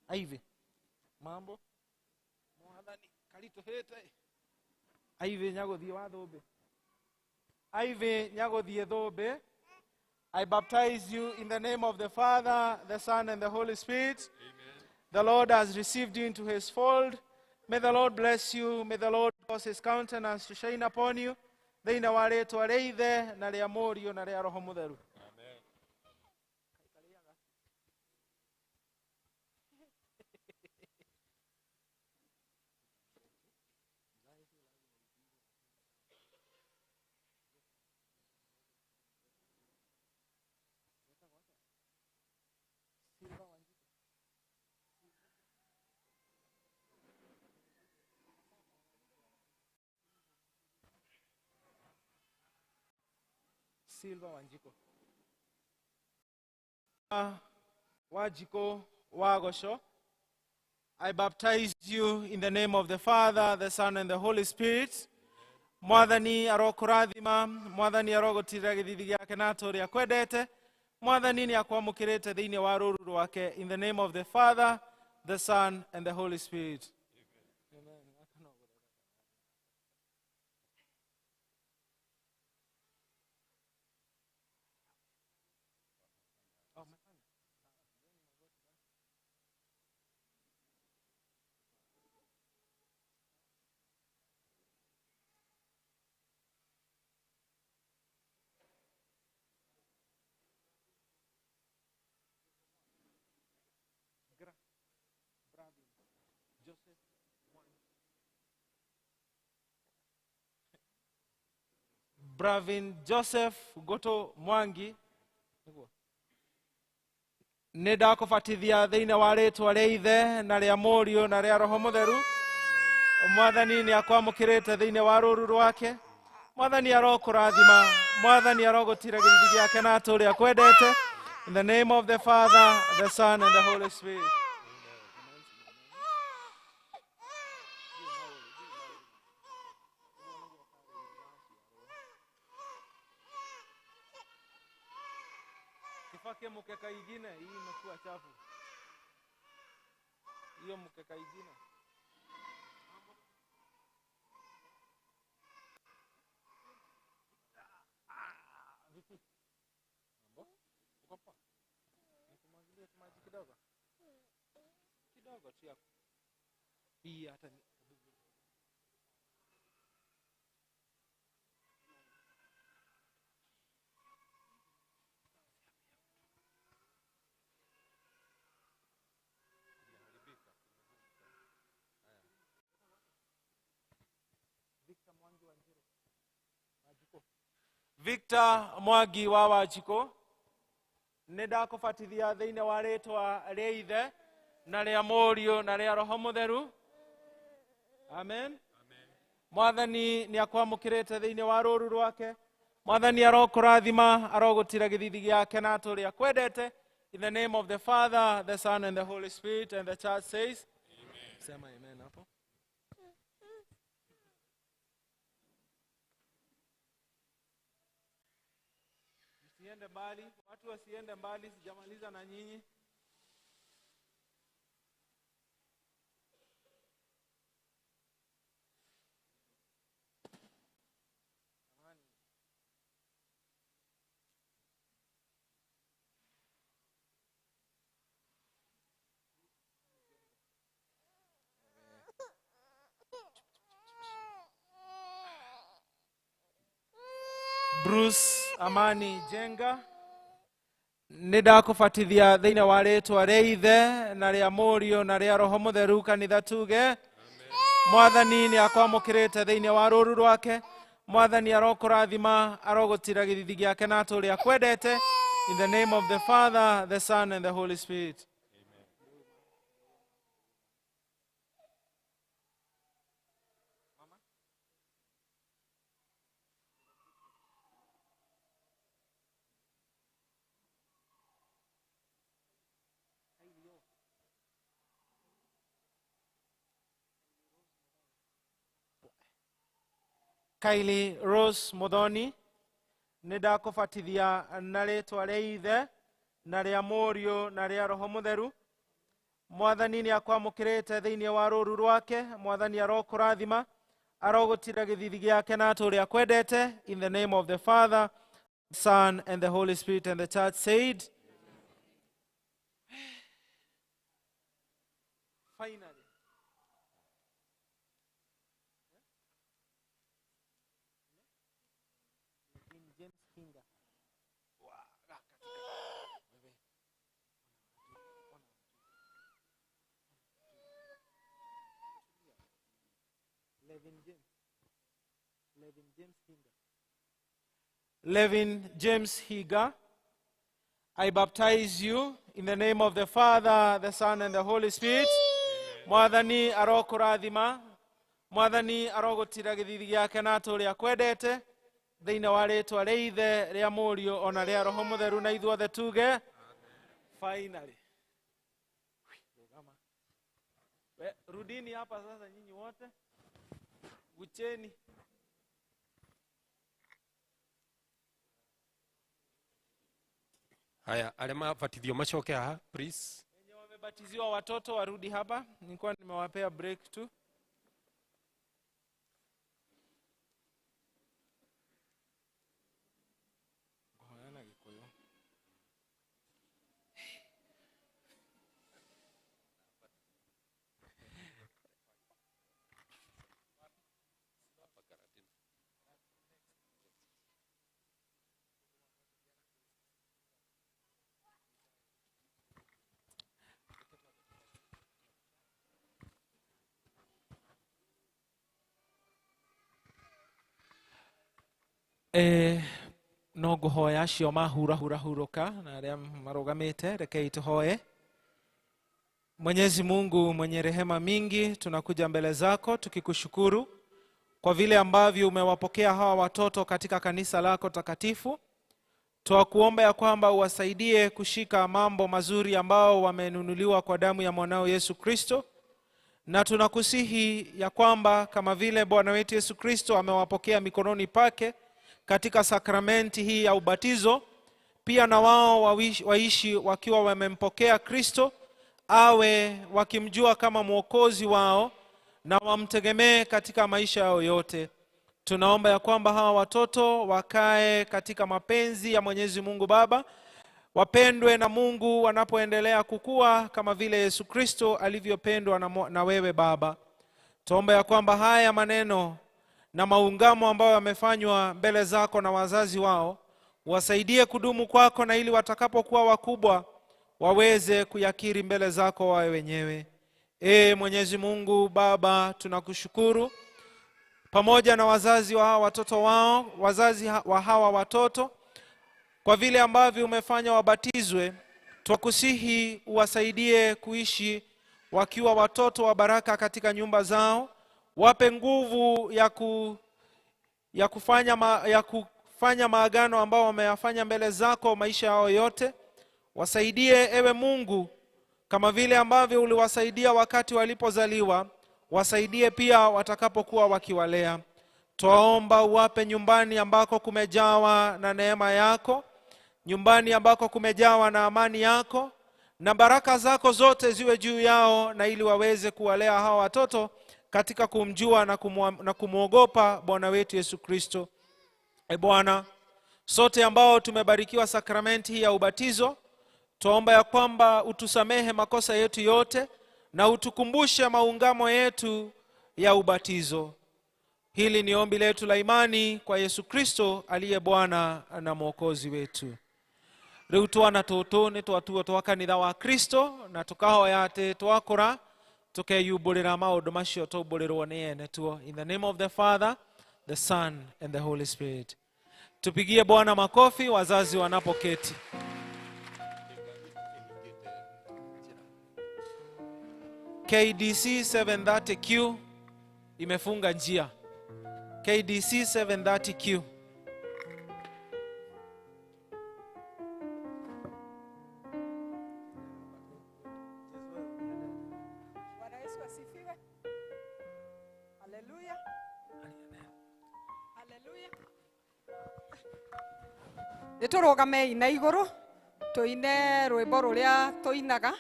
Speaker 9: Ivy. Mambo. Mwathani karituhite. Ivy nyaguthie wa thumbi. Ivy nyaguthie thumbi. I baptize you in the name of the Father, the Son, and the Holy Spirit. Amen. The Lord has received you into his fold. May the Lord bless you. May the Lord cause his countenance to shine upon you. Thĩinĩ wa rĩtwa rĩa Ithe na rĩa Mũriũ na rĩa Roho Mũtheru. Amen. Silva Wanjiko. Wanjiko Wagosho. I baptize you in the name of the Father, the Son, and the Holy Spirit. Mwathani arokũrathima, Mwathani arogũtirĩra gĩthithi gĩake na atũũre akwendete. Mwathani nĩ akwamũkĩrĩte thĩinĩ wa rũũru rwake. In the name of the Father, the Son, and the Holy Spirit. Amen. Bravin Joseph Goto Mwangi, nĩ ndakũbatithia thĩinĩ wa rĩtwa rĩa Ithe na rĩa Mũriũ na rĩa Roho Mũtheru. Mwathani nĩ akwamũkĩrĩte thĩinĩ wa rũũru rwake. Mwathani arokũrathima, Mwathani arogũtira gĩthithi gĩake na atũũre akwendete. In the name of the Father, the Son, and the Holy Spirit. Kifake mkeka ingine, hii imekuwa chafu. Hiyo mkeka ingine. Vipi? Mambo? Uko poa? Nikumwagilie maji kidogo. Kidogo tu yako. Hii hata ni Victor Mwangi wa Wanjikũ, nĩ ndakũbatithia thĩinĩ wa rĩtwa rĩa Ithe na rĩa Mũriũ na rĩa Roho Mũtheru. Amen. Mwathani nĩ akwamũkĩrĩte thĩinĩ wa rũru rwake. Mwathani arokũrathima, arogũtira gĩthithi gĩake na atũũre akwendete. In the name of the Father, the Son, and the Holy Spirit, and the church says, amen. Sema amen hapo. Msiende mbali, watu wasiende mbali, sijamaliza na nyinyi. Bruce Amani Jenga, nĩ ndakũbatithia thĩinĩ wa rĩtwa rĩa Ithe na rĩa Mũriũ na rĩa Roho Mũtheru. Kanitha tuge Mwathani nĩ akwamũkĩrĩte thĩinĩ wa rũru rwake. Mwathani arokũrathima, arogũtira gĩthithi gĩake na atũũre akwendete. In the name of the Father, the Son, and the Holy Spirit. Kylie Rose Muthoni, nĩ ndakũbatithia na rĩtwa rĩa Ithe na rĩa Mũriũ na rĩa Roho Mũtheru. Mwathani nĩ akwamũkĩrĩte thĩinĩ wa rũru rwake. Mwathani arokũrathima, arogũtira gĩthithi gĩake na atũũre akwendete. In the name of the Father, Son, and the Holy Spirit, and the church said, finally. Levin James Higa, I baptize you in the name of the Father, the Son, and the Holy Spirit. Mwathani arokũrathima, Mwathani arogũtira gĩthithi gĩake na atũũre akwendete. Thĩinĩ wa rĩtwa rĩa Ithe, rĩa Mũriũ, ona rĩa Roho Mũtheru, na ithuothe tuge finally. Rudini hapa sasa nyinyi wote. Gucheni.
Speaker 11: Haya, arĩa mabatithio macoke haha please.
Speaker 9: Wenye wamebatiziwa watoto warudi hapa. Nilikuwa nimewapea break tu. No ngũhoya acio mahurahurahurũka na arĩa marũgamĩte, rekei tuhoe. Mwenyezi Mungu mwenye rehema mingi, tunakuja mbele zako tukikushukuru kwa vile ambavyo umewapokea hawa watoto katika kanisa lako takatifu. Twakuomba ya kwamba uwasaidie kushika mambo mazuri ambao wamenunuliwa kwa damu ya mwanao Yesu Kristo. Na tunakusihi ya kwamba kama vile Bwana wetu Yesu Kristo amewapokea mikononi pake katika sakramenti hii ya ubatizo, pia na wao waishi wakiwa wamempokea Kristo, awe wakimjua kama mwokozi wao na wamtegemee katika maisha yao yote. Tunaomba ya kwamba hawa watoto wakae katika mapenzi ya Mwenyezi Mungu Baba, wapendwe na Mungu wanapoendelea kukua kama vile Yesu Kristo alivyopendwa na wewe Baba. Tuomba ya kwamba haya maneno na maungamo ambayo yamefanywa mbele zako na wazazi wao wasaidie kudumu kwako, na ili watakapokuwa wakubwa waweze kuyakiri mbele zako wawe wenyewe. Mwenyezi Mungu Baba, tunakushukuru. pamoja na wazazi wa hawa watoto wao, wazazi wa hawa watoto, kwa vile ambavyo umefanya wabatizwe, twakusihi uwasaidie kuishi wakiwa watoto wa baraka katika nyumba zao. Wape nguvu ya kufanya maagano ambao wameyafanya mbele zako maisha yao yote. Wasaidie ewe Mungu kama vile ambavyo uliwasaidia wakati walipozaliwa, wasaidie pia watakapokuwa wakiwalea. Twaomba uwape nyumbani ambako kumejawa na neema yako, nyumbani ambako kumejawa na amani yako, na baraka zako zote ziwe juu yao, na ili waweze kuwalea hawa watoto katika kumjua na kumuogopa Bwana wetu Yesu Kristo. E Bwana, sote ambao tumebarikiwa sakramenti hii ya ubatizo, twaomba ya kwamba utusamehe makosa yetu yote na utukumbushe maungamo yetu ya ubatizo. Hili ni ombi letu la imani kwa Yesu Kristo aliye Bwana na Mwokozi wetu. Riu twana tutu ni twatuo twa kanitha wa Kristo, na tukahoya ati twakura tukeyumbũrĩra maũndũ macio twaumbũrĩrwo nĩ ene tuo. In the name of the Father, the Son and the Holy Spirit. Tupigie Bwana makofi wazazi wanapoketi. KDC 730Q imefunga njia. KDC 730Q.
Speaker 2: Bwana Yesu asifiwe. Haleluya. Haleluya. Nĩtũrũgamei na igũrũ tũine rwĩmbo rũrĩa tũinaga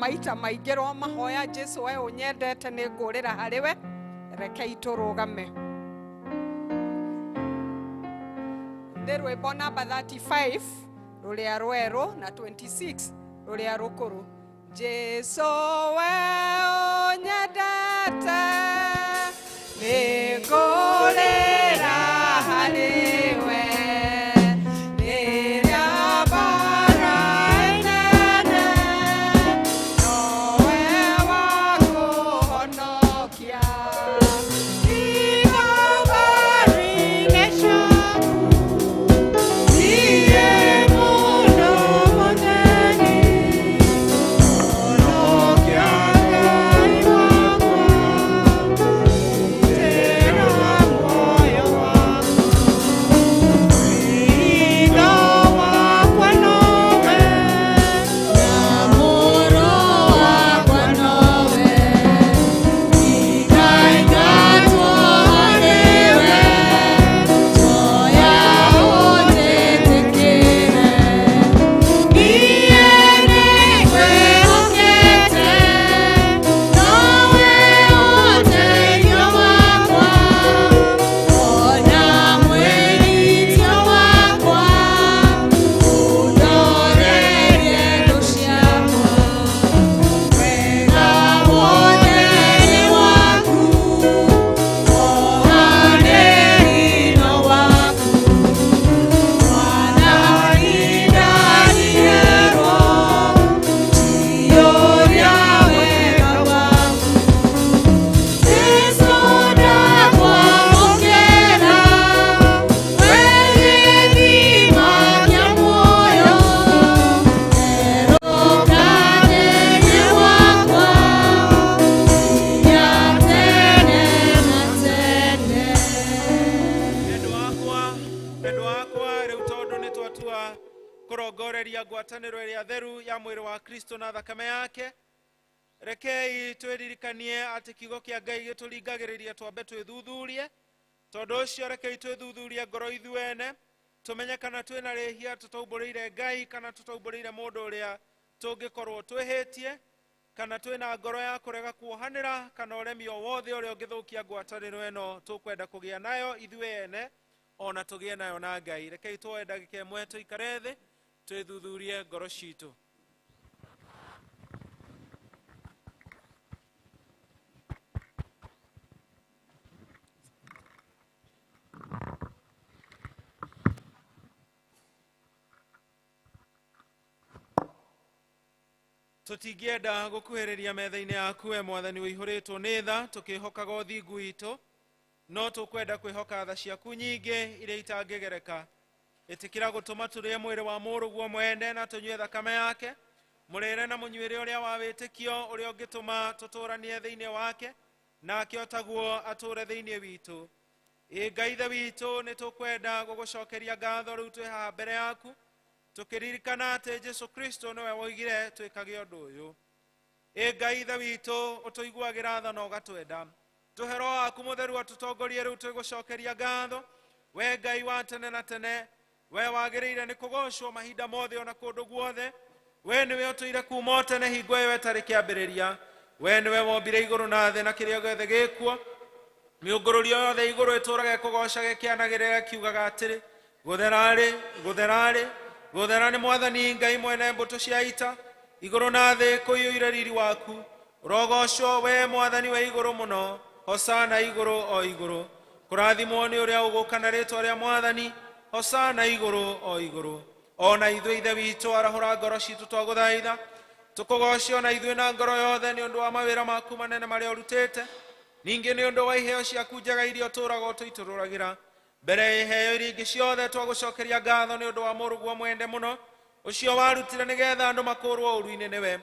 Speaker 2: maita maingĩ rwa mahoya. Jesu we ũnyendete nĩ ngũrĩra harĩ we. Rekei tũrũgame. Nĩ rwĩmbo namba 35 rũrĩa rwerũ na 26 rũrĩa rũkũrũ. Jesu we ũnyendete nĩ ngũrĩra harĩ we.
Speaker 9: Ngwatanĩro ĩrĩa theru ya mwĩrĩ wa Kristo na thakame yake. Rekei twĩririkanie atĩ kiugo kĩa Ngai gĩtũringagĩrĩria twambe twĩthuthurie. Tondũ ũcio rekei twĩthuthurie ngoro ithuene, tũmenye kana twĩna rĩhia tũtaumbũrĩire Ngai kana tũtaumbũrĩire mũndũ ũrĩa tũngĩkorwo twĩhĩtie, kana twĩna ngoro ya kũrega kuohanĩra, kana ũremi o wothe ũrĩa ũngĩthũkia ngwatanĩro ĩno tũkwenda kũgĩa nayo ithuĩ ene ona tũgĩe nayo na Ngai. Rekei tuoe ndagĩka ĩmwe tũikare thĩ twĩthuthurie ngoro citũ. Tũtingĩenda gũkuhĩrĩria metha-inĩ yaku we Mwathani ũihũrĩtwo nĩ tha, tũkĩhokaga ũthingu witũ, no tũkwenda kwĩhoka tha ciaku nyingĩ iria itangĩgereka. Ĩtĩkĩra gũtũma tũrĩe mwĩrĩ wa mũrũguo mwene na tũnyue thakame yake, mũrĩre na mũnyuĩre ũrĩa wa wĩtĩkio ũrĩa ũngĩtũma tũtũranie thĩinĩ wake, nake otaguo atũre thĩinĩ witũ. Ĩ Ngai Ithe witũ, nĩ tũkwenda gũgũcokeria ngatho rĩu twĩ haha mbere yaku, tũkĩririkana atĩ Jesu Kristo nĩwe woigire twĩkage ũndũ ũyũ. Ĩ Ngai Ithe witũ, ũtũiguagĩra tha na ũgatwenda. Tũhe Roho waku mũtheru atũtongorie rĩu twĩgũcokeria ngatho. We Ngai wa tene na tene, we wagĩrĩire nĩ kũgocwo mahinda mothe ona kũndũ guothe. We nĩwe ũtũire kuma o tene hingo ĩyo ĩtarĩ kĩambĩrĩria. We nĩwe wombire igũrũ na thĩ na kĩrĩa gĩothe gĩkuo. Mĩũngũrũrio yothe igũrũ ĩtũũraga ĩkũgocaga ĩkĩanagĩrĩra ĩkiugaga atĩrĩ, gũthera-rĩ, gũthera-rĩ, gũthera nĩ Mwathani Ngai mwene mbũtũ cia ita. Igũrũ na thĩ kũiyũire riri waku. Ũrogocwo we Mwathani wa igũrũ mũno, hosana igũrũ o igũrũ. Kũrathimwo nĩ ũrĩa ũgũka na rĩtwa rĩa Mwathani, hosana igũrũ o igũrũ. Ona ithuĩ Ithe witũ, arahũra ngoro citũ twagũthaitha, tũkũgoce ona ithuĩ na ngoro yothe nĩ ũndũ wa mawĩra maku manene marĩa ũrutĩte, ningĩ nĩ ũndũ wa iheo ciaku njega iria ũtũũraga ũtũitũrũragĩra. Mbere ya iheo iria ingĩ ciothe twagũcokeria ngatho nĩ ũndũ wa mũrũguo mwende mũno, ũcio warutire nĩgetha andũ makũrwo ũru-inĩ nĩwe.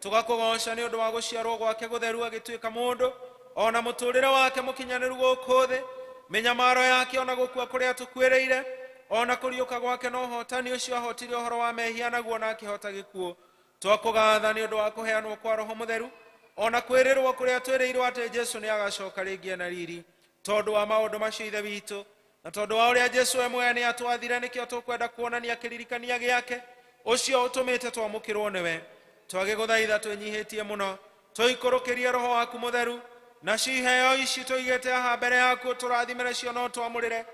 Speaker 9: Tũgakũgoca nĩ ũndũ wa gũciarwo gwake gũtheru agĩtuĩka mũndũ, ona mũtũũrĩre wake mũkinyanĩru gũkũ thĩ, mĩnyamaro yake ona gũkua kũrĩa tũkuĩrĩire, ona kũriũka gwake na ũhotani ũcio ahotire ũhoro wa mehia naguo na akĩhota gĩkuũ. Twakũgatha nĩ ũndũ wa kũheanwo kwa Roho Mũtheru, ona kwĩrĩrwo kũrĩa twĩrĩirwo atĩ Jesu nĩ agacoka rĩngĩ na riri. Tondũ wa maũndũ macio Ithe witũ, na tondũ wa ũrĩa Jesu we mwene atwathire, nĩkĩo tũkwenda kuonania kĩririkania gĩake ũcio ũtũmĩte twamũkĩrwo nĩwe. Twagĩgũthaitha twĩnyihĩtie mũno, tũikũrũkĩrie Roho waku Mũtheru, nacio iheo ici tũigĩte haha mbere yaku tũrathimĩre cio no twamũrĩre,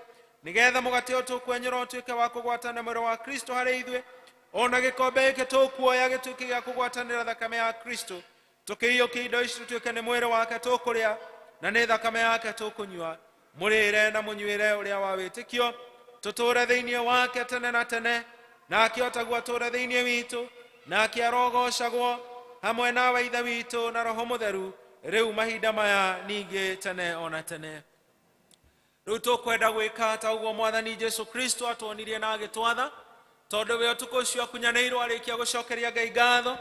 Speaker 9: nĩgetha mũgate ũyũ tũkwenyũra ũtuĩke wa kũgwatanĩra mwĩrĩ wa Kristo harĩ ithuĩ, ona gĩkombe gĩkĩ tũkuoya gĩtuĩke gĩa kũgwatanĩra thakame ya Kristo. Tũkĩiyũkie indo ici tũtuĩke nĩ mwĩrĩ wake tũkũrĩa na nĩ thakame yake tũkũnyua. Mũrĩre na mũnyuĩre ũrĩa wa wĩtĩkio, tũtũũre thĩinĩ wake tene na tene, nake otaguo atũũre thĩinĩ witũ, nake arogocagwo hamwe nawe Ithe witũ na Roho Mũtheru, rĩu mahinda maya ningĩ tene ona tene. Rĩu tũkwenda gwĩka ta ũguo Mwathani Jesu Kristo atuonirie na agĩtwatha, tondũ we ũtukũ ũcio akunyanĩirwo arĩkia gũcokeria Ngai ngatho,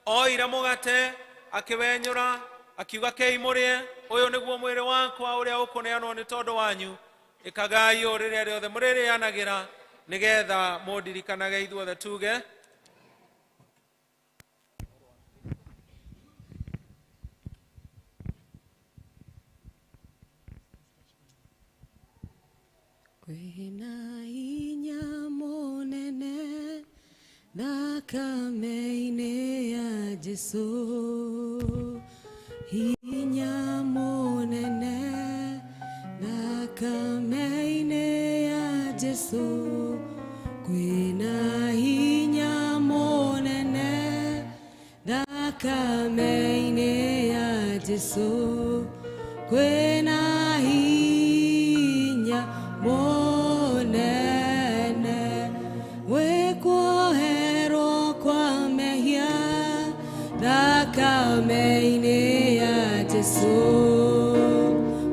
Speaker 9: oire mũgate akĩwenyũra akiuga, kei mũrĩe, ũyũ nĩguo mwĩrĩ wakwa ũrĩa ũkũneanwo nĩ tondũ wanyu. Ĩkagai ũũ rĩrĩa rĩothe mũrĩrĩanagĩra, nĩgetha mũndirikanage ithuothe tuge.
Speaker 1: Kwĩna hinya mũnene thakame-inĩ ya Jesu, hinya mũnene thakame-inĩ ya Jesu, kwĩna hinya mũnene thakame-inĩ ya Jesu, kwĩna hinya mũnene wĩkuoherwo kwa mehia thakame-inĩ ya Jesu,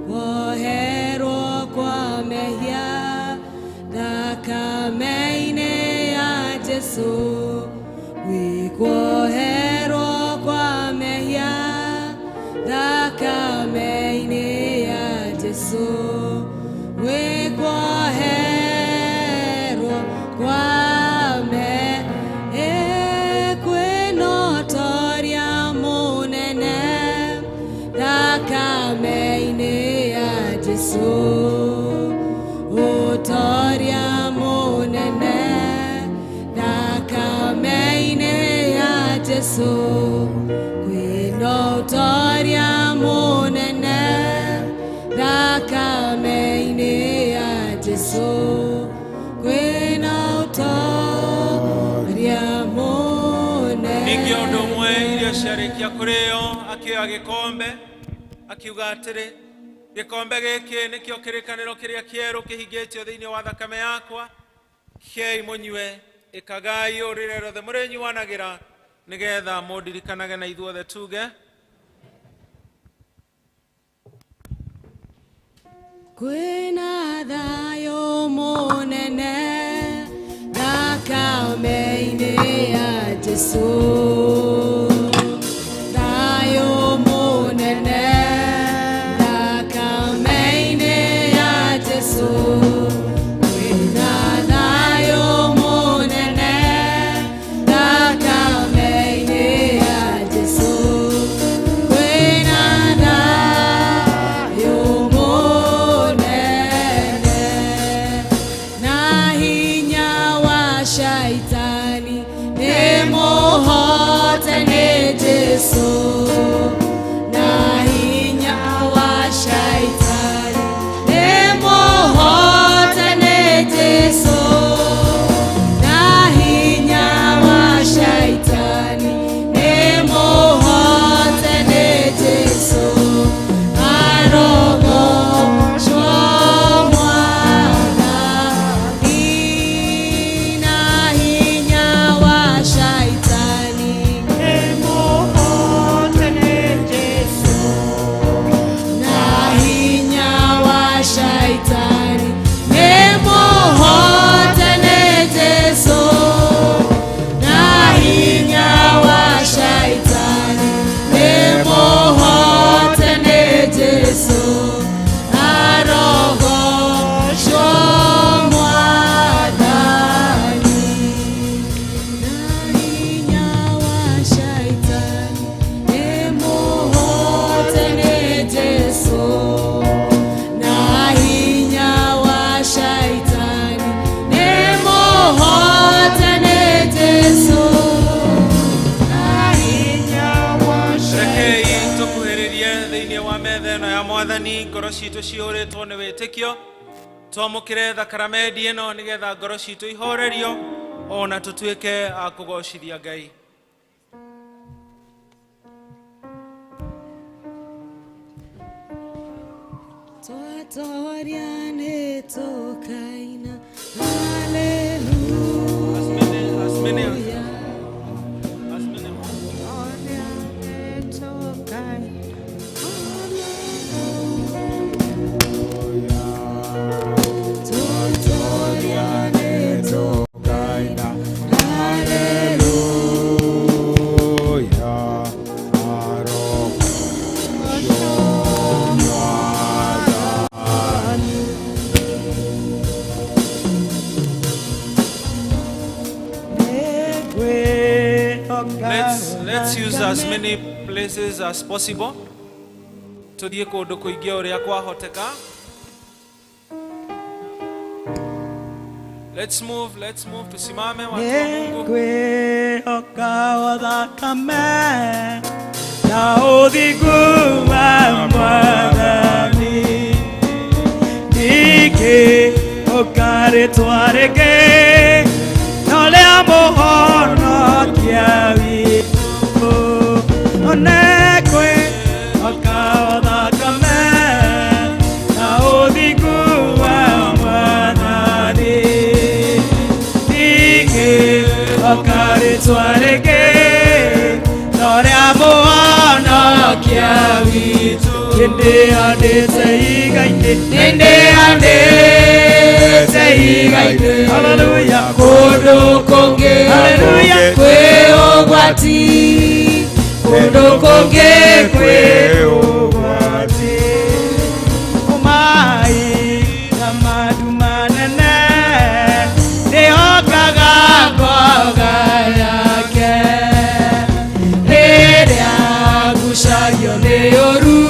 Speaker 1: kuoherwo kwa mehia thakame-inĩ ya Jesu, wĩkuoherwo kwa mehia thakame-inĩ ya Jesu, wĩkuoherwo kwa mehia, kwĩna ũtoria mũnene thakame-inĩ ya Jesu, ũtoria mũnene thakame-inĩ ya Jesu, kwĩna ũtoria mũnene thakame-inĩ ya Jesu, kwĩna ũtoria mũnene.
Speaker 9: Ningĩ ũndũ ũmwe irio ciarĩkia kũrĩo, akĩoya gĩkombe akiuga atĩrĩ, gĩkombe gĩkĩ nĩkĩo kĩrĩkanĩro kĩrĩa kĩerũ kĩhingĩtio thĩinĩ wa thakame yakwa, kĩei mũnyue, ĩkagai ũũ rĩrĩa rĩothe mũrĩnyuanagĩra Nĩgetha mũndirikanage na ithuothe tuge
Speaker 1: Kwĩna thayũ mũnene thakame-inĩ ya Jesũ. Thayũ mũnene thakame-inĩ ya Jesũ. Kwĩna thayũ mũnene thakame-inĩ ya Jesũ. Kwĩna thayũ mũnene na hinya wa shaitani nĩ mũhote nĩ Jesũ. Na hinya wa shaitani nĩ mũhote nĩ Jesũ. Na hinya wa shaitani nĩ mũhote nĩ Jesũ. Arogocwo Mwathani na hinya wa shaitani nĩ mũhote nĩ Jesũ. Na hinya wa shaitani nĩ mũhote nĩ Jesũ. Na hinya wa shaitani nĩ mũhote nĩ Jesũ. Arogocwo Mwathani. Na hinya wa shaitani nĩ mũhote nĩ Jesũ. Na hinya wa shaitani nĩ mũhote nĩ Jesũ. Na hinya wa
Speaker 9: Rekei tũkuhĩrĩrie thĩinĩ wa metha ĩno ya mwathani ngoro citũ cihũrĩtwo nĩ wĩtĩkio twamũkĩre thakaramendi ĩno nĩgetha ngoro citũ ihorerio ona tũtuĩke a kũgocithia Ngai.
Speaker 1: Twatoria nĩ tũkaina Haleluya. Twatoria nĩ tũkaina
Speaker 3: Haleluya, arogocwo Mwathani.
Speaker 9: Let's use as many places as possible. Tuthiĩ kũndũ kũingĩ ũrĩa kwahoteka. Let's move, tusimame watu wa Mungu.
Speaker 13: Nĩngwĩhoka o thakame na ũthingu wa Mwathani. Ndingĩhoka rĩtwa rĩngĩ no rĩa Mũhonokia witũ. Nĩngwĩhoka o thakame na ũthingu wa Mwathani. Ndingĩhoka rĩtwa rĩngĩ no rĩa Mũhonokia witũ. Nĩndĩhandĩte igai-inĩ, nĩndĩhandĩte igai-inĩ. Hallelujah.
Speaker 1: Kũndũ kũngĩ
Speaker 13: Hallelujah.
Speaker 1: kwĩ ũgwati, kũndũ kũngĩ kwĩ
Speaker 13: ũgwati. Ũmai na mandu manene ndĩhokaga ngoga yake.
Speaker 1: Rĩrĩa ngucagio nĩ ũru,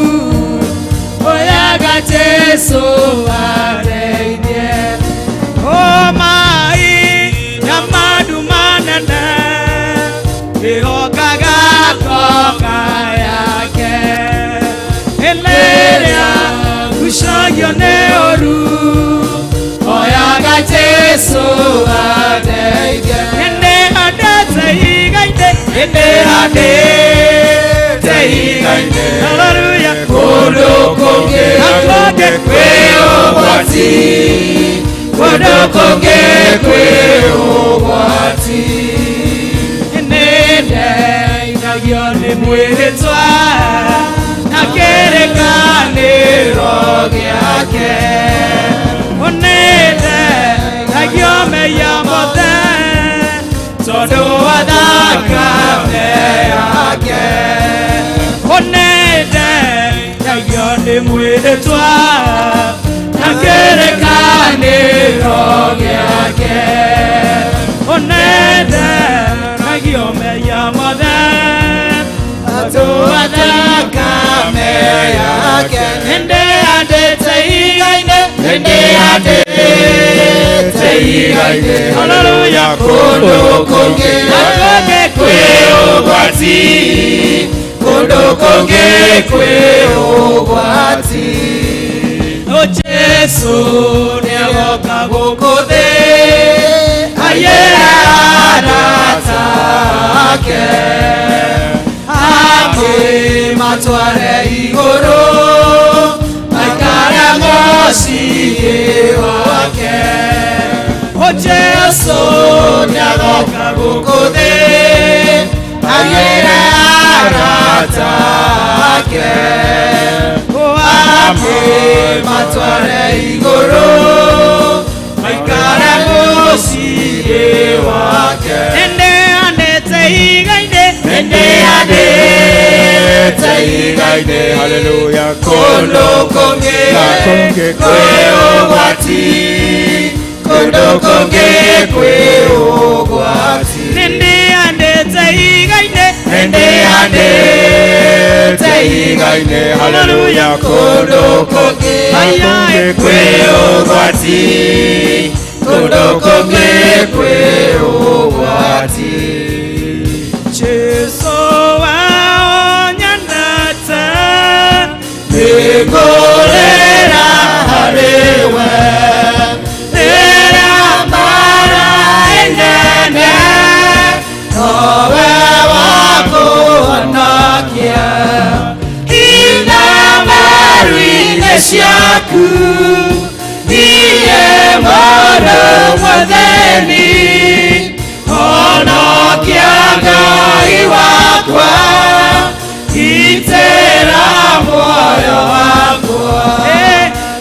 Speaker 1: oyaga Jesũ andeithie.
Speaker 13: Ũmai na mandu manene ndĩhokaga ngoga yake. Rĩrĩa ngucagio nĩ ũru,
Speaker 1: oyaga Jesũ andeithie.
Speaker 13: Nĩndĩhandĩte igai-inĩ, nĩndĩhandĩte igai-inĩ. Hallelujah.
Speaker 1: Kũndũ kũngĩ
Speaker 13: Na kũngĩ
Speaker 1: kwĩ ũgwati, kũndũ kũngĩ kwĩ ũgwati.
Speaker 13: Nĩndĩhandĩte Mwĩhĩtwa na kĩrĩkanĩro gĩake ũnetheragio mehia mothe atũathakame yake nĩndĩandĩte igainĩ nĩndĩandĩte igainĩ haleluya kũndũ kũngĩ kũngĩ kwĩ ũgwati kũndũ kũngĩ kwĩ ũgwati o Jesu nĩagoka gũkũ thĩ ayĩra arata ake akĩmatware igũrũ aikare mũciĩ wake o Jesu nĩagoka gũkũ thĩ ayĩra arata ake akĩmatware igũrũ aikare mũciĩ wake nĩndĩanĩte igainĩ nĩndĩanĩte igainĩ
Speaker 3: haleluya
Speaker 13: kũndũ kũngĩ kwĩ ũgwati kũndũ kũngĩ kwĩ ũgwati nĩndĩanĩte igainĩ nĩndĩanĩte
Speaker 3: igainĩ haleluya
Speaker 13: kũndũ kũngĩ kwĩ ũgwati kũndũ kũngĩ kwĩ ũgwati Jesu waonyandate nĩngũrĩra harĩ we rĩrĩa mbara ĩnene nowe wakũhonokia ina maru-inĩ ciaku niĩ mũndũ mũthĩni honokia Ngai wakwa gitĩra muoyo wakwa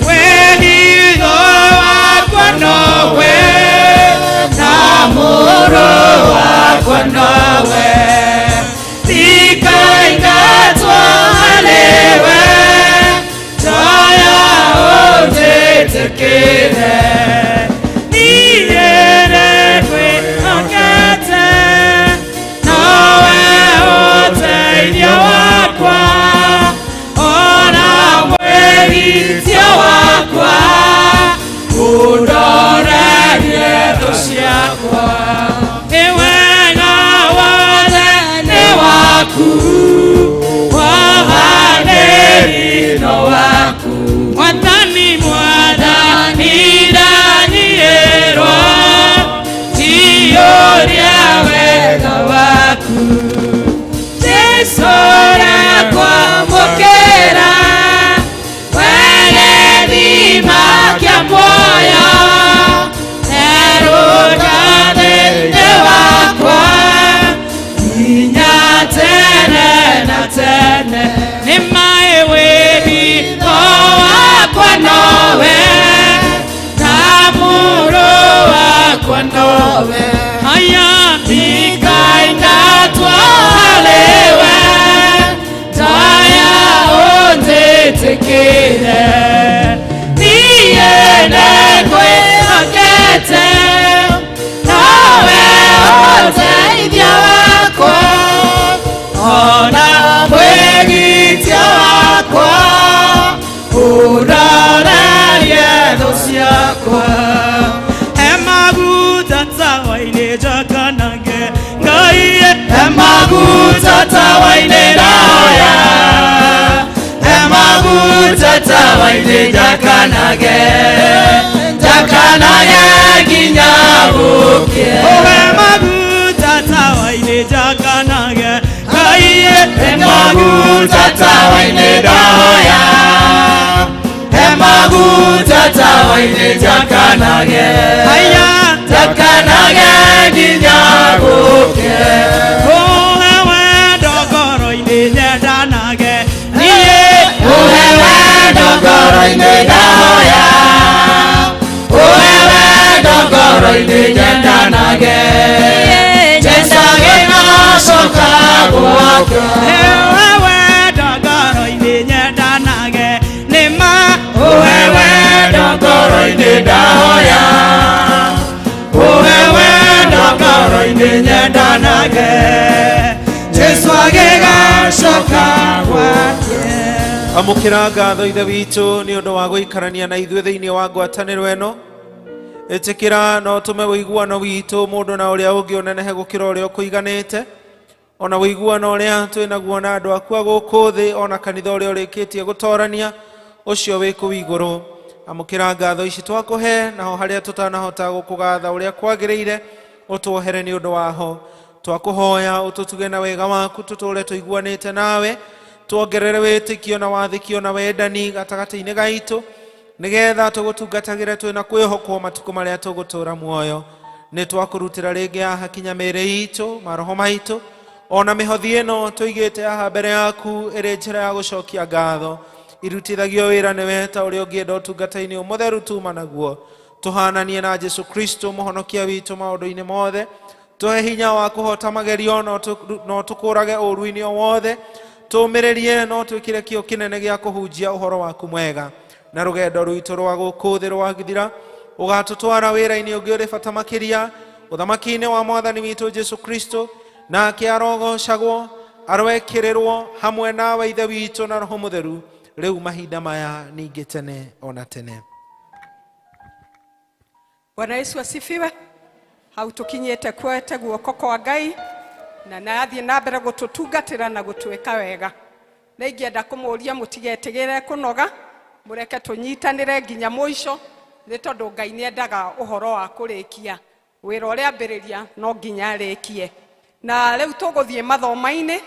Speaker 13: wĩhitho wakwa nowe na mũrũ wakwa nowe ndikaingatwo harĩwe njoya ũnjĩtĩkĩre niĩ nĩngwĩhokete nowe ũteithio wakwa ona mwĩgitio wakwa ũndorerie thũ ciakwa nĩ wega wothe nĩ waku wahanĩri no waku mwathani mwathani ndanyihĩrwo tiyũria wega waku Jesu ndakwamũkĩra wee gĩthima kĩa muoyo erũka thĩinĩ wakwa nginya tene na tene nĩ maĩ wĩhitho wakwa nowe na mũrũ wakwa nowe haya ndikaingatwo harĩwe taya ũnjĩtĩkĩre niĩ nĩngwĩhokete nowe ũteithio wakwa ona mwĩgitio wakwa ũndorerie thũ ciakwa emaguta tawa-inĩ njakanage Ngai emaguta tawa-inĩ ndaya emaguta tawa-inĩ njakanage njakanage nginya gũkĩe emaguta tawa-inĩ njakanage Ngai emaguta tawa-inĩ ndaya emaguta tawa-inĩ njakanage haya njakanage nginya gũkĩe ũhe wendo ngoro-inĩ nyendanage niĩ ũhe wendo ngoro-inĩ ndahoya ũhe wendo ngoro-inĩ nyendanage njendage ngacoka gwake ũhe wendo ngoro-inĩ nyendanage wake.
Speaker 9: Amũkĩra ngatho Ithe witũ nĩ ũndũ wa gũikarania na ithuĩ thĩinĩ wa ngwatanĩro ĩno. Ĩtĩkĩra na ũtũme ũiguano witũ mũndũ na ũrĩa ũngĩ ũnenehe gũkĩra ũrĩa ũkũiganĩte, ona ũiguano ũrĩa twĩ naguo na andũ aku a gũkũ thĩ, ona kanitha ũrĩa ũrĩkĩtie gũtorania ũcio wĩ kũu igũrũ. Amũkĩra ngatho ici twakũhe, naho harĩa tũtanahota gũkũgatha ũrĩa kwagĩrĩire ũtuohere nĩ ũndũ waho. Twakũhoya ũtũtuge na wega waku tũtũũre tũiguanĩte nawe, tuongerere wĩtĩkio na wathĩkio na wendani gatagatĩ-inĩ gaitũ, nĩgetha tũgũtungatagĩre twĩna kwĩhokwo matukũ marĩa tũgũtũũra muoyo. Nĩ twakũrutĩra rĩngĩ haha kinya mĩĩrĩ itũ, maroho maitũ, ona mĩhothi ĩno tũigĩte haha mbere yaku ĩrĩ njĩra ya gũcokia ngatho. Irutithagio wĩra nĩwe ta ũrĩa ũngĩenda ũtungata-inĩ ũmũtheru tuma naguo. Tũhananie na Jesu Kristo mũhonokia witũ maũndũ-inĩ mothe. Tũhe hinya wa kũhota magerio na ũtũkũrage ũũru-inĩ o wothe. Tũũmĩrĩrie na ũtwĩkĩre kĩo kĩnene gĩa kũhunjia ũhoro waku mwega. Na rũgendo rwitũ rwa gũkũ thĩ rwathira, ũgatũtwara wĩra-inĩ ũngĩ ũrĩ bata makĩria, ũthamaki-inĩ wa Mwathani witũ Jesu Kristo, nake arogocagwo, aroekĩrĩrwo hamwe nawe Ithe witũ na Roho Mũtheru, rĩu mahinda maya ningĩ tene ona tene.
Speaker 2: Bwana Yesu asifiwe. Hau tukinyĩte kwete guoko kwa Ngai na nathiĩ na mbere gũtũtungatĩra na gũtwĩka wega. Na ingĩenda kũmũria mũtigetigĩre kũnoga, mũreke tũnyitanĩre nginya mũico, nĩ tondũ Ngai nĩendaga ũhoro wa kũrĩkia wĩra ũrĩa ambĩrĩria no nginya arĩkie. Na rĩu tũgũthiĩ mathoma-inĩ,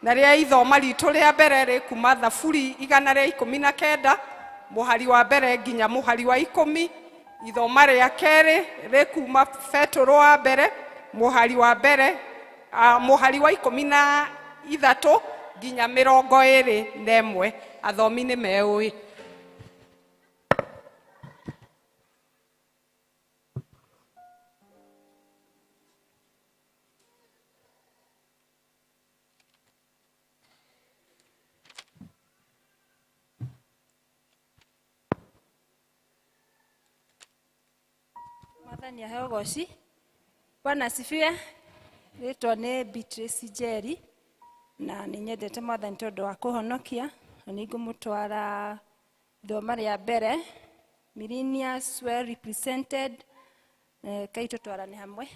Speaker 2: na rĩa ithoma ritũ rĩa mbere rĩ kuma Thaburi 119 mũhari wa mbere nginya mũhari wa 10. Ithoma rĩa kerĩ rĩ kuma Petũrũ wa mbere mũhari wa mbere mũhari wa 13 nginya 21. Athomi nĩ meũĩ.
Speaker 12: Mwathani aheo ũgoci. Bwana asifiwe. Rĩtwa nĩ Beatrice Njeri na nĩ nyendete Mwathani tondũ wa kũhonokia, na nĩ ngũmũtwara ithoma rĩa mbere Millennials well represented. Kai tũtwarane hamwe.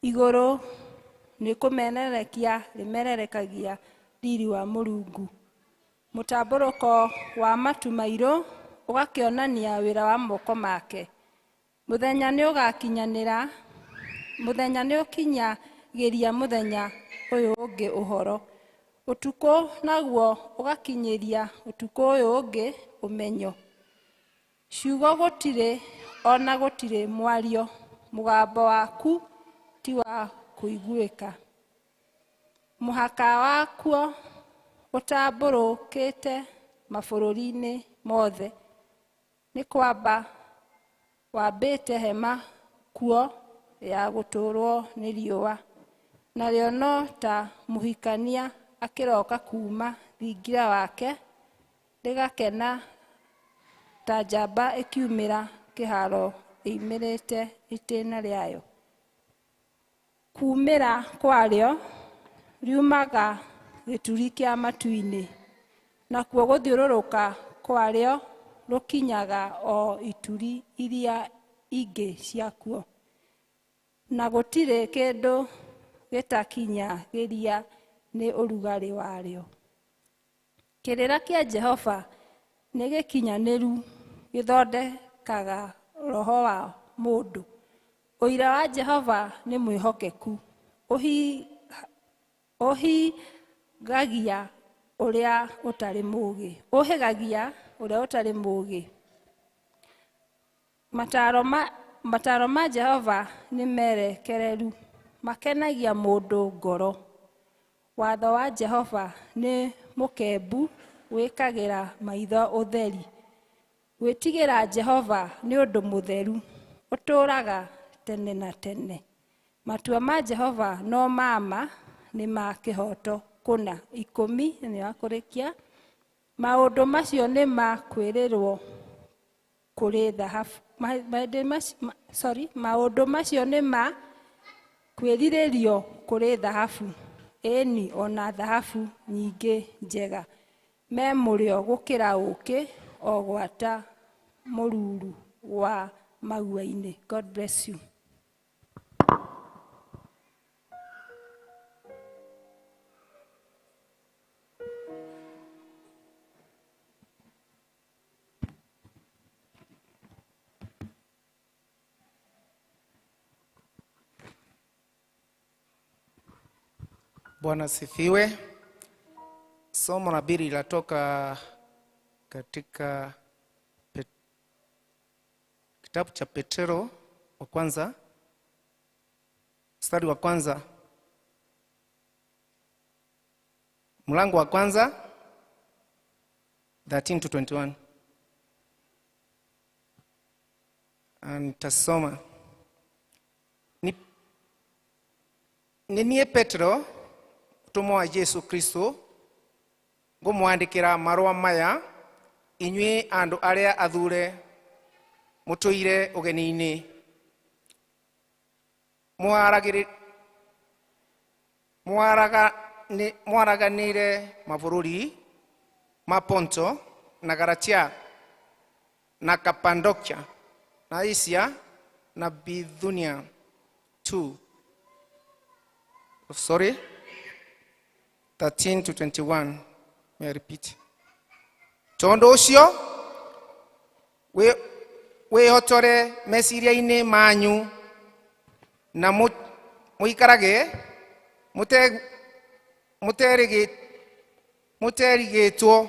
Speaker 12: Igũrũ nĩ kũmenerekia rĩmererekagia riri wa Mũrungu, mũtambũrũko wa matu mairũ ũgakĩonania wĩra wa moko make. Mũthenya nĩ ũgakinyanĩra, mũthenya nĩ ũkinyagĩria mũthenya ũyũ ũngĩ ũhoro, ũtukũ naguo ũgakinyĩria ũtukũ ũyũ ũngĩ ũmenyo. Ciugo gũtirĩ ona gũtirĩ mwario, mũgambo waku ti wa kũiguĩka. Mũhaka wakuo ũtambũrũkĩte mabũrũri-inĩ mothe, nĩ kwamba wambĩte hema kuo ya gũtũũrwo nĩ riũa, narĩo no ta mũhikania akĩroka kuuma thingira wake, rĩgakena ta njamba ĩkiumĩra kĩharo ĩimĩrĩte itĩna rĩayo. Kuumĩra kwarĩo riumaga gĩturi kĩa matu-inĩ, nakuo gũthiũrũrũka kwarĩo rũkinyaga o ituri iria ingĩ ciakuo, na gũtirĩ kĩndũ gĩtakinyagĩria nĩ ũrugarĩ warĩo. Kĩrĩra kĩa Jehova nĩ gĩkinyanĩru, gĩthondekaga roho wa mũndũ. Ũira wa Jehova nĩ mwĩhokeku, ũhingagia ũrĩa ũtarĩ mũũgĩ, ũhĩgagia ũrĩa ũtarĩ mũũgĩ. Mataro ma Jehova nĩ merekereru, makenagia mũndũ ngoro. Watho wa Jehova nĩ mũkembu, wĩkagĩra maitho ũtheri. Gwĩtigĩra Jehova nĩ ũndũ mũtheru, ũtũũraga tene na tene. Matua ma Jehova no ma nĩ ma kĩhooto kũna. 10 nĩ wa kũrĩkia. Maũndũ macio nĩ ma kwĩrĩrwo kũrĩ thahabu. Maũndũ macio nĩ ma kwĩrirĩrio kũrĩ thahabu Ĩni, ona thahabu nyingĩ njega, me mũrĩo gũkĩra ũũkĩ, o gwata mũruru wa magua-inĩ. God bless you.
Speaker 14: Bwana sifiwe. Somo la pili latoka katika kitabu cha Petero wa kwanza, mstari wa kwanza, mlango wa kwanza 13 to 21. Nitasoma. Ni niĩ Petero, mũtũmwo wa Jesu Kristo, ngũmwandĩkĩra marũa maya inyuĩ andũ arĩa athure mũtũire ũgeni-inĩ, mwaraganĩire mabũrũri ma Ponto na Galatia na Kapadokia na Asia na Bithunia. 2 Sorry, 13 to 21. May I repeat? Tondũ ũcio wĩhotore meciria-inĩ manyu na mũikarage mũterigĩtwo,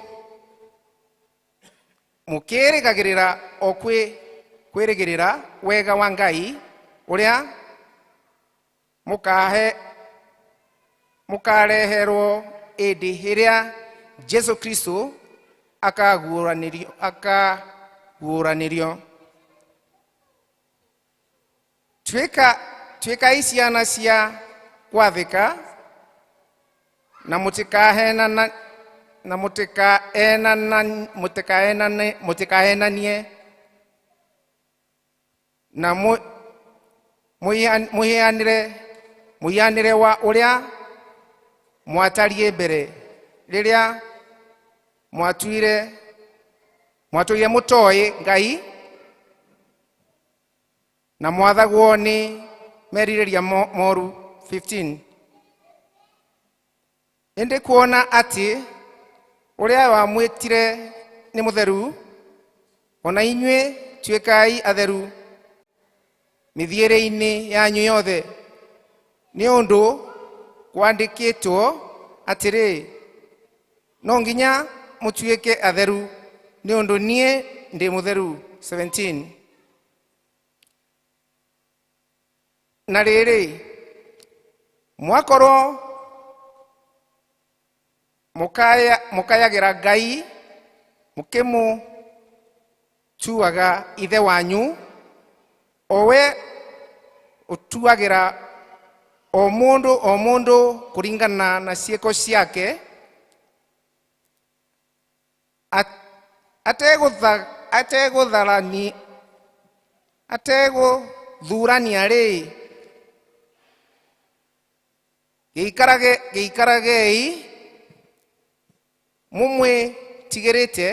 Speaker 14: mũkĩrĩgagĩrĩra o kwĩrĩgĩrĩra wega wa Ngai ũrĩa mũkareherwo ĩndĩ ĩrĩa Jesu Kristo akaguũranĩrio. Tuĩkai ciana cia gwathĩka na mũtikahenanie na mũhianĩre wa ũrĩa mwatariĩ mbere rĩrĩa mwatũire mũtoĩ Ngai na mwathagwo nĩ merirĩria moru. 15. Ĩndĩ kuona atĩ ũrĩa wamwĩtire nĩ mũtheru, ona inyuĩ tuĩkai atheru mĩthiĩre-inĩ yanyu yothe, nĩ ũndũ kwandĩkĩtwo atĩrĩ, no nginya mũtuĩke atheru nĩ ũndũ niĩ ndĩ mũtheru. 17. Na rĩrĩ, mwakorwo mũkayagĩra Ngai mũkĩmũtuaga ithe wanyu, o we ũtuagĩra o mũndũ o mũndũ kũringana na ciĩko ciake, ategũthurania-rĩ, gĩikaragei mũmwĩtigĩrĩte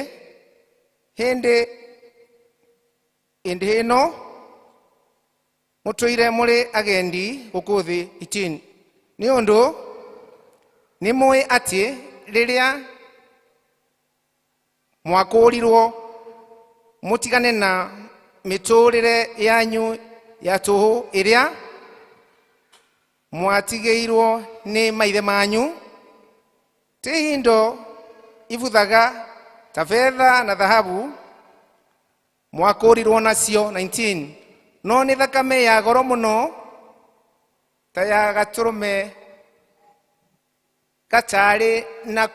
Speaker 14: hĩndĩ ĩno mũtũire mũrĩ agendi gũkũ thĩ. 18. Nĩ ũndũ nĩ mũĩ atĩ rĩrĩa mwakũũrirwo mũtigane na mĩtũũrĩre yanyu ya tũhũ ĩrĩa mwatigĩirwo nĩ maithe manyu, ti indo ibuthaga ta betha na thahabu mwakũũrirwo nacio. 19. No nĩ thakame ya goro mũno ta ya gatũrũme gatarĩ na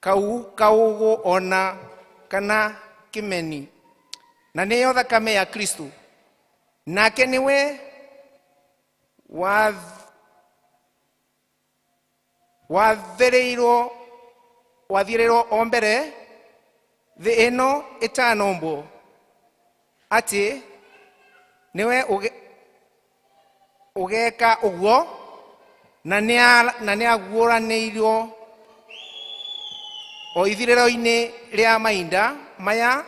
Speaker 14: kaũgũ ona kana kĩmeni, na nĩyo thakame ya Kristo. Nake nĩwe wathĩrĩirwo o mbere thĩ ĩno ĩtanombwo, atĩ nĩwe ũgeka ũguo Na nĩaguũranĩirio o ithirĩro-inĩ rĩa mahinda maya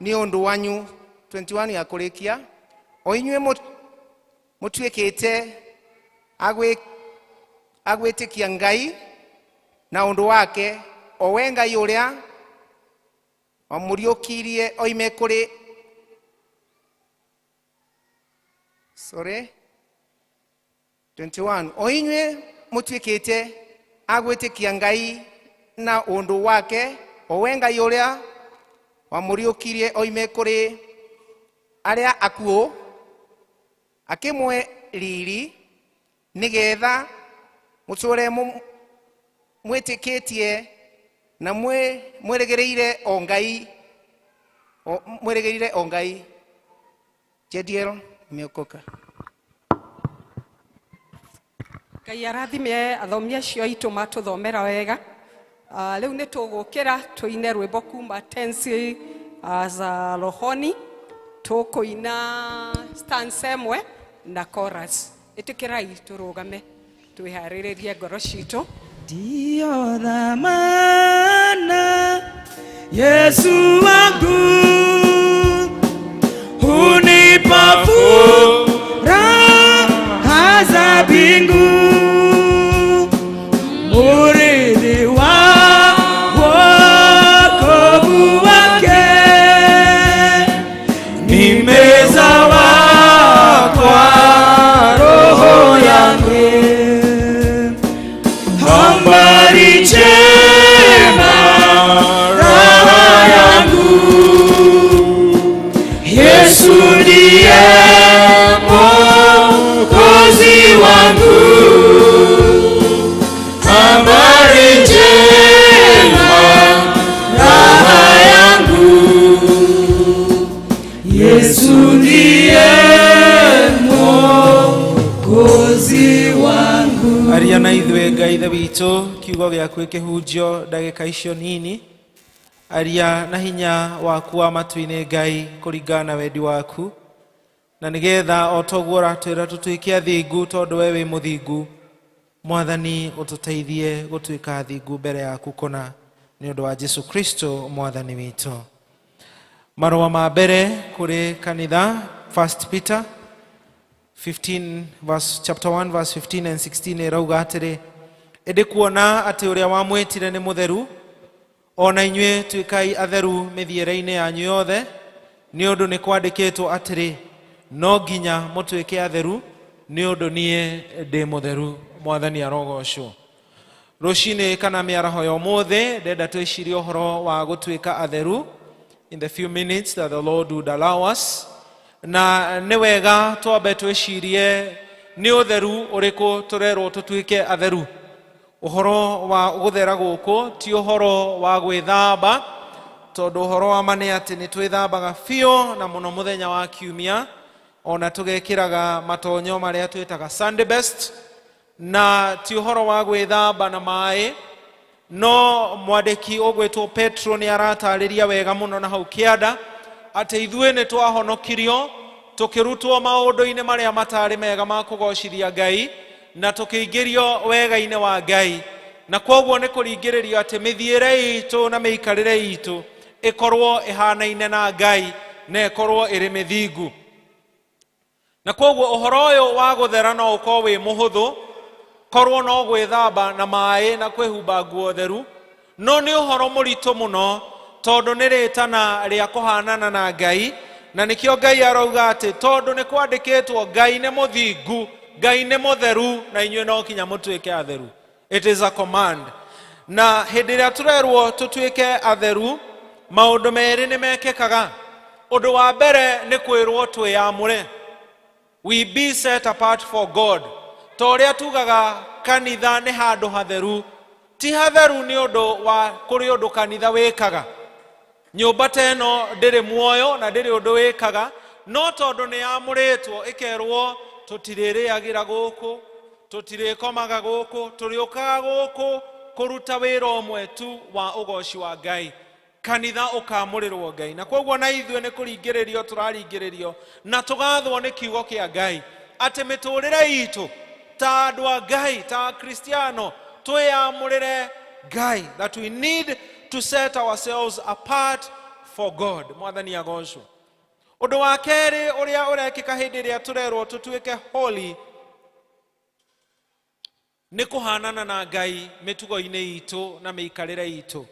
Speaker 14: nĩ ũndũ wanyu. 21 ya kũrĩkia, o inyuĩ mũtuĩkĩte agwĩtĩkia Ngai na ũndũ wake, o we Ngai ũrĩa wamũriũkirie oime kũrĩ sorry 21 o inyuĩ mũtuĩkĩte agwĩtĩkia Ngai na ũndũ wake, o we Ngai ũrĩa wamũriũkirie oime kũrĩ arĩa akuũ, akĩmũhe riri, nĩgetha mũtũũre mwĩtĩkĩtie na mwĩrĩgĩrĩire o Ngai, mwĩrĩgĩrĩire o Ngai. Jediel nimeokoka.
Speaker 2: Ngai arathime athomi acio aitũ matũthomera wega. Rĩu nĩ tũgũkĩra tũine rwĩmbo kuma tensi za rohoni, tũkũina stanza ĩmwe na chorus. Ĩtĩkĩrai tũrũgame twĩharĩrĩrie ngoro citũ.
Speaker 13: Ndiyo dhamana Yesu wangu, hunipa furaha za mbingu, urithi wa wokovu wake, nimezawa kwa roho yangu. Habari njema raha yangu, Yesu ndiye Mwokozi wangu. Habari njema raha yangu, Yesu ndiye Mwokozi wangu.
Speaker 9: Aria na ithuĩ Ngai Ithe witũ, kiugo gĩaku gĩkĩhunjio ndagĩka icio nini. Aria na hinya waku wa matu-inĩ Ngai, kũringana na wendi waku, na nĩgetha o toguo ũratwĩra tũtuĩke athingu tondũ we wĩ mũthingu. Mwathani, ũtũteithie gũtuĩka athingu mbere yaku kũna, nĩ ũndũ wa Jesu Kristo Mwathani witũ. Marũa ma mbere kũrĩ kanitha, 1 Peter 15 verse, chapter 1 verse 15 and 16 ĩrauga atĩrĩ, ĩndĩ kuona atĩ ũrĩa wamwĩtire nĩ mũtheru, ona inyuĩ tuĩkai atheru mĩthiĩre-inĩ yanyu yothe, nĩ ũndũ nĩ kwandĩkĩtwo atĩrĩ, no nginya mũtuĩke atheru nĩ ũndũ niĩ ndĩ mũtheru. Mwathani arogocwo. Rũcinĩ kana mĩaraho ya ũmũthĩ ndenda twĩcirie ũhoro wa gũtuĩka atheru in the few minutes that the Lord would allow us. Na nĩ wega twambe twĩcirie nĩ ũtheru ũrĩkũ tũrerwo tũtuĩke atheru. Ũhoro wa gũthera gũkũ ti ũhoro wa gwĩthamba, tondũ ũhoro wa ma nĩ atĩ nĩ twĩthambaga biũ na mũno mũthenya wa kiumia, ona tũgekĩraga matonyo marĩa twĩtaga Sunday best, na ti ũhoro wa gwĩthamba na maĩ. No mwandĩki ũgwĩtwo Petro nĩ aratarĩria wega mũno na hau kĩanda atĩ ithuĩ nĩ twahonokirio tũkĩrutwo maũndũ-inĩ marĩa matarĩ mega ma kũgocithia Ngai, na tũkĩingĩrio wega-inĩ wa Ngai, na kwoguo nĩ kũringĩrĩrio atĩ mĩthiĩre itũ na mĩikarĩre itũ ĩkorwo ĩhanaine na Ngai na ĩkorwo ĩrĩ mĩthingu. Na kwoguo ũhoro ũyũ wa gũthera no ũkorwo wĩ mũhũthũ, korwo no gwĩthamba na maĩ na kwĩhumba nguo theru, no nĩ ũhoro mũritũ mũno tondũ nĩ rĩtana rĩa kũhanana na Ngai, na nĩkĩo Ngai arauga atĩ tondũ nĩ kwandĩkĩtwo Ngai nĩ mũthingu, Ngai nĩ mũtheru, na inyuĩ no kinya mũtuĩke atheru. It is a command. Na hĩndĩ ĩrĩa tũrerwo tũtuĩke atheru, maũndũ merĩ nĩ mekĩkaga. Ũndũ wa mbere nĩ kwĩrwo twĩyamũre, we be set apart for God. Ta ũrĩa tugaga kanitha nĩ handũ hatheru, ti hatheru nĩ ũndũ wa kũrĩ ũndũ kanitha wĩkaga. Nyũmba ta ĩno ndĩrĩ muoyo na ndĩrĩ ũndũ wĩkaga, no tondũ nĩ yamũrĩtwo ĩkerwo tũtirĩrĩagĩra gũkũ, tũtirĩkomaga gũkũ, tũrĩũkaga gũkũ kũruta wĩra ũmwe tu wa ũgoci wa Ngai. Kanitha ũkamũrĩrwo Ngai. Na kwoguo na ithuĩ nĩ kũringĩrĩrio tũraringĩrĩrio na tũgathwo nĩ kiugo kĩa Ngai atĩ mĩtũrĩre itũ Ta andũ a Ngai, ta Akristiano, twĩyamũrĩre Ngai, that we need to set ourselves apart for God. Mwathani agocwo. Ũndũ wa kerĩ ũrĩa ũrekĩka hĩndĩ ĩrĩa tũrerwo tũtuĩke holy nĩ kũhanana na Ngai mĩtugo-inĩ itũ na mĩikarĩre itũ.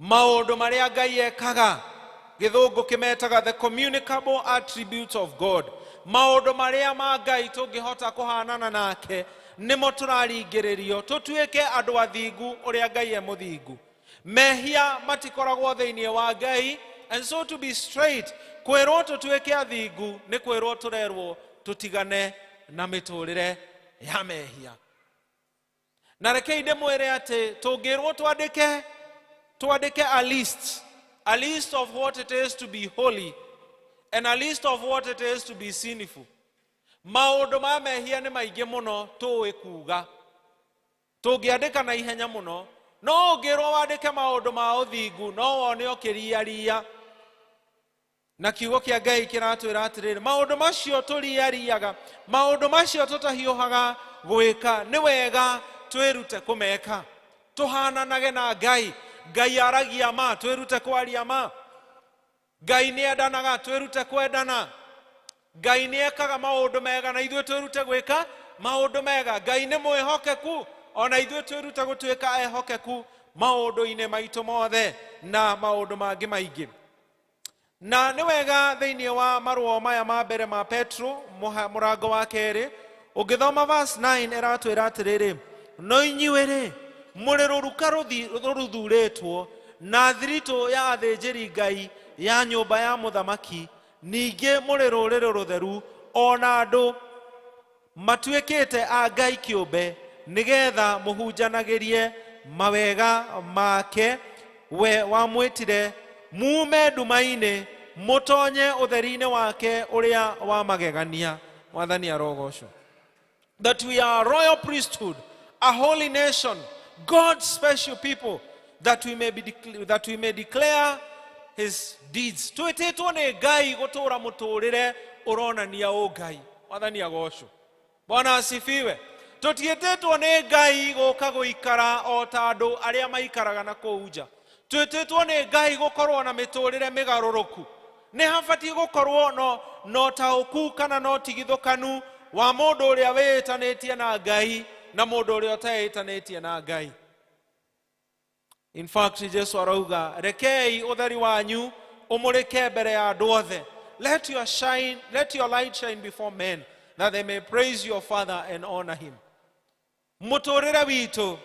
Speaker 9: Maũndũ marĩa Ngai ekaga, gĩthũngũ kĩmetaga the communicable attributes of God. Maũndũ marĩa ma Ngai tũngĩhota kũhanana nake nĩmo tũraringĩrĩrio tũtuĩke andũ athingu ũrĩa Ngai e mũthingu. Mehia matikoragwo thĩinĩ wa Ngai, and so to be straight, kwĩrwo tũtuĩke athingu nĩ kwĩrwo tũrerwo tũtigane na mĩtũrĩre ya mehia. Na rekei ndĩmwĩre atĩ tũngĩrwo twandĩke a list of what it is to be holy and a list of what it is to be sinful, maũndũ ma mehia nĩ maingĩ mũno tũĩ kuga tũngĩandĩka na ihenya mũno, no ũngĩrwo wandĩke maũndũ ma ũthingu no wone ũkĩriaria. Na kiugo kĩa Ngai kĩratwĩra atĩrĩrĩ, maũndũ macio tũriariaga, maũndũ macio tũtahiũhaga gwĩka, nĩ wega twĩrute kũmeka, tũhananage na Ngai. Ngai aragia ma, twĩrute kwaria ma. Ngai nĩ endanaga, twĩrute kwendana. Ngai nĩ ekaga maũndũ mega, na ithuĩ twĩrute gwĩka maũndũ mega. Ngai nĩ mwĩhokeku, ona ithuĩ twĩrute gũtuĩka ehokeku maũndũ-inĩ maitũ mothe, na maũndũ mangĩ maingĩ. Na nĩ wega thĩinĩ wa marũa maya ma mbere ma Petro, mũrango wa kerĩ, ũngĩthoma verse 9, ĩratwĩra atĩrĩrĩ, no inyuĩ rĩ, mũrĩ rũruka rũthurĩtwo na thiritũ ya athĩnjĩri Ngai, ya nyũmba ya mũthamaki, ningĩ mũrĩ rũrĩrĩ rũtheru, ona andũ matuĩkĩte a Ngai kĩũmbe, nĩgetha mũhunjanagĩrie mawega make we wamwĩtire mume nduma-inĩ mũtonye ũtheri-inĩ wake ũrĩa wa magegania. Mwathani arogocwo. That we are a royal priesthood, a holy nation, God's special people, that we may declare his deeds. Twĩtĩtwo nĩ Ngai gũtũũra mũtũũrĩre ũronania ũngai. Mwathani agocwo. Bwana asifiwe. Tũtiĩtĩtwo nĩ Ngai gũka gũikara o ta andũ arĩa maikaraga na kũu nja. Twĩtĩtwo nĩ Ngai gũkorwo na mĩtũũrĩre mĩgarũrũku. Nĩ habatiĩ gũkorwo no taũku kana no tigithũkanu wa mũndũ ũrĩa wĩĩtanĩtie na Ngai na mũndũ ũrĩa ũteĩtanĩtie na Ngai. In fact, Jesu arauga, rekei ũtheri wanyu ũmũrĩke mbere ya andũ othe. Let your light shine before men, that they may praise your Father and honor him. Mũtũũrĩre witũ,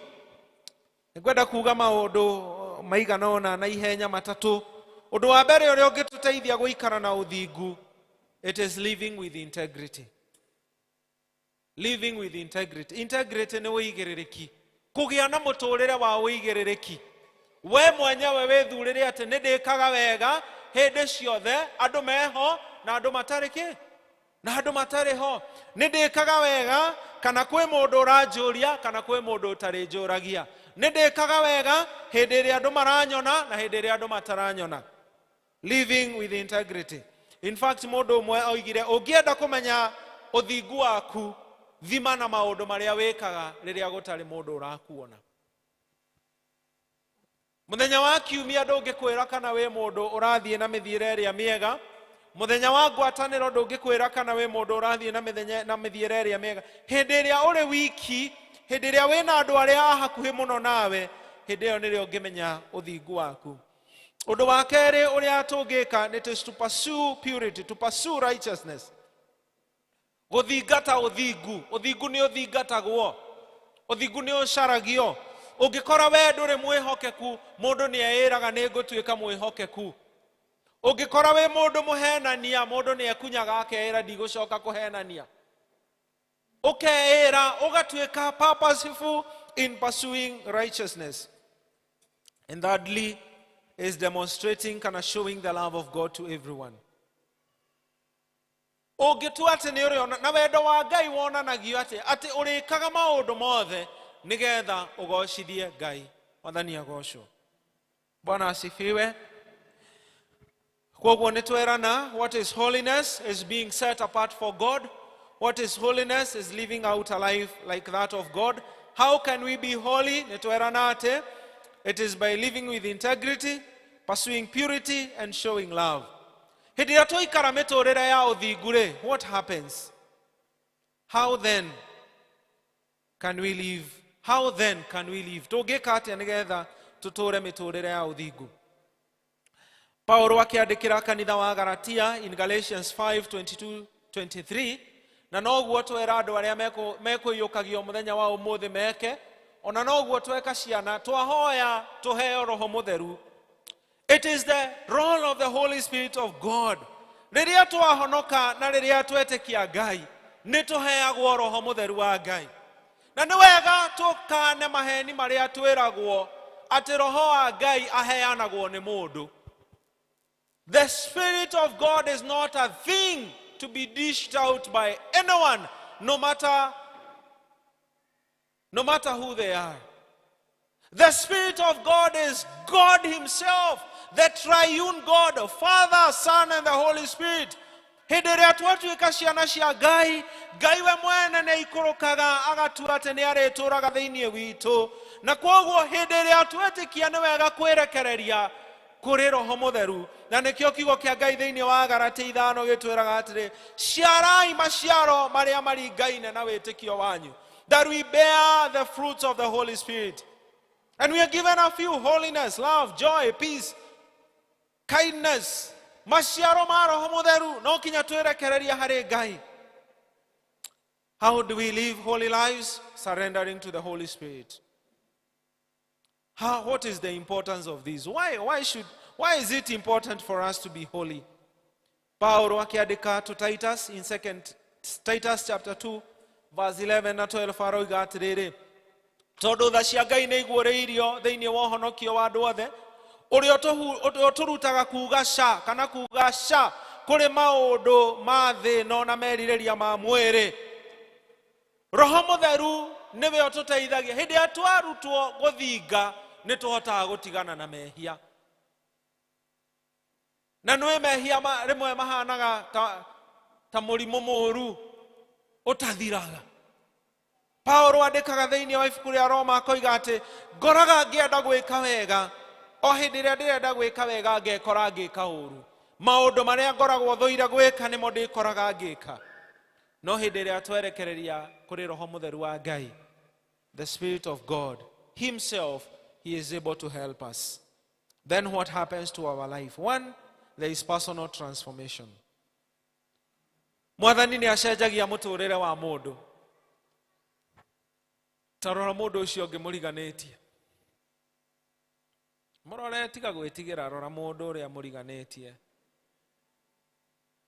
Speaker 9: nĩngwenda kuga maũndũ maigana ũna na ihenya matatũ. Ũndũ wa mbere ũrĩa ũngĩtũteithia gũikara na ũthingu, it is living with integrity. Living with integrity. Integrity nĩ ũigĩrĩrĩki. Kũgĩa na mũtũũrĩre wa ũigĩrĩrĩki. We mwenyewe wĩthurĩre atĩ nĩ ndĩkaga wega hĩndĩ ciothe, andũ meho na andũ matarĩ kĩ, na andũ matarĩ ho. Nĩ ndĩkaga wega kana kwĩ mũndũ ũranjũria kana kwĩ mũndũ ũtarĩ njũragia. Nĩ ndĩkaga wega hĩndĩ ĩrĩa andũ maranyona na hĩndĩ ĩrĩa andũ mataranyona. Living with integrity. In fact, mũndũ ũmwe oigire, ũngĩenda kũmenya ũthingu waku, thima na maũndũ marĩa wĩkaga rĩrĩa gũtarĩ mũndũ ũrakuona. Mũthenya wa kiumia ndũngĩkwĩra kana wĩ mũndũ ũrathiĩ na mĩthiĩre ĩrĩa mĩega. Mũthenya wa ngwatanĩro ndũngĩkwĩra kana wĩ mũndũ ũrathiĩ na mĩthenya na mĩthiĩre ĩrĩa mĩega. Hĩndĩ ĩrĩa ũrĩ wiki, hĩndĩ ĩrĩa wĩna andũ arĩa a hakuhĩ mũno nawe, hĩndĩ ĩyo nĩrĩo ũngĩmenya ũthingu waku. Ũndũ wa kerĩ ũrĩa tũngĩka nĩ to pursue purity, to pursue righteousness. Gũthingata ũthingu. Ũthingu nĩ ũthingatagwo, ũthingu nĩ ũcaragio. Ũngĩkora we ndũrĩ mwĩhokeku, mũndũ nĩ eĩraga nĩ ngũtuĩka mwĩhokeku. Ũngĩkora wĩ mũndũ mũhenania, mũndũ nĩ ekunyaga akeĩra ndigũcoka kũhenania. Ũkeĩra ũgatuĩka purposeful in pursuing righteousness. And thirdly is demonstrating kana showing the love of God to everyone. Ũngĩtua atĩ nĩ ũrĩona na wendo wa Ngai wonanagio atĩ ũrĩkaga maũndũ mothe nĩgetha ũgocithie Ngai. Mwathani agocwo. Bwana asifiwe. Koguo nĩ twerana what is holiness is being set apart for God. What is holiness? Is living out a life like that of God. How can we be holy? Nĩ twerana atĩ it is by living with integrity, pursuing purity, and showing love. Hĩndĩ ĩrĩa twaikara mĩtũrĩre ya ũthingu rĩ, what happens? How then can we live? How then can we live? Tũngĩka atĩa nĩgetha tũtũre mĩtũrĩre ya ũthingu? Paulo akĩandĩkĩra kanitha wa Galatia in Galatians 5:22 23, na noguo twera andũ arĩa mekũiyũkagio mũthenya wa ũmũthĩ meke, ona noguo tweka ciana twahoya tũheo Roho Mũtheru. It is the role of the Holy Spirit of God. Rĩrĩa twahonoka na rĩrĩa twetĩkia Ngai, nĩ tũheagwo Roho Mũtheru wa Ngai. Na nĩ wega tũkane maheni marĩa twĩragwo atĩ Roho wa Ngai aheanagwo nĩ mũndũ. The Spirit of God is not a thing to be dished out by anyone, no matter who they are. The Spirit of God is God himself, the triune God, Father, Son, and the Holy Spirit. Hĩndĩ ĩrĩa twatuĩka ciana cia Ngai, Ngai we mwene nĩ aikũrũkaga agatua atĩ nĩ arĩtũraga thĩinĩ witũ. Na kwoguo hĩndĩ ĩrĩa twetĩkia nĩ wega kwĩrekereria kũrĩ Roho Mũtheru. Na nĩkĩo kiugo kĩa Ngai thĩinĩ wa Galatia 5 gĩtwĩraga atĩrĩ, ciarai maciaro marĩa maringaine na wĩtĩkio wanyu, that we bear the fruits of the Holy Spirit. And we are given a few: holiness, love, joy, peace, kindness. Maciaro ma Roho Mũtheru no kinya twĩrekereria harĩ Ngai. How do we live holy lives? Surrendering to the Holy Spirit. What is the importance of this? Why is it important for us to be holy? Paulo akiandĩka to Titus in 2 Titus chapter 2 verse 11 na 12 aroiga atĩrĩrĩ, tondũ tha cia Ngai nĩ iguũrĩirio thĩinĩ wa ũhonokio wa andũ othe, ũrĩa ũtũrutaga kuga ca kana kuga ca kũrĩ maũndũ ma thĩ no na merirĩria ma mwĩrĩ. Roho Mũtheru nĩwe ũtũteithagia. Hĩndĩ ĩrĩa twarutwo gũthinga nĩ tũhotaga gũtigana na mehia. Na nĩ mehia rĩmwe mahanaga ta mũrimũ mũũru ũtathiraga. Paulo andĩkaga thĩinĩ wa ibuku rĩa Roma akoiga atĩ ngoraga ngĩenda gwĩka wega, o hĩndĩ ĩrĩa ndĩrenda gwĩka wega ngekora ngĩka ũru. Maũndũ marĩa ngoragwo thũire gwĩka nĩmo ndĩkoraga ngĩka. No hĩndĩ ĩrĩa twerekereria kũrĩ Roho Mũtheru wa Ngai, the Spirit of God himself, he is able to help us. Then what happens to our life? One, there is personal transformation. Mwathani nĩ acenjagia mũtũrĩre wa mũndũ. Ta rora mũndũ ũcio ũngĩ mũriganĩtie. Mũrore, tiga gwĩtigĩra, rora mũndũ ũrĩa mũriganĩtie.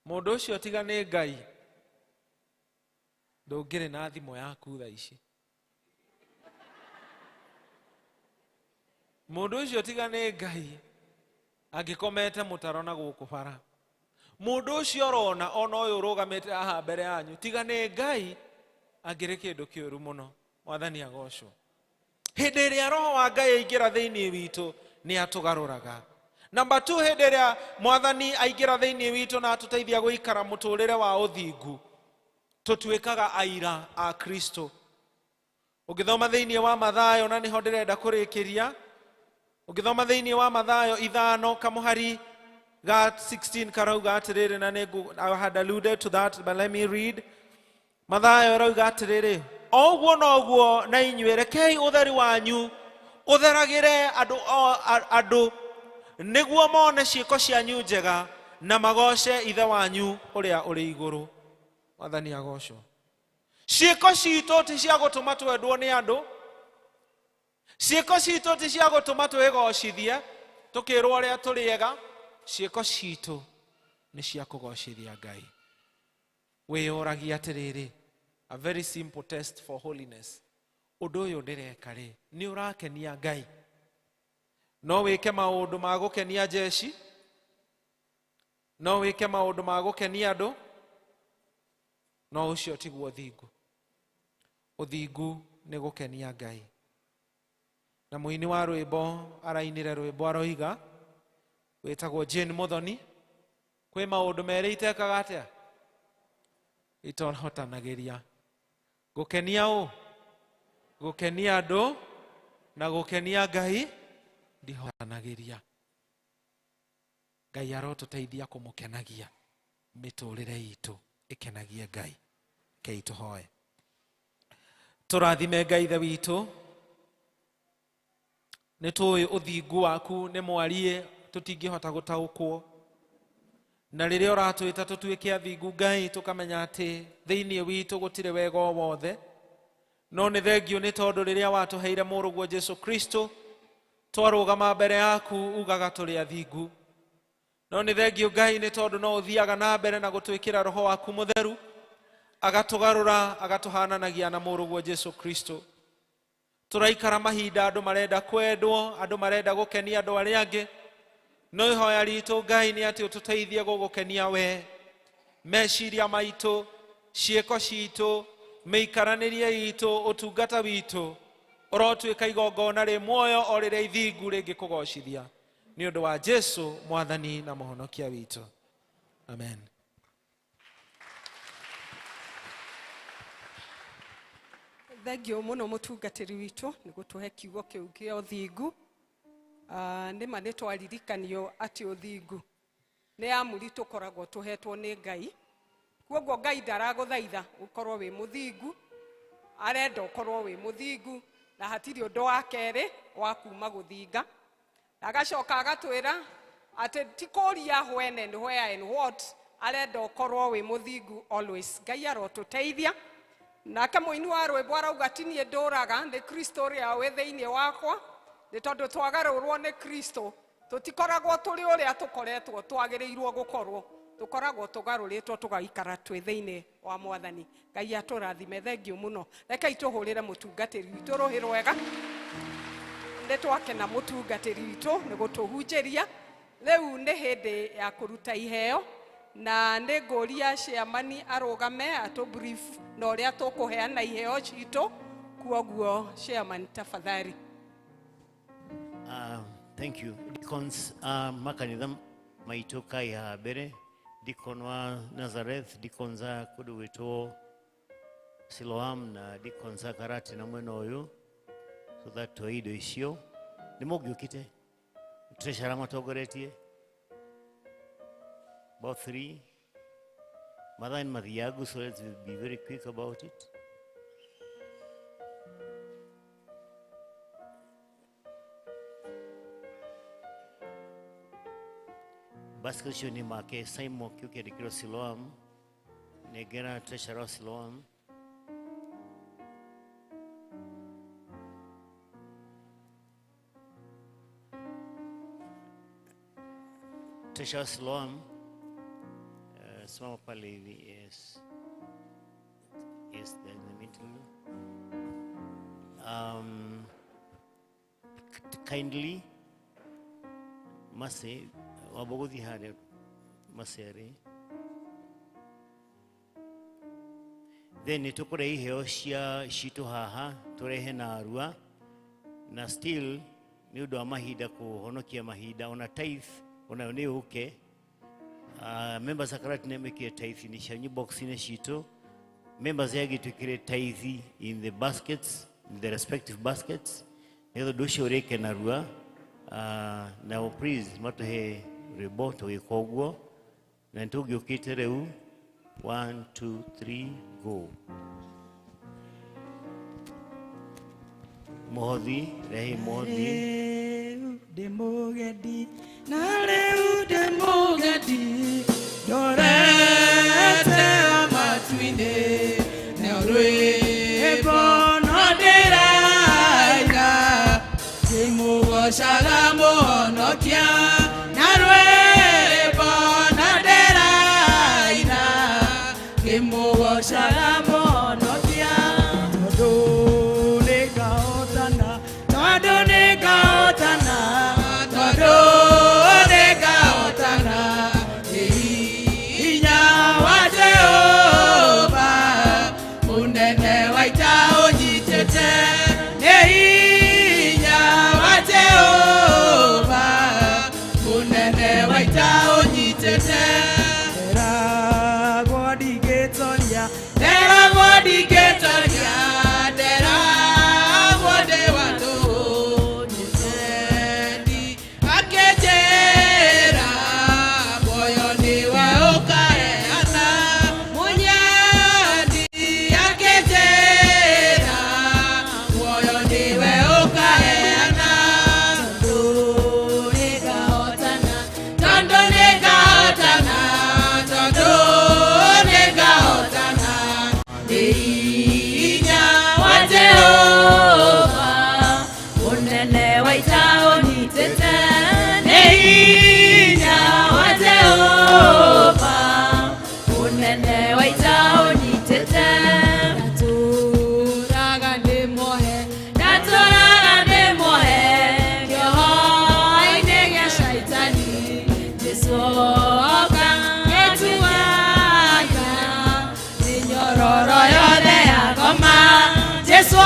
Speaker 9: Mũndũ ũcio tiga nĩ Ngai, ndũngĩrĩ na thimũ yaku thaa ici. Mũndũ ũcio tiga nĩ Ngai, angĩkomete mũtaro na gũkũ bara. Mũndũ ũcio ũrona ona ũyũ ũrũgamĩte haha mbere yanyu, tiga nĩ Ngai, angĩrĩ kĩndũ kĩũru mũno. Mwathani agocwo. Hĩndĩ ĩrĩa Roho wa Ngai aingĩra thĩinĩ witũ, nĩ atũgarũraga. Namba 2, hĩndĩ ĩrĩa Mwathani aingĩra thĩinĩ witũ na atũteithia gũikara mũtũrĩre wa ũthingu, tũtuĩkaga aira a Kristo. Ũngĩthoma thĩinĩ wa Mathayo, na nĩho ndĩrenda kũrĩkĩria, ũngĩthoma thĩinĩ wa Mathayo 5 kamũhari ga 16 karauga atĩrĩrĩ, na I had alluded to that, but let me read. Mathayo arauga atĩrĩrĩ, o ũguo noguo na inyuĩ rekei ũtheri wanyu ũtheragĩre andũ nĩguo mone ciĩko cianyu njega na magoce Ithe wanyu ũrĩa ũrĩ igũrũ. Mwathani agocwo. Ciĩko citũ ti cia gũtũma twendwo nĩ andũ. Ciĩko citũ ti cia gũtũma twĩgocithie tũkĩrwo ũrĩa tũrĩ ega. Ciĩko citũ nĩ cia kũgocithia Ngai. Wĩyũragia atĩrĩrĩ, a very simple test for holiness. Ũndũ ũyũ ndĩreka rĩ, nĩ ũrakenia Ngai? No wĩke maũndũ ma gũkenia jeshi, no wĩke maũndũ ma gũkenia andũ, no ũcio tiguo ũthingu. Ũthingu nĩ gũkenia Ngai. Na mũini wa rwĩmbo arainire rwĩmbo aroiga, wĩtagwo Jane Muthoni, kwĩ maũndũ merĩ itekaga atĩa? Itohotanagĩria. Gũkenia ũ? Gũkenia andũ na gũkenia Ngai ndihotanagĩria. Ngai arotũteithia kũmũkenagia mĩtũrĩre itũ ĩkenagie Ngai. Rekei tũhoe. Tũrathime Ngai ithe witũ, nĩ tũĩ ũthingu waku nĩ mwarie tũtingĩhota gũtaũkwo, na rĩrĩa ũratwĩta tũtuĩke athingu Ngai, tũkamenya atĩ thĩinĩ witũ gũtirĩ wega o wothe, no nĩ thengio nĩ tondũ rĩrĩa watũheire mũrũguo Jesu Kristo twarũgama mbere yaku ugaga tũrĩ athingu. No nĩ thengio Ngai nĩ tondũ no ũthiaga na mbere na gũtwĩkĩra roho waku mũtheru, agatũgarũra agatũhananagia na mũrũguo Jesu Kristo. Tũraikara mahinda andũ marenda kwendwo, andũ marenda gũkenia andũ arĩa angĩ, no ihoya ritũ Ngai nĩ atĩ ũtũteithie gũgũkenia we. Meciria maitũ, ciĩko citũ, mĩikaranĩrie itũ, ũtungata witũ ũrotuĩka igongona rĩ muoyo o rĩrĩa ithingu rĩngĩkũgocithia, nĩ ũndũ wa Jesu mwathani na mũhonokia witũ. Amen.
Speaker 2: Thengio mũno mũtungatĩri witũ nĩ gũtũhe kiugo kĩu kĩa ũthingu. Nĩ ma nĩ twaririkanio atĩ ũthingu nĩ amũri tũkoragwo tũhetwo nĩ Ngai. Koguo Ngai ndaragũthaitha ũkorwo wĩ mũthingu, arenda ũkorwo wĩ mũthingu, na hatirĩ ũndũ wa kerĩ wa kuma gũthinga. Na agacoka agatwĩra atĩ ti kũria when and where and what, arenda ũkorwo wĩ mũthingu always. Ngai arotũteithia. Nake mũini wa rwĩmbo arauga ti niĩ ndũraga, nĩ Kristo ũrĩa wĩ thĩinĩ wakwa, nĩ tondũ twagarũrwo nĩ Kristo tũtikoragwo tũrĩ ũrĩa tũkoretwo twagĩrĩirwo gũkorwo, tũkoragwo tũgarũrĩtwo tũgaikara twĩ thĩinĩ wa mwathani. Ngai atũrathime. Thengio mũno. Rekei tũhũrĩre mũtungatĩri witũ rũhĩ rwega. Nĩ twakena mũtungatĩri witũ nĩ gũtũhunjĩria. Rĩu nĩ hĩndĩ ya kũruta iheo, na nĩ ngũria chairman arũgame atũ brief na ũrĩa tũkũheana iheo citũ. Kuoguo chairman, tafadhali.
Speaker 7: Thank you. Deacons, makanitha maitũ kai haha mbere, deacon wa Nazareth, deacons a kũndũ gwĩtwo Siloam na deacons a Karate na mwena ũyũ, so that tuoe indo icio. Nĩ mũngĩũkĩte treasurer matongoretie about 3 mathaa nĩ mathiangu, so let's be very quick about it. Basket ũcio nĩ make Simon kĩu kĩandĩkĩrwo Siloam, nengera treasurer wa Siloam. Treasurer wa Siloam, simama pale hivi. Yes, yes, there in the middle. Kindly Mase wabogothi harĩa Macere. Then nĩ tũkũrehe iheo cia citũ haha tũrehe na arua, na still nĩ ũndũ wa mahinda kũhonokia mahinda, ona tithe onayo nĩ yũke. Members a Karate nĩ mekire tithe nĩ cianyu box-inĩ citũ. Members yagi twĩkĩre tithe in the baskets, in the respective baskets, nĩgetha ũndũ ũcio ũrĩke narua. Now please matũhe rwĩmbo tũgĩka ũguo, na nĩ tũngĩũkĩte rĩu. 1 2 3 go. Mũhothi, rehe mũhothi.
Speaker 13: Ndĩ mũgendi, na rĩu ndĩ mũgendi, ndorete matu-inĩ, nĩ rwĩmbo no ndĩraina, ndĩmũgocaga mũhonokia, na rwĩmbo no ndĩraina, ndĩmũgocaga mũhonokia, tondũ nĩngahotana, tondũ nĩngahotana, tondũ nĩngahotana, hinya wa Jehova mũnene wa ita ũnyitĩte, nĩ hinya wa Jehova mũnene wa ita ũnyitĩte. Ndĩragwo ndigĩte ndingĩtonya nderagwo ndingĩtonya nderagwo ndĩ wa tũhũ mũnyendi akĩnjĩra muoyo nĩwe ũkaheana mũnyendi akĩnjĩra muoyo nĩwe ũkaheana tondũ nĩngahotana tondũ nĩngahotana tondũ nĩngahotana nĩ hinya wa Jehova mũnene wa ita ũnyitĩte nĩ hinya wa Jehova mũnene wa ita ũnyitĩte ndatũraga ndĩ muohe ndatũraga ndĩ muohe kĩoho-inĩ gĩa caitani Jesũ oka gĩtuanga mĩnyororo yothe yakoma Jesũ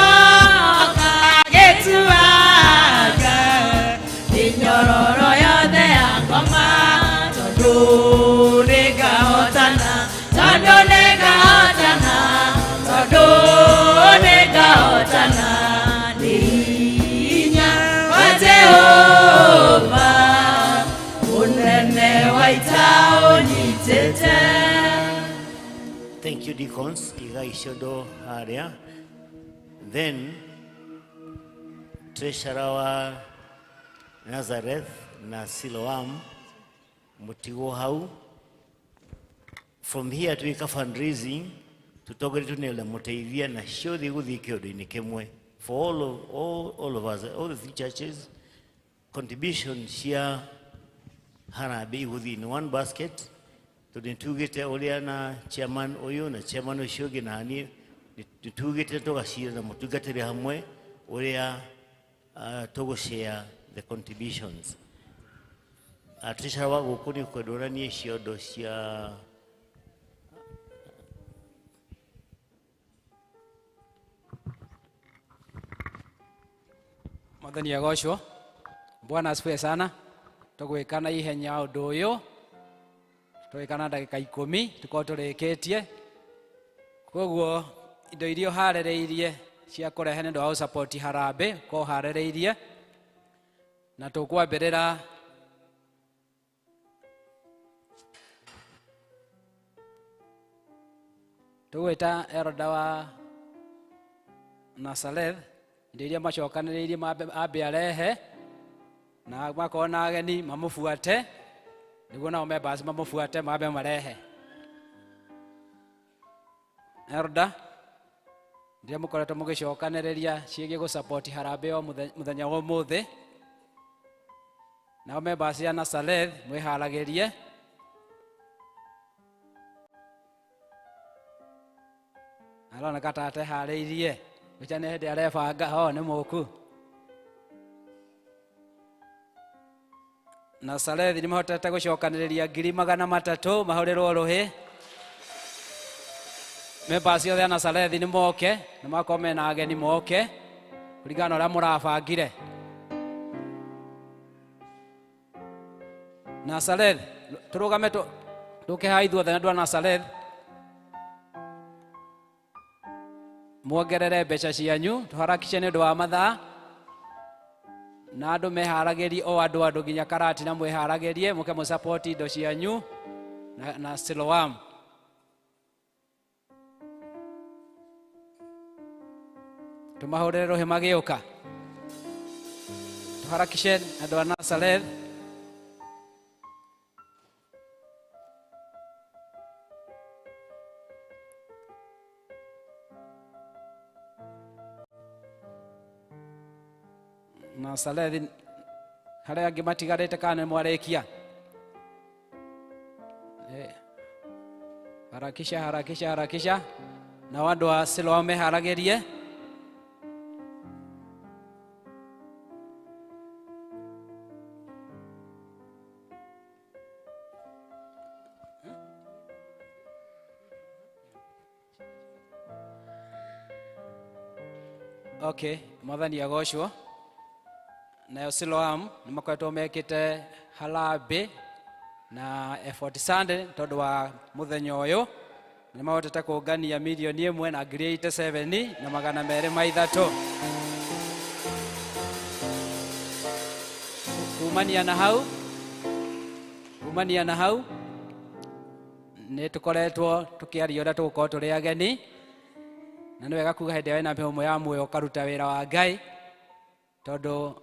Speaker 13: oka gĩtuanga mĩnyororo yothe yakoma tondũ nĩngahotana tondũ nĩngahotana tondũ nĩngahotana nĩ hinya wa Jehova mũnene wa ita ũnyitĩte.
Speaker 7: Thank you, deacons. Igai ciondo haria. Then treasurer wa Nazareth na Siloam mutigwo hau. From here twika fundraising tutongoretio nĩ Elder Muteithia na ciothe igũthiĩ kĩondo-inĩ kĩmwe for all of us, all the three churches, contribution cia harambee igũthiĩ in one basket tondũ nĩtugĩte ũrĩa na chairman ũyũ na chairman ũcio ũngĩ na niĩ nĩtugĩte tũgacira na mũtungatĩre hamwe ũrĩa tũgũshare the contributions. Treasurer wa gũkũ nĩ ũkwenda ũranie ciondo cia
Speaker 8: Mwathani agocwo. Bwana asifiwe sana. Tũgwĩka na ihenya ũndũ ũyũ tũgwĩka na ndagĩka 10 tũkorwo tũrĩkĩtie. Koguo indo iria ũharĩrĩirie cia kũrehe nĩ ũndũ wa gũsupport harambee ko ũharĩrĩirie, na tũkwambĩrĩra tũgwĩta Elder wa Nazareth indo iria macokanĩrĩirie ambe arehe na makorwo na ageni mamũbuate nĩguo nao members mamũbuate mambe marehe. Elder ndiria mũkoretwo mũgĩcokanĩrĩria ciĩgiĩ gũsupport harambee o mũthenya wa ũmũthĩ, nao members ya Nazareth mwĩharagĩrie. Aroneka ta ateharĩirie gũcha nĩ hĩndĩ arebanga ho nĩ mũku. Nazareth nĩ mahotete gũcokanĩrĩria 300,000 mahũrĩrwo rũhĩ. Members othe a Nazareth nĩ moke na makorwo mena ageni moke kũringana na ũrĩa mũrabangire. Nazareth tũrũgame tũke haha ithuothe na andũ a Nazareth muongerere mbeca cianyu tũharakishe nĩ ũndũ wa mathaa na andũ meharagĩrie o andũ andũ nginya karati na mwĩharagĩrie mũke mũsupport indo cianyu na Siloam. Tũmahũrĩre rũhĩ magĩũka tũharakishe andũ a Nazareth. Nazareth harĩa angĩ matigarĩte kana nĩ mwarĩkia? Harakisha harakisha harakisha na andũ a Siloam meharagĩrie. Okay, Mwathani agocwo. Nayo Siloam nĩ makoretwo mekĩte harambee na Effort Sunday tondũ wa mũthenya ũyũ. Nĩ mahotete kũngania 1,087 na 203. Kumania na hau nĩ tũkoretwo tũkĩaria ũrĩa tũgũkorwo tũrĩ ageni, na nĩ wega kuga hĩndĩ ĩrĩa wĩna mĩhũmũ ya muoyo ũkaruta wĩra wa Ngai, tondũ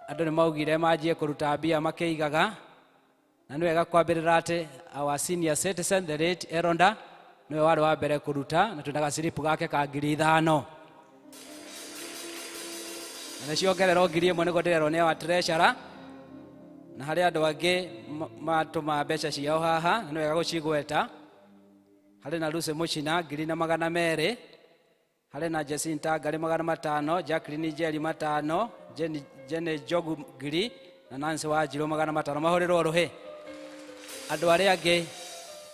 Speaker 8: andũ nĩ maugire manjie kũruta mbia makĩigaga, na nĩ wega kwambĩrĩra atĩ our senior citizen the late Eronda nĩwe warĩ wa mbere kũruta, na twĩna gaciripu gake ka 5,000 na nĩciongererwo 1,000 nĩguo ndĩrerwo nĩ wa treasurer. Na harĩ andũ angĩ matũma mbeca ciao haha, na nĩ wega gũcigweta. Harĩ na Lucy Mũcina 1,200, harĩ na Jacinta Ngari 500, Jacqueline Njeri 500, Jenny Njogu 1,000 na Nancy Wanjirũ 500. Mahũrĩrwo rũhĩ. Andũ arĩa angĩ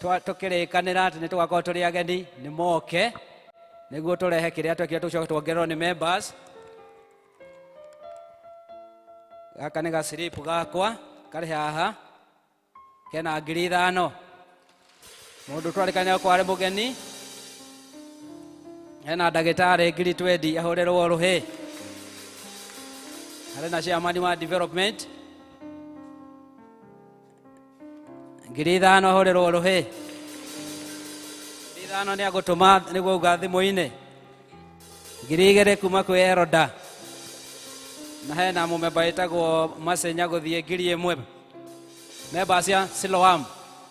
Speaker 8: tũkĩrĩkanĩra atĩ nĩ tũgakorwo tũrĩ ageni nĩ moke nĩguo tũrehe kĩrĩa twekire, tũcoke tuongererwo nĩ members. Gaka nĩ gaciripu gakwa karĩ haha kena 5,000. Mũndũ twarĩkanĩra kwa arĩ mũgeni hena ndagĩtarĩ 20,000 ahũrĩrwo rũhĩ. Harĩ na chairman wa development 5,000 ahũrĩrwo rũhĩ. 5,000 nĩ agũtũma nĩguo uga thimũ-inĩ. 2,000 kuma kwĩ Eroda, na hena mũmemba wĩtagwo Masenya gũthiĩ 1,000. Memba cia Siloam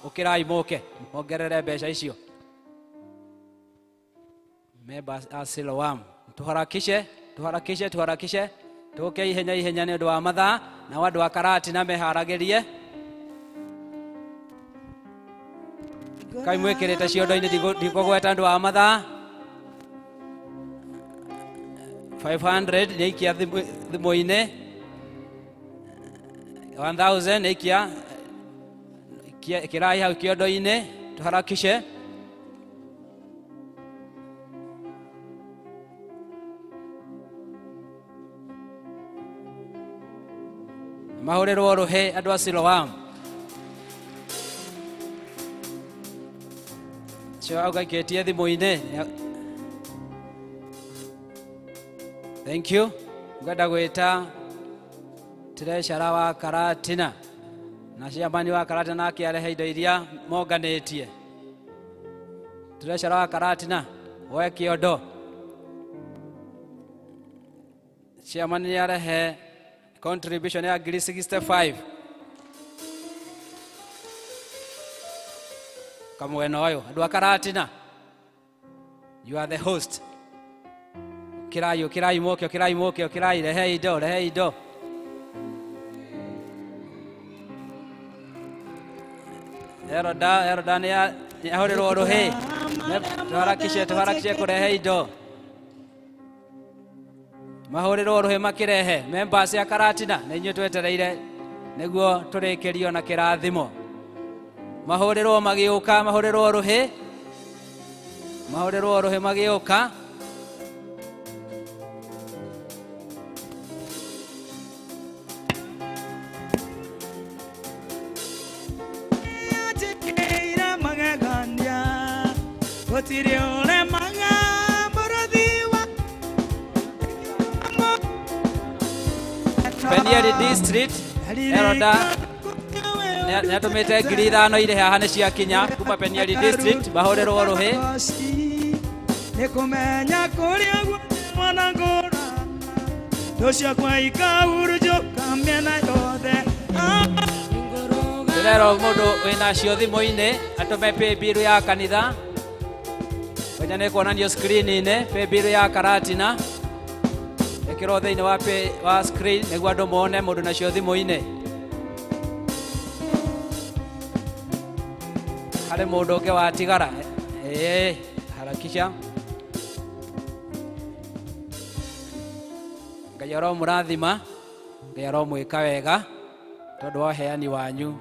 Speaker 8: ũkĩrai mũke mongerere mbeca icio. Memba a Siloam tuharakishe tuharakishe tuharakishe, tũke ihenya ihenya nĩ ũndũ wa mathaa, na andũ a Karatina meharagĩrie. Kai mwĩkĩrĩte ciondo-inĩ, ndikũgweta andũ a mathaa. 500 nĩ ikia thimũ-inĩ, 1,000 nĩ ikia kĩrai hau kĩondo-inĩ, tũharakishe. Mahũrĩrwo rũhĩ andũ a Siloam. Cio augaikĩtie thimũ-inĩ. Thank you. Ngwenda gwĩta treasurer wa Karatina na chairman wa Karatina nake arehe indo iria monganĩtie. Treasurer wa Karatina woe kĩondo. Chairman nĩ arehe contribution ya 65,000 kamwena ũyũ. Andũ a Karatina, you are the host. Kirai kirai moke kirai moke kirai, rehe indo rehe indo. Eroda nĩ ahũrĩrwo rũhĩ. Tuharakishe tuharakishe kũrehe indo. Mahũrĩrwo rũhĩ makĩrehe. Members ya Karatina nĩ inyuĩ twetereire nĩguo tũrĩkĩrio na kĩrathimo. Mahũrĩrwo magĩũka, mahũrĩrwo rũhĩ, mahũrĩrwo rũhĩ magĩũka. Penieri District Eroda nĩ atũmĩte 5,000 irĩ haha nĩ ciakinya kuma Penieri District. Mahũrĩrwo rũhĩ.
Speaker 15: Nĩ kũmenya kũrĩa guothe mwanangũra thũ ciakwa ikahurunjũka mĩena yothe.
Speaker 8: Ndĩrerwo mũndũ wĩna cio thimũ-inĩ atũme paybill ya kanitha. Ngoja nĩ kuonanio screen-inĩ paybill ya Karatina ĩkĩrwo thĩinĩ wa wa screen nĩguo andũ mone mũndũ nacio thimũ-inĩ. Harĩ mũndũ ũngĩ watigara. Harakisha. Ngai aromũrathima, Ngai aromwĩka wega tondũ wa ũheani wanyu.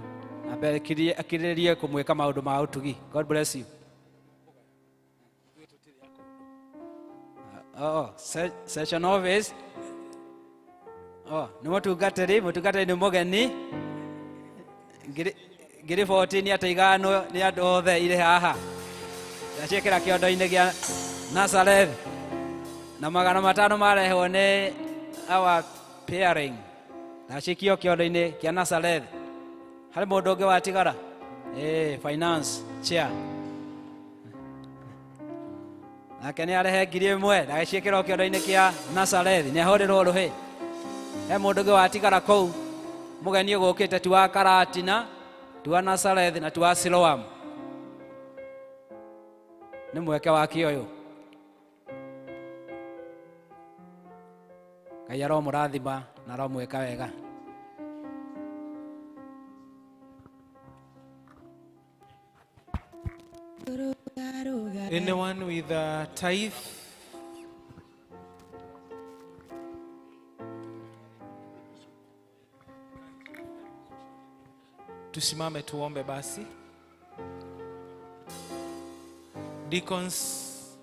Speaker 8: Ambe akirĩrĩrie kũmwĩka maũndũ ma ũtugi. God bless you. Oh, session office. Oh, nĩ mũtungatĩri, mũtungatĩri nĩ mũgeni. 14,000 nĩ andũ othe irĩ haha. Ndaciĩkĩra kĩondo-inĩ gĩa Nazareth. Na 500 marehwo nĩ our pairing. Ndacikio kĩondo-inĩ kĩa Nazareth. Harĩ mũndũ ũngĩ watigara? Finance chair. Nake nĩ arehe 1000 ndagĩciĩkĩra kĩondo-inĩ kĩa Nazareth. Nĩ ahũrĩrwo rũhĩ. He mũndũ ũngĩ watigara kũu mũgeni ũgũkĩte ti wa Karatina, ti wa Nazareth na ti wa Siloam. Nĩ mweke wake ũyũ. Ngai aromũrathima na aromwĩka wega.
Speaker 9: Anyone with a tithe? Tusimame tuombe basi. Deacons,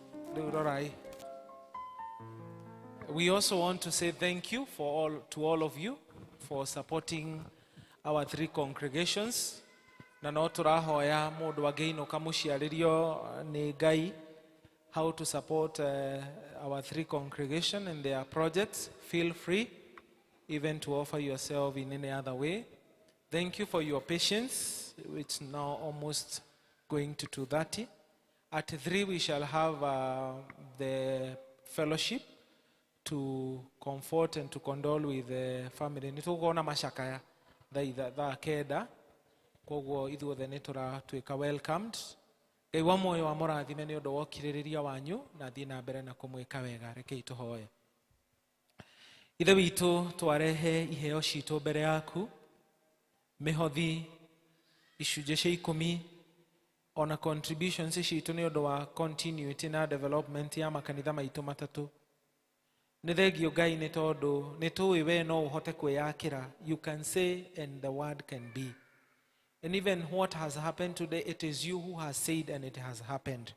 Speaker 9: we also want to say thank you to all of you for supporting our three congregations. Na no tũrahoya mũndũ angĩinũka mũciarĩrio nĩ Ngai how to support our three congregations and their projects. Feel free even to offer yourself in any other way. Thank you for your patience. It's now almost going to 2:30. At 3 we shall have the fellowship to comfort and to condole with the family. Nĩ tũgũkorwo na macakaya thaa 9. Koguo ithuothe nĩ tũratuĩka welcomed. Ngai wa muoyo amũrathime nĩ ũndũ wa ũkirĩrĩria wanyu na thiĩ na mbere na kũmwĩka wega. Rekei tũhoe. Ithe witũ, twarehe iheo citũ mbere yaku, mĩhothi icunjĩ cia 10 ona contributions citũ nĩ ũndũ wa continuity na development ya makanitha maitũ matatũ. Nĩ thengio Ngai nĩ tondũ nĩ tũĩ we no ũhote kwĩyakĩra. You can say and the word can be. And even what has happened today, it is you who has said and it has happened.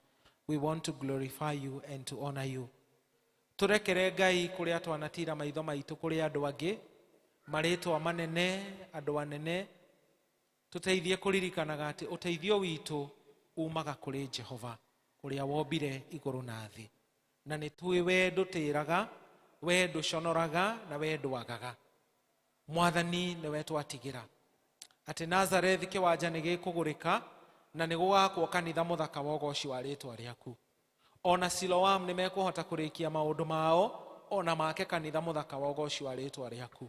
Speaker 9: We want to glorify you and to honor you. Tũrekere Ngai kũrĩa twanatira maitho maitũ kũrĩ andũ angĩ, marĩtwa manene, andũ anene, tũteithie kũririkanaga atĩ ũteithio witũ umaga kũrĩ Jehova, ũrĩa wombire igũrũ na thĩ. Na nĩ tũĩ we ndũtĩraga, we ndũconoraga, na we ndwagaga. Mwathani nĩwe twatigĩra. Atĩ Nazareth kĩwanja nĩ gĩkũgũrĩka na nĩ gũgakwo kanitha mũthaka wa ũgoci wa rĩtwa rĩaku. Ona Siloam nĩ mekũhota kũrĩkia maũndũ mao, ona make kanitha mũthaka wa ũgoci wa rĩtwa rĩaku.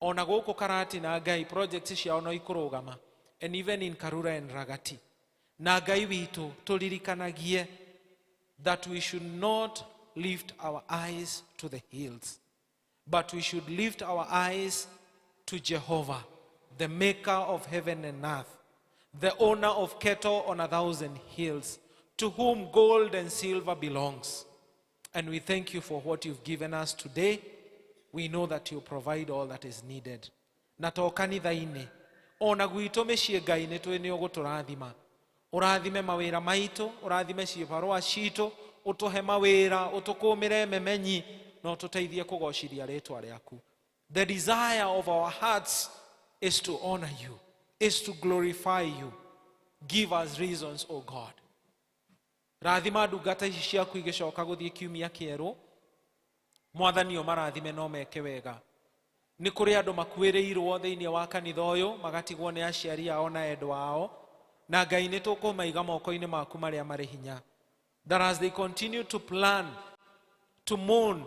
Speaker 9: Ona gũkũ Karatina Ngai projects ciao no ikũrũgama, and even in Karura and Ragati. Na Ngai witũ tũririkanagie that we should not lift our eyes to the hills, but we should lift our eyes to Jehovah, the maker of heaven and earth, the owner of cattle on 1,000 hills, to whom gold and silver belongs. And we thank you for what you've given us today. We know that you provide all that is needed. Na to kanitha-inĩ, ona gwitũ mĩciĩ Ngai nĩ tũĩ nĩ ũgũtũrathima. Ũrathime mawĩra maitũ, ũrathime ciĩbarũa citũ, ũtũhe mawĩra, ũtũkũmĩre memenyi, na ũtũteithie kũgocithia rĩtwa rĩaku. The desire of our hearts is to honor you, is to glorify you. Give us reasons, O God. Rathima ndungata ici ciaku igĩcoka gũthiĩ kiumia kĩerũ. Mwathani ũmarathime no meke wega. Nĩ kũrĩ andũ makuĩrĩirwo thĩinĩ wa kanitha ũyũ, magatigwo nĩ aciari ao na endwa ao, na Ngai nĩ tũkũmaiga moko-inĩ maku marĩa marĩ hinya. That as they continue to plan, to mourn,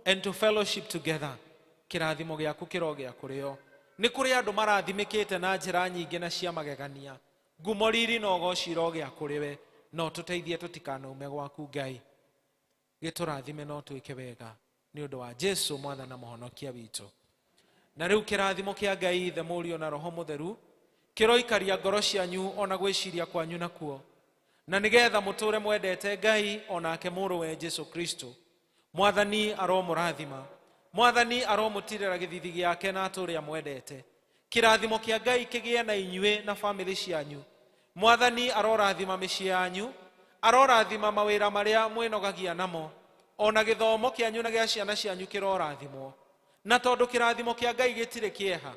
Speaker 9: and to fellowship together, kĩrathimo gĩaku kĩrogĩa kũrĩ o. Nĩ kũrĩ andũ marathimĩkĩte na njĩra nyingĩ na cia magegania. Ngumo riri na ũgoci irogĩa kũrĩ we, no tũteithie tũtikanaume gwaku Ngai. Gĩtũrathime no twĩke wega nĩ ũndũ wa Jesu Mwathani na Mũhonokia witũ. Na rĩu kĩrathimo kĩa Ngai Ithe, Mũriũ na Roho Mũtheru kĩroikaria ngoro cianyu ona gwĩciria kwanyu nakuo, na nĩgetha mũtũre mwendete Ngai onake mũrũwe Jesu Kristo. Mwathani aromũrathima, Mwathani aromũtirĩra gĩthithi gĩake na atũre amwendete. Kĩrathimo kĩa Ngai kĩgĩe na inyuĩ na bamĩrĩ cianyu. Mwathani arorathima mĩciĩ yanyu, arorathima mawĩra marĩa mwĩnogagia namo, ona gĩthomo kĩanyu na gĩa ciana cianyu kĩrorathimwo. Na tondũ kĩrathimo kĩa Ngai gĩtirĩ kĩeha,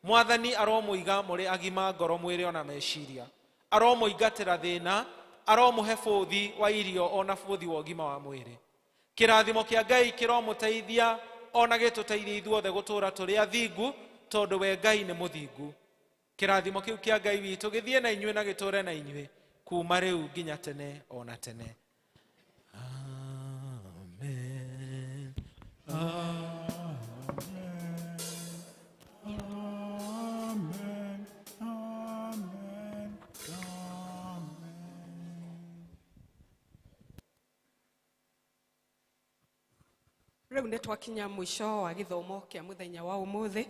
Speaker 9: Mwathani aromũiga mũrĩ agima ngoro, mwĩrĩ ona meciria. Aromũingatĩra thĩna, Aromũhe bũthi wa irio ona bũthi wa ũgima wa mwĩrĩ. Kĩrathimo kĩa Ngai kĩromũteithia ona gĩtũteithia ithuothe gũtũũra tũrĩ athingu, tondũ we Ngai nĩ mũthingu. Kĩrathimo kĩu kĩa Ngai witũ gĩthiĩ na inyuĩ na gĩtũũre na inyuĩ kuma rĩu nginya tene ona tene.
Speaker 10: Amen. Amen. Amen. Amen.
Speaker 2: Rĩu nĩ twakinya mũico wa gĩthomo kĩa mũthenya wa ũmũthĩ.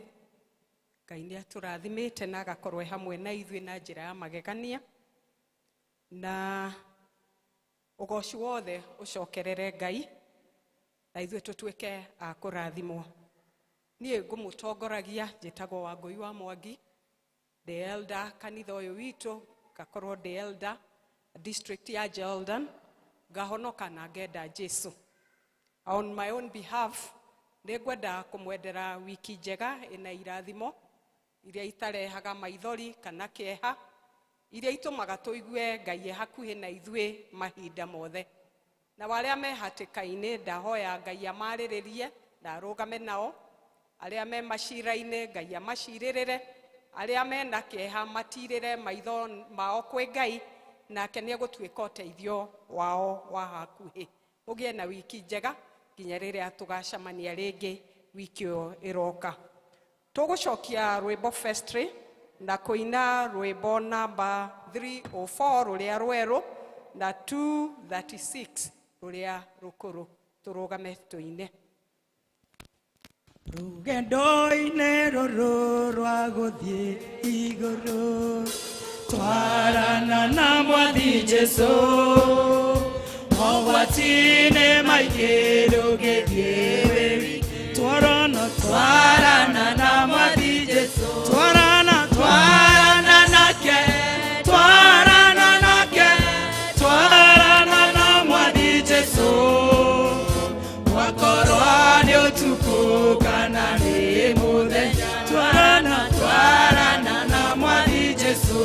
Speaker 2: Ngai nĩ atũrathimĩte na agakorwo e hamwe na ithuĩ na njĩra ya magegania, na ũgoci wothe ũcokerere Ngai, na ithuĩ tũtuĩke a kũrathimwo. Niĩ ngũmũtongoragia njĩtagwo Wangũi wa Mwangi, ndĩ elder kanitha ũyũ witũ, ngakorwo ndĩ elder district ya Jordan, ngahonoka na ngenda Jesu. On my own behalf, nĩ ngwenda kũmwendera wiki njega ĩna irathimo iria itarehaga maithori kana kĩeha, iria itũmaga tũigue Ngai e hakuhĩ na ithuĩ mahinda mothe. Na arĩa me hatĩka-inĩ ndahoya Ngai amarĩrĩrie na arũgame nao, arĩa me macira-inĩ Ngai amacirĩrĩre, arĩa mena kĩeha matirĩre maitho mao kwĩ Ngai, nake nĩ egũtuĩka ũteithio wao wa hakuhĩ. Ũgĩe na wiki njega nginya rĩrĩa tũgacemania rĩngĩ wiki ĩyo ĩroka. Tũgũcokia rwĩmbo festry na kũina rwĩmbo namba 304 rũrĩa rwerũ na 236 rũrĩa rũkũrũ. Tũrũgame tũine.
Speaker 15: Rũgendo-inĩ rũrũ rwa gũthiĩ igũrũ, twarana na Mwathi Jesũ, mogwati-inĩ maingĩ ndũngĩthiĩ wĩ wiki. Twarana, twarana na Mwathi Jesũ, twarana, twarana nake, twarana nake, twarana na Mwathi Jesũ, wakorwo nĩ ũtukũ kana nĩ mũthenya, twarana, twarana na Mwathi Jesũ.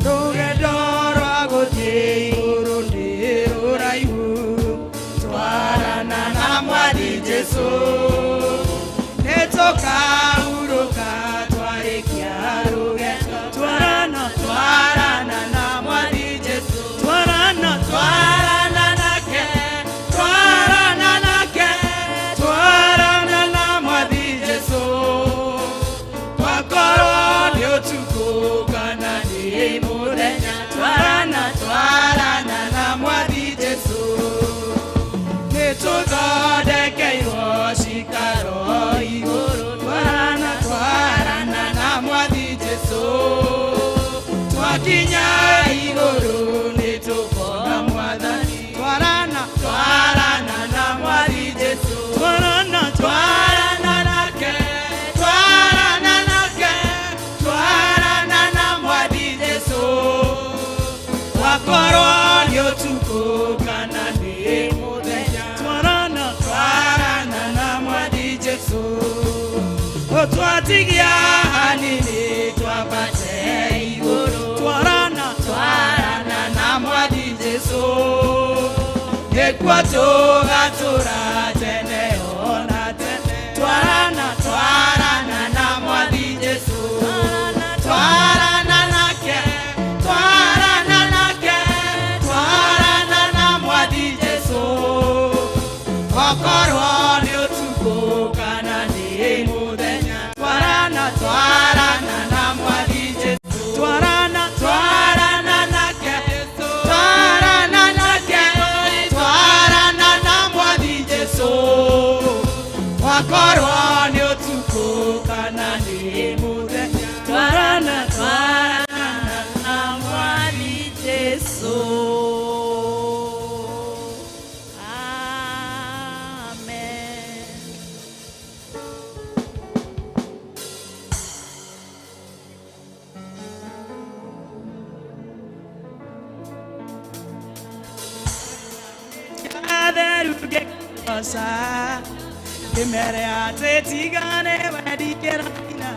Speaker 15: Rũgendo rwa gũthiĩ igũrũ nĩ rũraihu, twarana na Mwathi Jesũ, nĩtũkahurũka twarĩkia rũgendo, twarana, twarana na Mwathi Jesũ, twarana, twarana nake, twarana nake, twarana na Mwathi Jesũ, twakorwo nĩ ũtukũ kana nĩ mũthenya, twarana, twarana na Mwathi Jesũ, nĩtũthondekeirwo cikaro igũrũ, twarana, twarana na Mwathi Jesũ, twakinya igũrũ nĩtũkona Mwathani, twarana, twarana na Mwathi Jesũ, twarana, twarana nake, twarana nake, twarana na Mwathi Jesũ, wakorwo nĩ ũtukũ kana nĩ mũthenya, twarana, twarana na Mwathi Jesũ, twatigia hanini twambate igũrũ, twarana, twarana na Mwathi Jesũ, nĩkuo tũgatũũra tene ona tene, twarana, twarana na Mwathi Jesũ, twarana nake, twarana nake, twarana na Mwathi Jesũ, wakorwo nĩ ũtukũ kana nĩ mũthenya, twarana, twarana na Mwathi Jesũ, twarana, twarana nake, twarana nake, twarana na Mwathi Jesũ, wakorwo nĩ ũtukũ kana nĩ mũthenya, twarana, twarana na Mwathi Jesũ.
Speaker 13: Amen.
Speaker 15: Atheru ngĩgoca, ngĩmere atĩ tigane we ndingĩraina,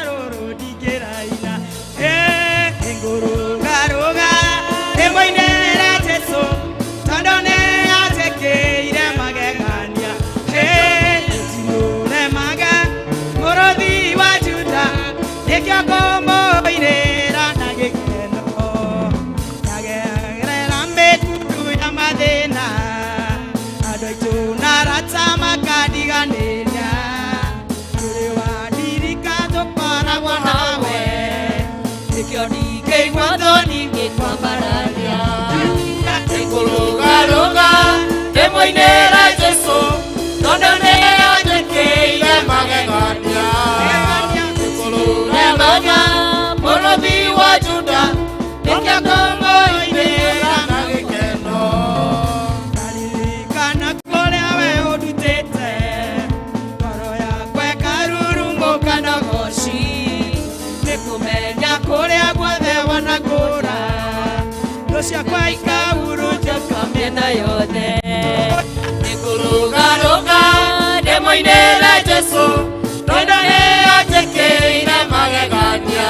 Speaker 15: rũrũ ndingĩraina. Ndingĩigua thoni ngĩkwambararia. Nĩngũrũgarũga ndĩmũinĩre Jesũ, tondũ nĩanjĩkĩire magegania. Nĩngũrũgarũga mũrũthi wa Juda, nĩkĩo ngũmũinĩra na gĩkeno.
Speaker 1: Kana kũrĩa we ũndutĩte, ngoro yakwa ĩkarurumũka na ũgoci, nĩ kũmenya kũrĩa guothe wanakũra, thũ ciakwa ikahurunjũka mĩena yothe.
Speaker 15: Nĩngũrũgarũga ndĩmũinĩre Jesũ, tondũ nĩanjĩkĩire magegania.